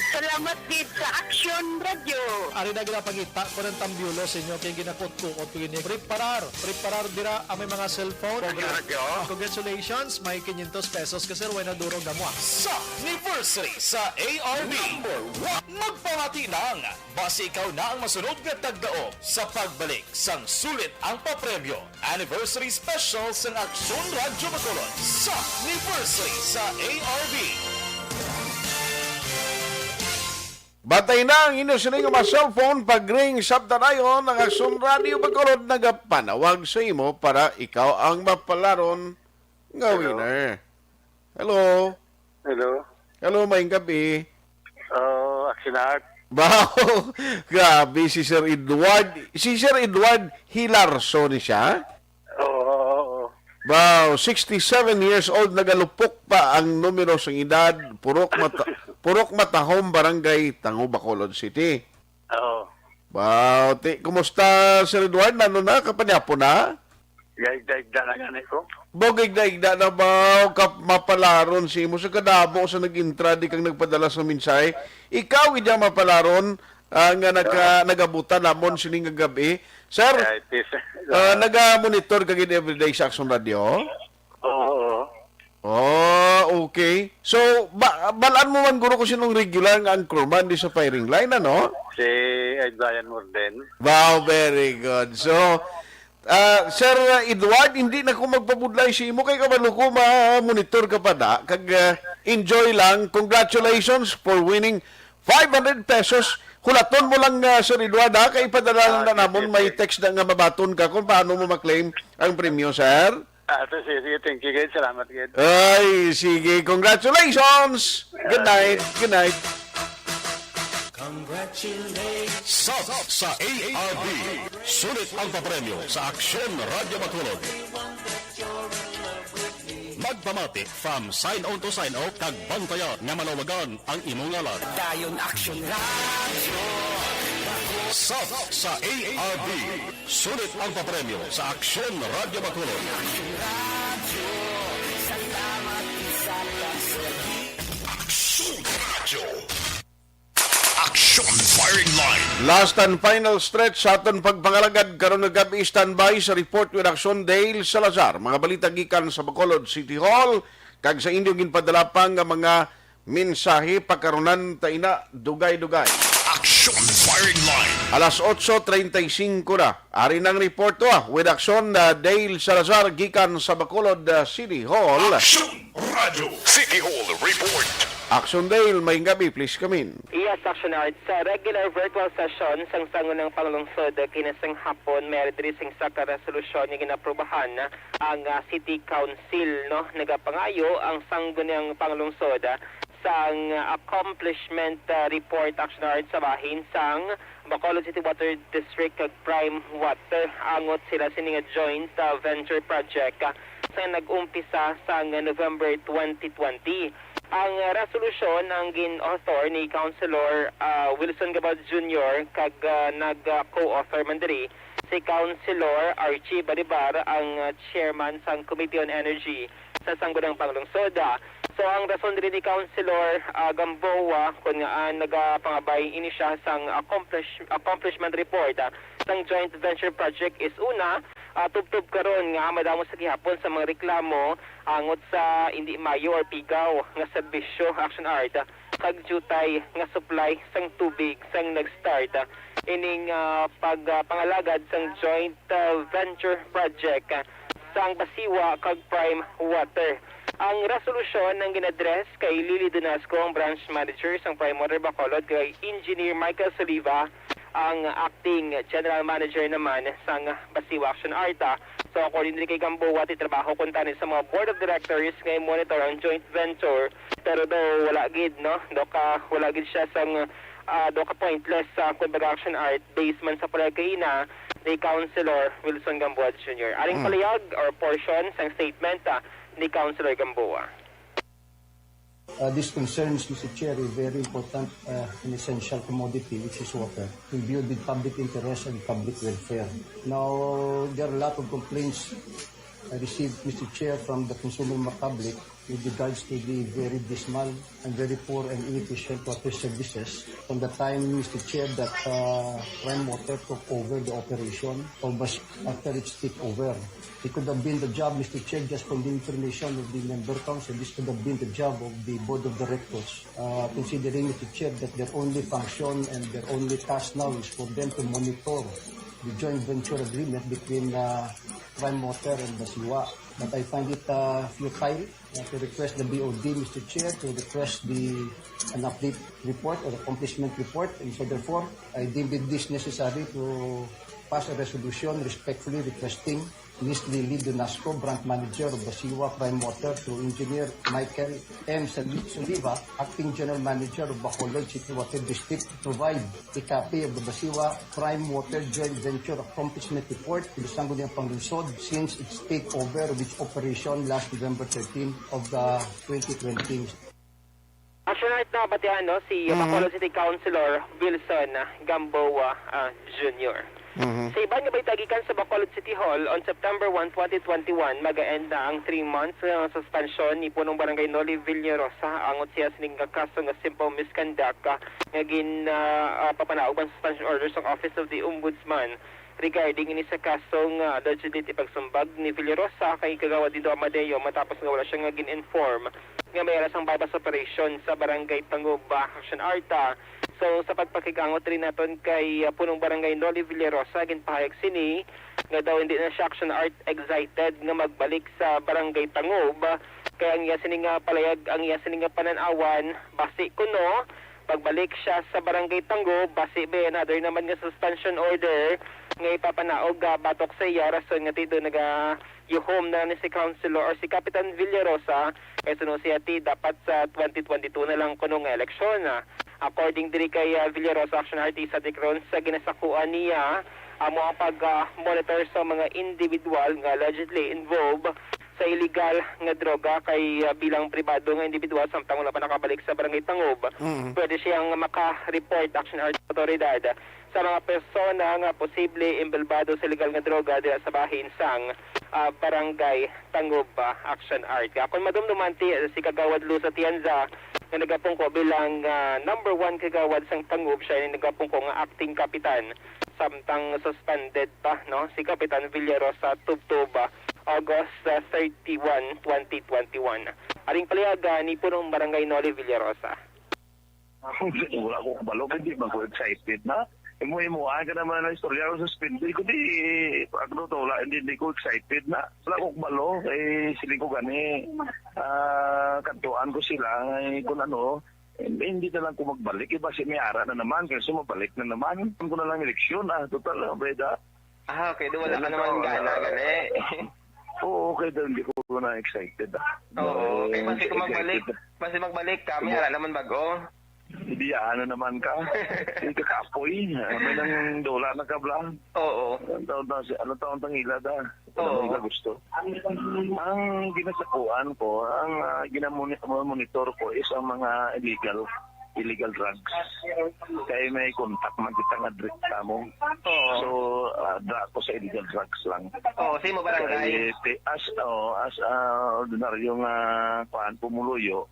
Salamat gid sa Action Radio. Ari na ginapangita ko ng tambyulo sa inyo kay ginakot-kuot ko ini. Preparar, preparar dira ang may mga cellphone. Action Radio. Congratulations, may quinientos pesos ka, sir, way na duro gamwa. Sa anniversary sa A R B. Number one. Magpamati lang, basi ikaw na ang masunod nga tagdaog sa pagbalik sang sulit ang papremyo. Anniversary Special sang Aksyon Radyo Bacolod sa anniversary sa A R B. Batay na ang inyo sini nga mga cellphone, pag-ring sa dayon ang Aksyon Radyo Bacolod nagapanawag sa imo para ikaw ang mapalaron nga Hello. winner. Hello. Hello. Hello, maayong gabi. Oh, Action Art. Wow! Grabe si Sir Edward. Si Sir Edward Hilarso ni siya? Oo, oo, oo. Wow, sixty-seven years old, nagalupok pa ang numero sa edad, Purok Mata-, Purok Matahom, Barangay Tango, Bacolod City. Oo. Wow, ti, kumusta, Sir Edward? Nano na? Kapanyapo na? Gaigda-igda na gani ko. Bugig na igda na ba? Kap-, mapalaron si imo sa kadamo sa nag-intra, di kang nagpadala sa mensahe. Ikaw, gid ang mapalaron, ah, nga nagka-, nagabutan namon sini nga gabi. Sir, Ay, tis-, ah, ah, naga-monitor ka gid everyday sa Aksyon Radio? Oo, oo. Oh, okay. So, ba, balaan mo man guro kung sinong regular nga anchorman di sa firing line, ano? Si Adrian Morden. Wow, very good. So, ah, Sir Edward, hindi na ko magpabudlay sa imo kay kabalo ko ma-monitor ka pa da. Kag, ah, enjoy lang. Congratulations for winning five hundred pesos. Hulaton mo lang, ah, Sir Edward, ha? Kay ipadala lang Ah, na sige, namon. May sige. text na nga mabaton ka kung paano mo ma-claim ang premyo, sir. Ah, so, sige, sige, thank you, gid. Salamat, gid. Ay, sige. Congratulations! Good Ah, night. sige. Good night. Congratulations. Sa, sa A R B, sulit ang papremyo sa Aksyon Radyo Bacolod. Magpamati from sign on to sign off kag bantayan nga malawagan ang imong ngalan. Dayon Aksyon Radyo. Sa, sa A R B, sulit ang papremyo sa Aksyon Radyo Bacolod. Aksyon Radyo. Salamat sa pagserbi. Aksyon Radyo. Action Firing Line. Last and final stretch sa aton pagpangalagad karon nga gab-i. Standby sa report with Action, Dale Salazar. Mga balita gikan sa Bacolod City Hall kag sa inyong ginpadala pa nga mga mensahe, pakarunan ta ina dugay-dugay. Action Firing Line. Alas otso treinta y cinco na. Ari nang report, ah, with Action, ah, Dale Salazar gikan sa Bacolod, ah, City Hall. Action Radio City Hall Report. Action Dale, may gabi, please come in. Yes, Action Art. Sa regular virtual session sang Sangguniang Panglungsod, ah, kinasang hapon, may diri sing sa ka resolusyon nga ginaprobahan ang, ah, City Council, no? Nagapangayo ang Sangguniang Panglungsod, ah, sang accomplishment, ah, report, Action Art, sa bahin sang Bacolod City Water District kag Prime Water angot sila sini nga joint, ah, venture project, ah, sa nag-umpisa sang November twenty twenty. Ang, ah, resolusyon ang gin-author ni Councilor, ah, Wilson Gabao Junior kag, ah, nag, ah, co-author man diri si Councilor Archie Balibar, ang, ah, chairman sang Committee on Energy sa Sangguniang Panglungsod. Ah, so, ang rason diri ni Councilor, ah, Gamboa, kun ngaa nagapangabay ini siya sang accomplish-, accomplishment report, ah, sang joint venture project is una, ah, tubtob karon nga madamo sa gihapon sa mga reklamo angot sa indi maayo or pigaw nga serbisyo, Action Art, kag diutay nga supply sang tubig sang nag-start, ah, ining, ah, pag, ah, pangalagad sang joint, ah, venture project, ah, sang Basiwa kag Prime Water. Ang resolusyon ang gin-address kay Lily Donasco, ang branch manager sang Prime Water Bacolod, kay Engineer Michael Soliva, ang acting general manager naman sang Basiwa Action Art. So, according diri kay Gamboa, titrabaho kuntani sa mga board of directors nga i-monitor ang joint venture, pero daw wala gid, no? Daw ka, wala gid siya sang, ah, daw ka pointless sa, kumbaga, Action Art, based man sa pulay kaina ni Councilor Wilson Gamboa Junior. Aring Mm. palayag or portion sang statement, ah, ni Councilor Gamboa. Uh, this concerns, Mister Chair, a very important, uh, and essential commodity, which is water, imbued with public interest and public welfare. Now, there are a lot of complaints I received, Mister Chair, from the consumer public with regards to the very dismal and very poor and inefficient water services from the time, Mister Chair, that, uh, Prime Water took over the operation of Bas-, after its takeover. It could have been the job, Mister Chair, just for the information of the member council, this could have been the job of the board of directors, uh, considering, Mister Chair, that their only function and their only task now is for them to monitor the joint venture agreement between, uh, Prime Water and Basiwa. But I find it, uh, futile, uh, to request the B O D, Mister Chair, to request the, an update report or accomplishment report. And so therefore, I deem it this necessary to pass a resolution respectfully requesting Miss Lily Donasco, Branch Manager of Basiwa Prime Water, to Engineer Michael M. Sali-, Soliva, Acting General Manager of Bacolod City Water District, to provide a copy of the Basiwa Prime Water Joint Venture Accomplishment Report to the Sangguniang Panglungsod since its takeover of its operation last November thirteen of the twenty twenty. Action Art, nabatian, no, si Mhm. Bacolod City Councilor Wilson Gamboa, ah, Junior. Mhm. Sa iban nga balita gikan sa Bacolod City Hall, on September one, twenty twenty-one, mag-end na ang three months nga suspension ni Punong Barangay Noli Villarosa angot siya sining nga kaso nga simple misconduct, ah, nga gin, ah, ah, papanaog ang suspension order sang Office of the Ombudsman regarding ini sa kasong, ah, allegedly ipagsumbag ni Villarosa kay Kagawad Dido Amadeo matapos nga wala siya nga gin-inform nga may alas ang buy-bust operation sa Barangay Tangub, ah, Action Art. So, sa pagpakig-angot rin naton kay, ah, Punong Barangay Noli Villarosa, ginpahayag sini nga daw hindi na siya, Action Art, excited nga magbalik sa Barangay Tangub, kaya ang iya sini nga palayag, ang iya sini nga panan-awan, basi kuno magbalik siya sa Barangay Tangub, basi may another naman nga suspension order nga ipapanaog, ah, batok sa iya, rason nga ti do nagayuhom na ni si Councilor or si Kapitan Villarosa, kay suno siya ti dapat sa twenty twenty-two na lang kuno nga eleksyon, ah. According diri kay, ah, Villarosa, Action Art, isa ti karon sa ginasakuan niya, amo ang pag, ah, monitor sa mga individual nga allegedly involved sa iligal nga droga kay, ah, bilang pribado nga individual samtang wala pa nakabalik sa Barangay Tangub, Mm. pwede siyang maka-report, Action Arts, sa otoridad sa mga persona nga posible inbolbado sa iligal nga droga dira sa bahin sang, ah, Barangay Tangub, ah, Action Art. Kaya kung madumduman ti, si Kagawad Luz Atienza nga nagapungko bilang, ah, number one kagawad sang Tangub, siya ni nagapungko nga acting kapitan samtang suspended pa, no, si Kapitan Villarosa tubtob, ah, August, ah, thirty-one, twenty twenty-one. Aring paliyaga ni Punong Barangay Noli Villarosa. Wala ko kabalo, hindi man ko excited na. Imo-imo, ah, ka naman ang istorya ko sa spindle ko, di, ano to, wala, hindi, hindi ko excited na. Wala ko kabalo, eh, siling ko gani, ah, kantuan ko sila, eh, kung ano, eh, hindi na lang ko magbalik, eh, basi may ara na naman, kasi mabalik na naman. Ano ko na lang eleksyon, ah, total, ah, breda. Ah, okay, do wala ka Ano naman to, gana, ah, gani. Oo, okay daw, hindi ko na excited, ah. Oo, kay Eh, basi kung magbalik, excited. basi magbalik ka, may Mo- ara naman bago. Hindi, ano naman ka? Hindi ka kapoy. May nang dola na ka, bla? Oo. Anong taon, taon, si-, anong taon tang ila, da? Oo. Anong ila gusto? Ang ginasakuan ko, ang, ah, ginamoni-, monitor ko is ang mga illegal, illegal drugs. Kay may contact man kita nga direct sa mo. Oo. So, ah, da ako sa illegal drugs lang. Oo, sa imo barangay. Kay, ti-, as, oh, as, ah, ordinaryo nga, kuan, pumuluyo,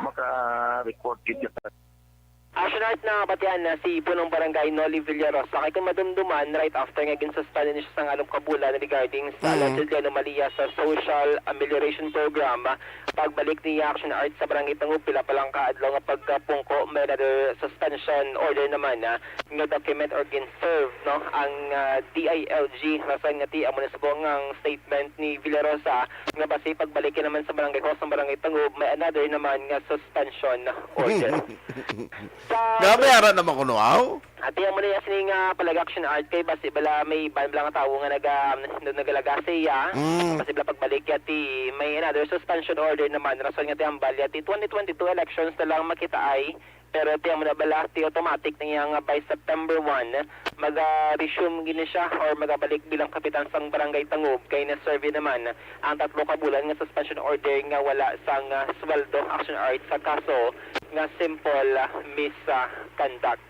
maka-report kita. Action Art, na batian na si Punong Barangay Noli Villarosa kay kung madumduman, right after nga ginsuspend ni siya sang alom ka bulan regarding sa Mm. allegedly anomalya sa Social Amelioration Program, pagbalik ni Action Art sa Barangay Tangub, pila pa lang ka adlaw nga pagkapungko, may another suspension order naman, ah, nga document or gin-serve, no, ang, ah, D I L G. Rason nga ti amo na subong ang statement ni Villarosa nga basi pagbalik naman sa barangay hall sang Barangay Tangub, may another naman nga suspension order. Sa Grabe, ara naman kuno, aw? Ati amo na yan sini nga palag Action Art kay basi bala may iban bala nga tawo nga naga, nagalagasi ya. Mm. Basi bala pagbalik ya ti may another suspension order naman. Rason nga ti hambal ya ti twenty twenty-two elections na lang makita ay. Pero ti amo na bala ti automatic na iya nga by September one, maga-resume gini siya or magabalik bilang kapitan sang Barangay Tangub kay na-serve naman ang tatlo ka bulan nga suspension order nga wala sang, ah, sweldo, Action Art, sa kaso nga simple, ah, misconduct.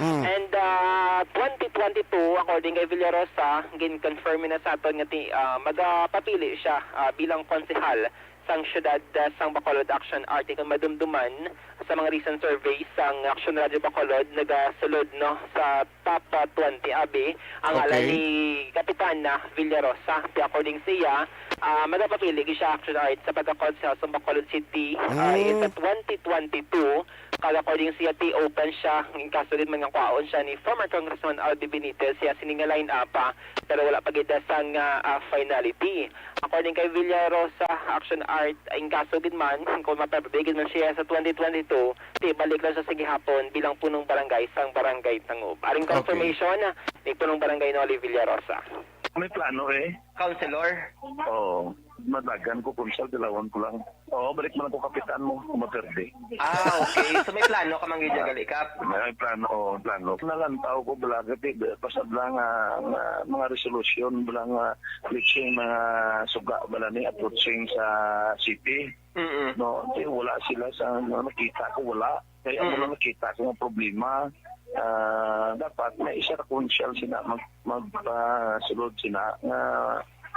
Mm. And, ah, twenty twenty-two, according kay Villarosa, gin-confirm na sa aton nga ti-, ah, magapapili siya, ah, bilang konsehal sang siyudad, ah, sang Bacolod, Action Art, kung madumduman sa mga recent surveys sang Action Radio Bacolod, nagasulod, no, sa top, ah, twenty abi ang ngalan Okay. ni Kapitan, ah, Villarosa. Kaya according siya, ah, magapapili gid siya, Action Art, sa pagkakonsehal sa Bacolod City, ah, Mm. sa twenty twenty-two. Kag according siya, ti open siya in kaso gid man nga kwaon siya ni former Congressman Albi Benitez siya sini nga line-up, ah, pero wala pa gid sang, ah, ah, finality. According kay Villarosa, Action Art, in kaso gid man, kung mapapabigin man siya sa twenty twenty-two, ti balik lang siya sa gihapon bilang punong barangay sang Barangay Tangub. Aring Okay. confirmation ni punong barangay Noli Villarosa. May plano eh. Councilor? Oo. Madlagan ko, kung sa dilawan ko lang. Oo, balik man ako kapitan mo, kung maperde. Ah, okay. So may plano ka man gid dyan, Galikap? May plano, oo, plano. Nalantaw ko, bala, kasi pasabla nga, nga mga resolusyon, bala nga reaching mga suga, bala ni approaching sa city. Mm-mm. No, eh, wala sila sa, ano, nakita ko, wala. Kaya Mm. wala nakita ko nga problema. Ah, dapat may isa ka konsyal sila mag, magpasulod sila nga,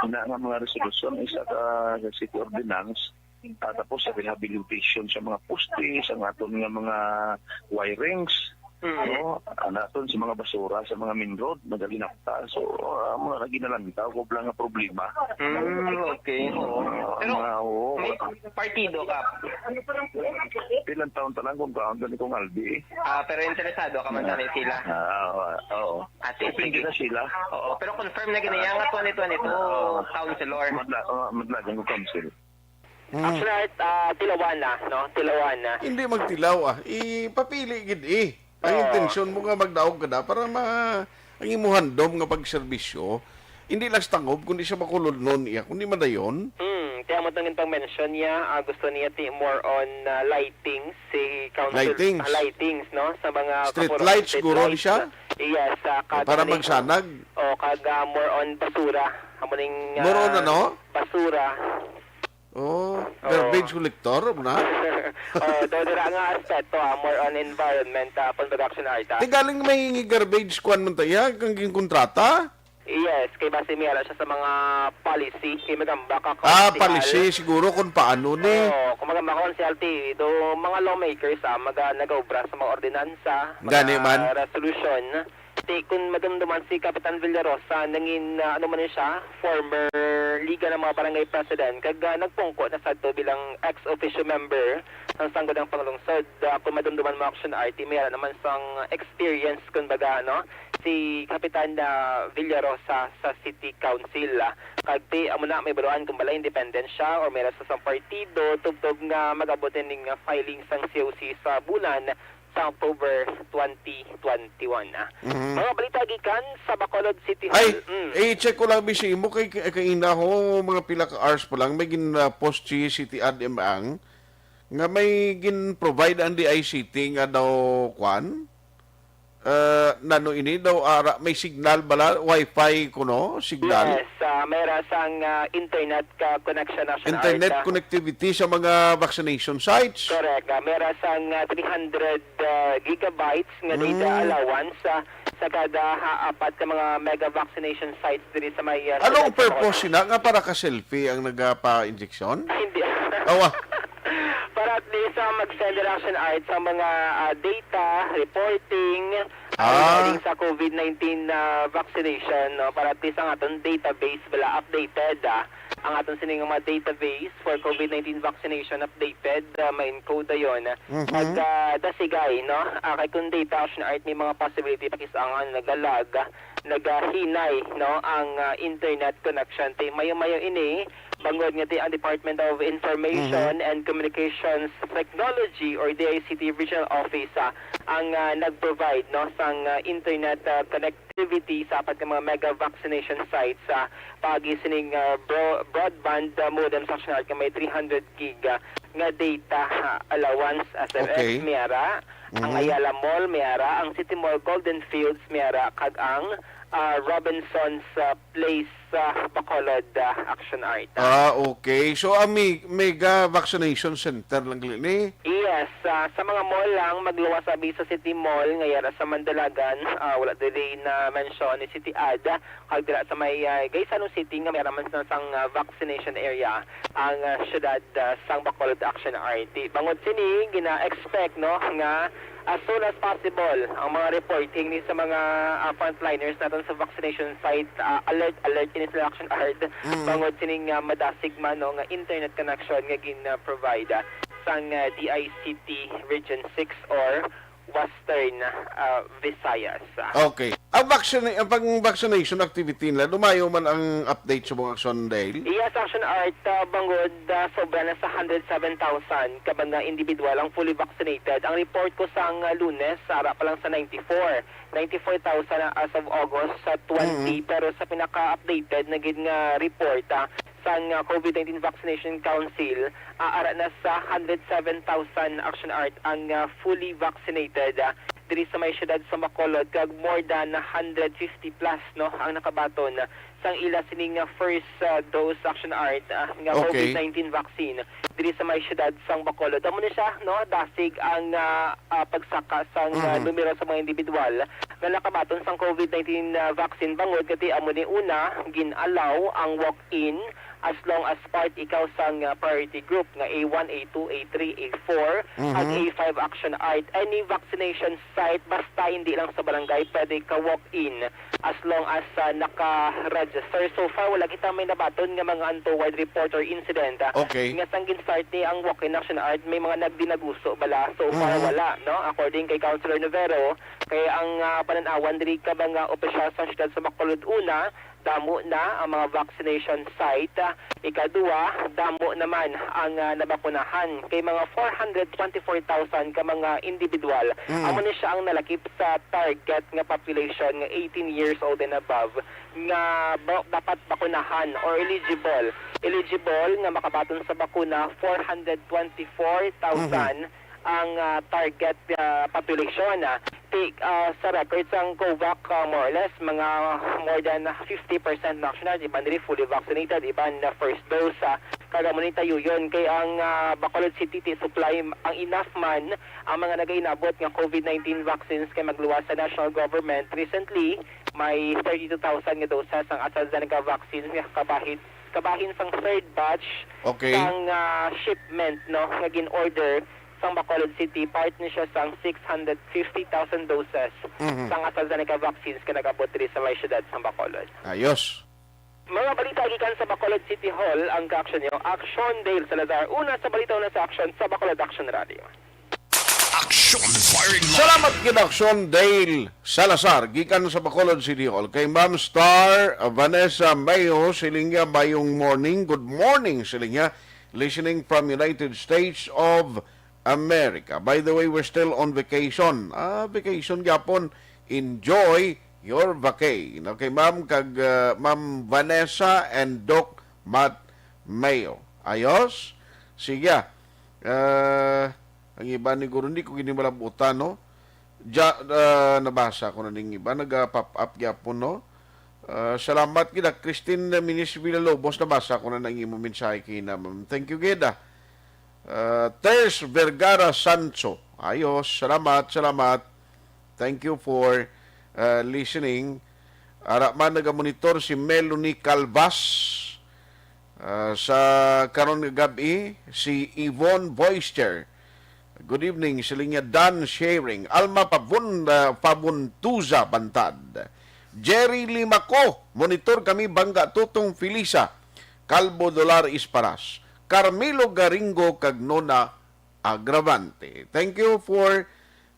nga, nga mga resolusyon, isa ka sa city ordinance, ah, tapos sa rehabilitation sa mga poste, sa aton nga mga wirings, Mm. no? Ang aton sa mga basura, sa mga main road, nagalinapta. So, ah, mga ginalantaw ko lang nga problema. Mm, okay, oo. Ah, Pero mga, oo. may partido ka? Ilang taon ta lang kung kaon ta ni Kong Albi, eh. Ah, pero interesado ka man sa sila? Ah, oo, oo. Ate, Open sige. Din na sila. Oo, pero confirm na gini, ang twenty twenty-two Oo. councilor. Madla-, oh, madlagan ko council. Mm. Actually, ah, tilawan na, no? Tilawan na. Hindi magtilaw, ah. Ipapili gid, eh. Ang Oo. intensyon mo nga magdaog ka na para ma-, ang imo handom nga pagserbisyo, hindi lang sa Tangub, kundi sa Bacolod noon, iya, kundi madayon. Hmm, kaya mo tangin pang mention niya, ah, gusto niya ti more on, ah, lighting, si council, Lightings. ah, lightings, no? Sa mga Street kapulo, lights, street siguro, lights. Siya? Yes, sa Para kag-, magsanag. O, kag, ah, more on basura. Amo ning, More on ah, ano? basura. Oh, garbage collector mo na? Oh, do dira nga aspeto, ah, more on environment, ah, pun pag-action art, ah. Ti galing may garbage kwan man tayo, kang ginkontrata? Yes, kay base may ara siya sa mga policy, kay magamba ka Ah, konsehal. Policy siguro kung paano ni. Oo, kung magamba ka konsehal, ti, do mga lawmakers, ah, maga, nagaobra sa mga ordinansa, mga Gani man. Resolution. Ti, kung madumduman si Kapitan Villarosa, nangin, ah, ano man ni siya, former Liga ng mga Barangay President, kag ah, nagpungko na sadto bilang ex officio member sang Sangguniang Panglungsod. Ah, kung madumduman mo, action art, ti, may ara naman sang experience, kumbaga, no? Si Kapitan, ah, Villarosa sa City Council, ah. Kag ti, amo na, may baluan kung bala independent siya or may ra sa sang partido, tubtob nga mag-abot ning, ah, filing sang C O C sa bulan sa October twenty twenty-one, ah. Mhm. Mga balita gikan sa Bacolod City Hall. Ay, Mm. i-check ko lang bisi mo kay kay- kaina ho, mga pila ka hours pa lang may gin-post si City Admin nga may gin-provide ang D I C T nga daw kwan. Eh, nano ini daw ara may signal bala, wifi kuno, signal. Yes, ah, may ra sang, ah, internet ka connection, action Internet art, ah. Connectivity sa mga vaccination sites. Correct. Ah, may ra sang, ah, three hundred, ah, gigabytes nga data Mm. allowance, ah, sa kada, ah, apat ka mga mega vaccination sites diri sa may, ah, Anong Sugad sa purpose sina nga para ka selfie ang nagapa-injection? Hindi. Awa. Para at least, ah, mag-send, action art sa mga, ah, data, reporting, Ah. regarding sa COVID nineteen, ah, vaccination, no? Para at least ang aton database bala updated, ah. Ang aton sining mga database for COVID nineteen vaccination updated, ah, ma-encode dayon. Mhm. Pag, ah, dasigay, no? Ah, kay kung data, action art, may mga possibility pakis-angan nagalag, nagahinay, no, ang, ah, internet connection. Ti mayo-mayo ini, bangod nga ti ang Department of Information Mhm. and Communications Technology or D I C T Regional Office, ah, ang, ah, nag-provide, no, sang, ah, internet, ah, connectivity sa apat ka mga mega vaccination sites sa paagi sining, ah, bro-, broadband, ah, modem, action art, nga may three hundred gig, ah, nga data, ah, allowance, S M S, Okay. may ara, ang Mhm. Ayala Mall, may ara, ang City Mall Golden Fields, may ara, kag ang, ah, Robinson's, ah, Place, ah, Bacolod, ah, action art. Ah, okay. So, ang me- mega vaccination center lang gali ni? Yes, ah, sa mga mall lang, magluwas abi sa City Mall, nga yara sa Mandalagan, ah, wala dili na mention ni City Ad, kag dira sa may, ah, Gaisano City, nga may raman sa sang, ah, vaccination area ang, ah, syudad, ah, sang Bacolod, action art. Bangod sini, gina-expect, no, nga as soon as possible ang mga reporting ni sa mga, ah, frontliners naton sa vaccination site, ah, alert, alert ini sa action art. Mm. Bangod sining, ah, madasig man, no, nga internet connection nga gin-, ah, provide, ah, sang, ah, D I C T Region six or Western, ah, Visayas. Okay. Ang vaccine, ang pang-vaccination activity nila, dumayo man ang update sa mga action, Dale? Yes, action art, ah, bangod, ah, sobra na sa hundred seven thousand ka mga individual ang fully vaccinated. Ang report ko sang, ah, Lunes, ara pa lang sa ninety-four. Ninety-four thousand as of August sa twenty, Mhm. Pero sa pinaka-updated na gid nga report, ah, sang, ah, COVID nineteen Vaccination Council, ah, ara na sa hundred seven thousand, action art, ang, ah, fully vaccinated, ah, diri sa may siyudad sa Bacolod, kag more than hundred fifty plus, no, ang nakabaton sang ila sining, ah, first, ah, dose, action art, ah, nga Okay. COVID nineteen vaccine diri sa may siyudad sang Bacolod. Amo ni siya, no, dasig ang, ah, ah, pagsaka sang, ah, Mhm. numero sa mga individual nga nakabaton sang COVID nineteen, ah, vaccine, bangod nga ti amo ni una gin-allow ang walk-in as long as part ikaw sang, ah, priority group nga A one, A two, A three, A four, Mhm. ag A five, action art. Any vaccination site, basta hindi lang sa barangay, pwede ka walk-in as long as, ah, naka-register. So far, wala kita may nabaton nga mga untoward report or incident, ah, Okay. nga sang gin-start ni ang walk-in, action art, may mga nagdinaguso bala. So far, Mhm. wala, no? According kay Councilor Novero, kay ang, ah, panan-awan diri ka mga opisyal sa siyudad sa Bacolod, una, damo na ang mga vaccination site. Ikaduha, damo naman ang, ah, nabakunahan. Kay mga four hundred twenty-four thousand ka mga individual. Mm. Amo ni siya ang nalakip sa target nga population nga eighteen years old and above nga ba- dapat bakunahan or eligible. Eligible nga makabaton sa bakuna, four hundred twenty-four thousand ang, ah, target, ah, population, ah. Ti, ah, sa records ang COVAC, ah, more or less, mga more than fifty percent na, actually, iban diri fully vaccinated, iban na first dose, ah. Para mo ni tayo yun, kay ang, ah, Bacolod City ti supply ang enough man ang mga nagainabot nga COVID nineteen vaccines kay magluwas sa national government. Recently, may thirty-two thousand nga doses ang AstraZeneca vaccine nga kabahin, kabahin sang third batch Okay. sang, ah, shipment, no, nga gin-order sang Bacolod City. Part ni siya sang six hundred fifty thousand doses Mhm. sang AstraZeneca vaccines nga nag-abot diri sa may siyudad sang Bacolod. Ayos. Mga balita gikan sa Bacolod City Hall ang kaaksyon niyo. Aksyon, Dale Salazar. Una sa balita, una sa aksyon sa Bacolod Action Radio. Action Firing Line. Salamat gid, Aksyon Dale Salazar, gikan sa Bacolod City Hall. Kay Ma'am Star Vanessa Mayo, siling niya, "Mayong morning." Good morning, siling niya. "Listening from United States of America." By the way, we're still on vacation. Ah, vacation gyapon. Enjoy your vacay. Okay, ma'am, kag, ah, Ma'am Vanessa and Doc Matt Mayo. Ayos? Sige. Ah, ang iba ni guro, hindi ko gini malabutan, no? Ja, ah, nabasa ko na ning iba. Naga-pop up gyapon, no? Ah, salamat gid, ah, Christine Minis Villalobos, nabasa ko na ang imo mensahe kina, ma'am. Thank you gid, ah. Ah, Ters Vergara Sancho. Ayos, salamat, salamat. Thank you for, ah, listening. Ara man nagamonitor si Melanie Calvas. Ah, sa karon nga gab-i, si Yvonne Boyster. Good evening, siling niya, Dan Sharing. Alma Pabun-, ah, Pabuntuza Bantad. Jerry Limaco, monitor kami, Bangga Tutong Felisa. Calvo Dolar Isparas. Carmelo Garingo kag Nona Agravante. Thank you for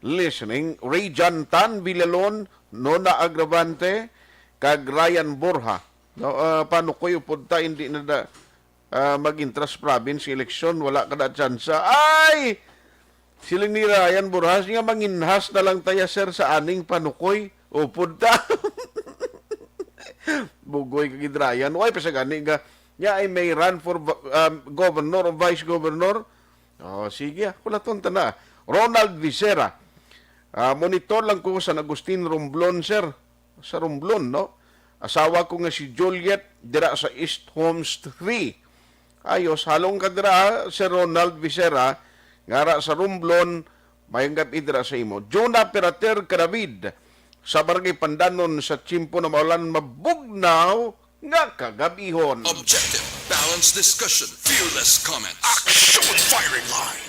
listening. Ray John Tan Villalon, Nona Agravante, kag Ryan Borja. No, ah, paano ko yung punta? Hindi na da, ah, mag-Intras province election, wala ka na tsansa. Ay! Siling ni Ryan Borja nga manginhas na lang taya, sir, sa aning panukoy. Upod ta. Bugoy ka gid, Ryan. Why pa sa gani nga, niya ay may run for va-, um, governor o vice governor? Oh, sige, ah, kulaton ta na. Ronald Visera, ah, monitor lang ko sa Agustin Romblon, sir. Sa Romblon, no? Asawa ko nga si Juliet, dira sa East Homes three. Ayos, halong ka dira, Sir Ronald Visera, ngara sa Romblon, mayong gab-i dira sa imo. Jonah Perater Cadavid, sa Barangay Pandanon, sa tiyempo na maulan, mabugnaw nga kagabihon. Objective, balanced discussion, fearless comments. Action Firing Line.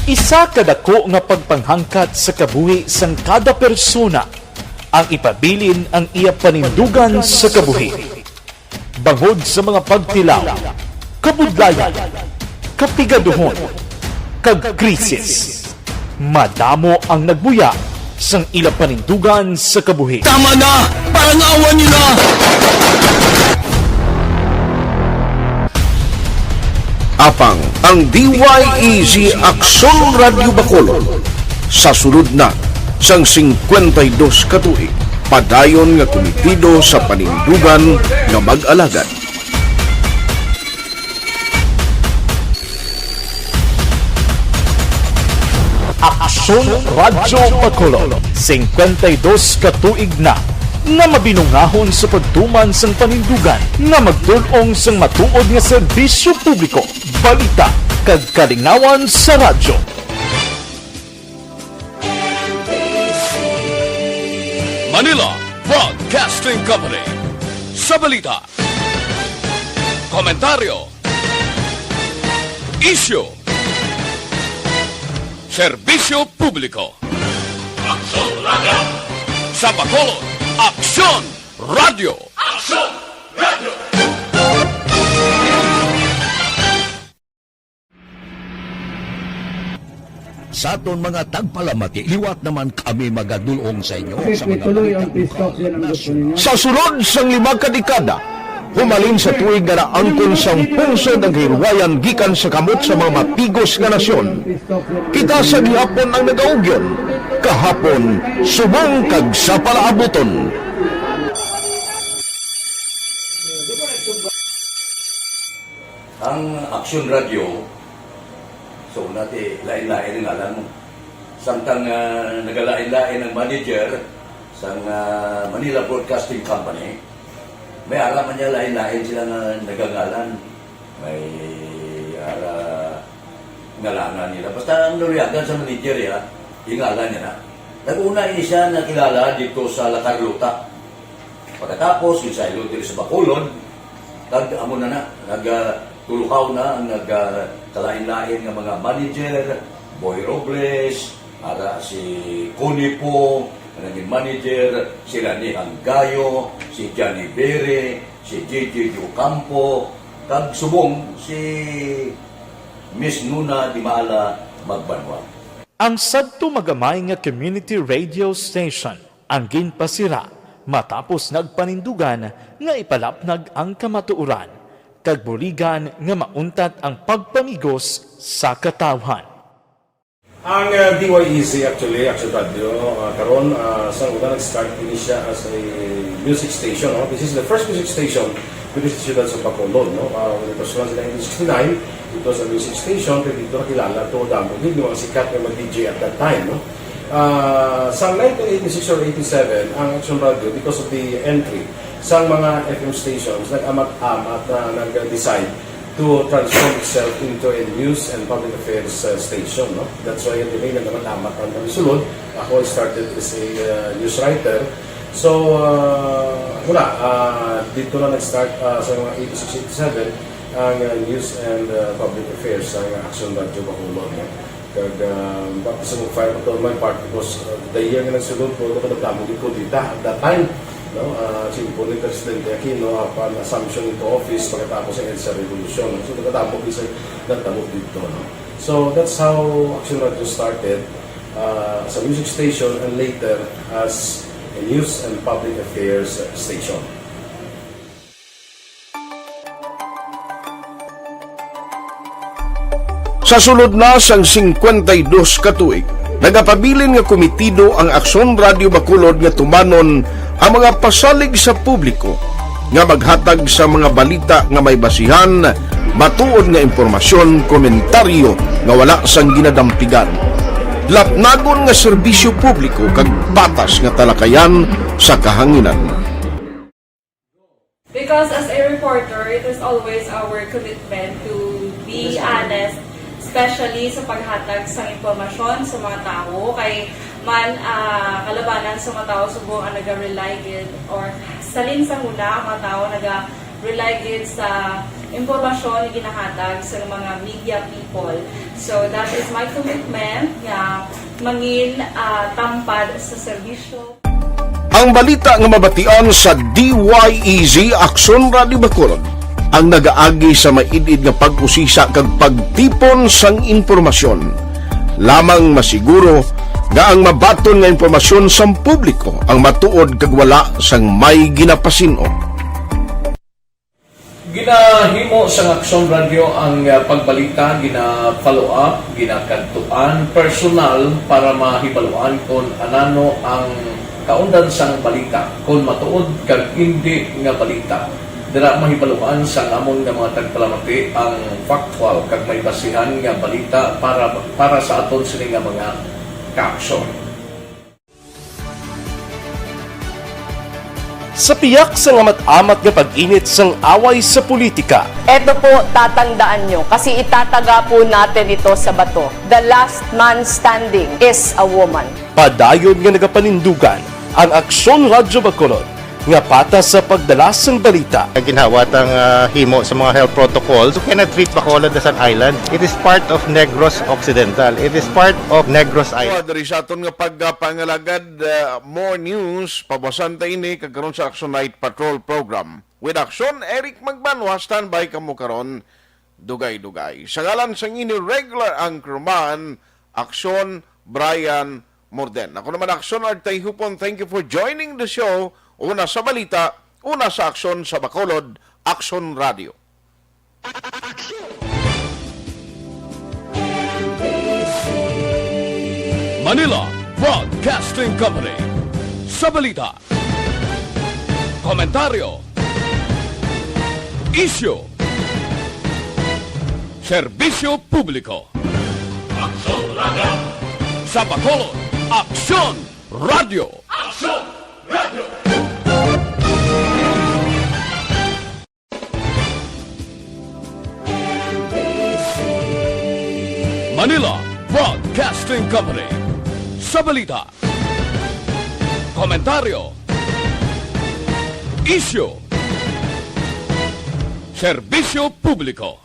Isa ka dako nga pagpanghangkat sa kabuhi sang kada persona ang ipabilin ang iya panindugan sa kabuhi. Bangod sa mga pagtilaw, kabudlayan, kapigaduhon, kag krisis, madamo ang nagbuya sang ila panindugan sa kabuhi. Tama na! Parang awa nila! Apang ang D Y E Z Aksyon Radyo Bacolod, sa sulod na sang singkwenta y dos ka tuig, padayon nga kumitido sa panindugan nga mag-alagad. Aksyon Radyo Bacolod, singkwenta y dos ka tuig na nga mabinungahon sa pagtuman sang panindugan nga magtul-ong sang matuod nga serbisyo publiko, balita, kag kalingawan sa radyo. Manila Broadcasting Company. Sa balita, komentaryo, isyu, serbisyo publiko. Aksyon Radyo. Sa Bacolod, Aksyon Radyo. Aksyon Radyo. Sa aton mga tagpalamati, liwat naman kami magadul-ong sa inyo sa mga balita lokal, nasyonal. Sa sulod sang lima ka dekada, humalin sa tuig nga naangkon sang pungsod ang kahilwayan gikan sa kamot sa mga matigos nga nasyon, kita sa gihapon ang nagaugyon, kahapon, subong kag sa palaabuton. Ang Action Radio, so, nati, lain-lain ang ngalan mo. Samtang, ah, nagalain-lain ang manager sang, ah, Manila Broadcasting Company, may ara man niya lain-lain sila nga nagangalan. May ara ngalangan nila. Basta ang naluyagan sa manager, ya, ingalan niya na. Nag-una ini siya nakilala dito sa La Carlota. Pagkatapos, ginsaylo diri sa Bacolod, kag amo na na, nagtuluhaw na ang nagkalain-lain nga mga manager, Boy Robles, ara si Connie Po, nga naging manager, si Rani Hanggayo, si Johnny Bere, si J J Ocampo, kag subong si Miss Nuna Dimala Magbanwa. Ang sadto magamay nga community radio station ang ginpasira matapos nagpanindugan nga ipalapnag ang kamatuoran kag buligan nga mauntat ang pagpamigos sa katawhan. Ang uh, D Y E C actually, Action Radio, uh, karon uh, sa una nag-start ini siya as a music station. No? This is the first music station diri sa siyudad sa Bacolod. No? Uh, when it was launched in nineteen sixty-nine, it was a music station, pero dito nakilala to damo gid yung mga sikat nga mga D J at that time. No? Uh, sa nineteen eighty-six or eighty-seven, ang Action Radio, because of the entry sa mga F M stations, nag-amat-amat na nag-decide to transform itself into a news and public affairs uh, station. No? That's why diri nagdamat-damat ang kami sulod. Ako, I started as a uh, news writer. So, uh, wala, uh, dito na nag-start uh, sa mga eighty-six, eighty-seven ang uh, news and uh, public affairs sa Action Radio Bacolod. No? Kag uh, baptism of fire pa to my part because uh, the year nga nagsulod ko, ako nagdamo gid ko dita at that time. No? Uh, Simpo ni Presidente Aquino upon assumption into office pagkatapos ng EDSA Revolution. No? So nagdamo gid sa nagdamo dito. No? So that's how Action Radio started uh, as a music station and later as a news and public affairs station. Sa sulod na sang singkwenta y dos ka tuig, nagapabilin nga komitido ang Aksyon Radio Bacolod nga tumanon ang mga pasalig sa publiko nga maghatag sa mga balita nga may basihan, matuod nga impormasyon, komentaryo nga wala sang ginadampigan, lapnagon nga serbisyo publiko kag patas nga talakayan sa kahanginan. Because as a reporter, it is always our commitment to be honest, especially sa paghatag sang impormasyon sa mga tawo. Kay man ah, kalabanan sa mga tawo subong ang naga-rely gid or salin sa huna ang mga tawo naga-rely gid sa impormasyon nga ginahatag sa mga media people. So that is my commitment nga mangin ah, tampad sa serbisyo. Ang balita nga mabatian sa D Y E Z Aksyon Radio Bacolod ang nagaagi sa maid-id nga pag-usisa kag pagtipon sang impormasyon. Lamang masiguro nga ang mabaton nga impormasyon sang publiko ang matuod kag wala sang may ginapasin-o. Ginahimo sang Aksyon Radio ang ah, pagbalita, gina-follow up, ginakadtuan personal para mahibaluan kon anano ang kaundan sang balita, kon matuod kag indi nga balita. Dira mahibaluan sang amon nga mga tagpalamati ang factual kag may basihan nga balita para para sa aton sini nga mga kaaksyon. Sa piyak sang amat-amat nga pag-init sang away sa politika. Eto po, tatandaan nyo, kasi itataga po natin ito sa bato. The last man standing is a woman. Padayon nga nagapanindugan ang Aksyon Radyo Bacolod nga patas sa pagdala sang balita. Ginhawat ang ah, himo sa mga health protocols. You cannot treat Bacolod as an island. It is part of Negros Occidental. It is part of Negros Island. Diri sa aton nga pagpangalagad, ah, more news, pabasan ta ini kag karon sa Action Night Patrol Program. With Action, Eric Magbanwa, standby kamo karon. Dugay-dugay. Sa ngalan sang inyo regular anchorman, Action, Brian Morden. Ako naman, Action Artay Hupon. Thank you for joining the show. Una sa balita, una sa aksyon sa Bacolod, Action Radio. Manila Broadcasting Company. Sa balita, komentaryo, isyu, Serbisyo publiko. Aksyon Radio. Sa Bacolod, Aksyon Radio. Aksyon Radio. Manila Broadcasting Company. Sa balita, komentaryo, isyu, serbisyo publiko.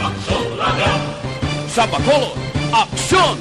Aksyon Radio. Sa Bacolod, Aksyon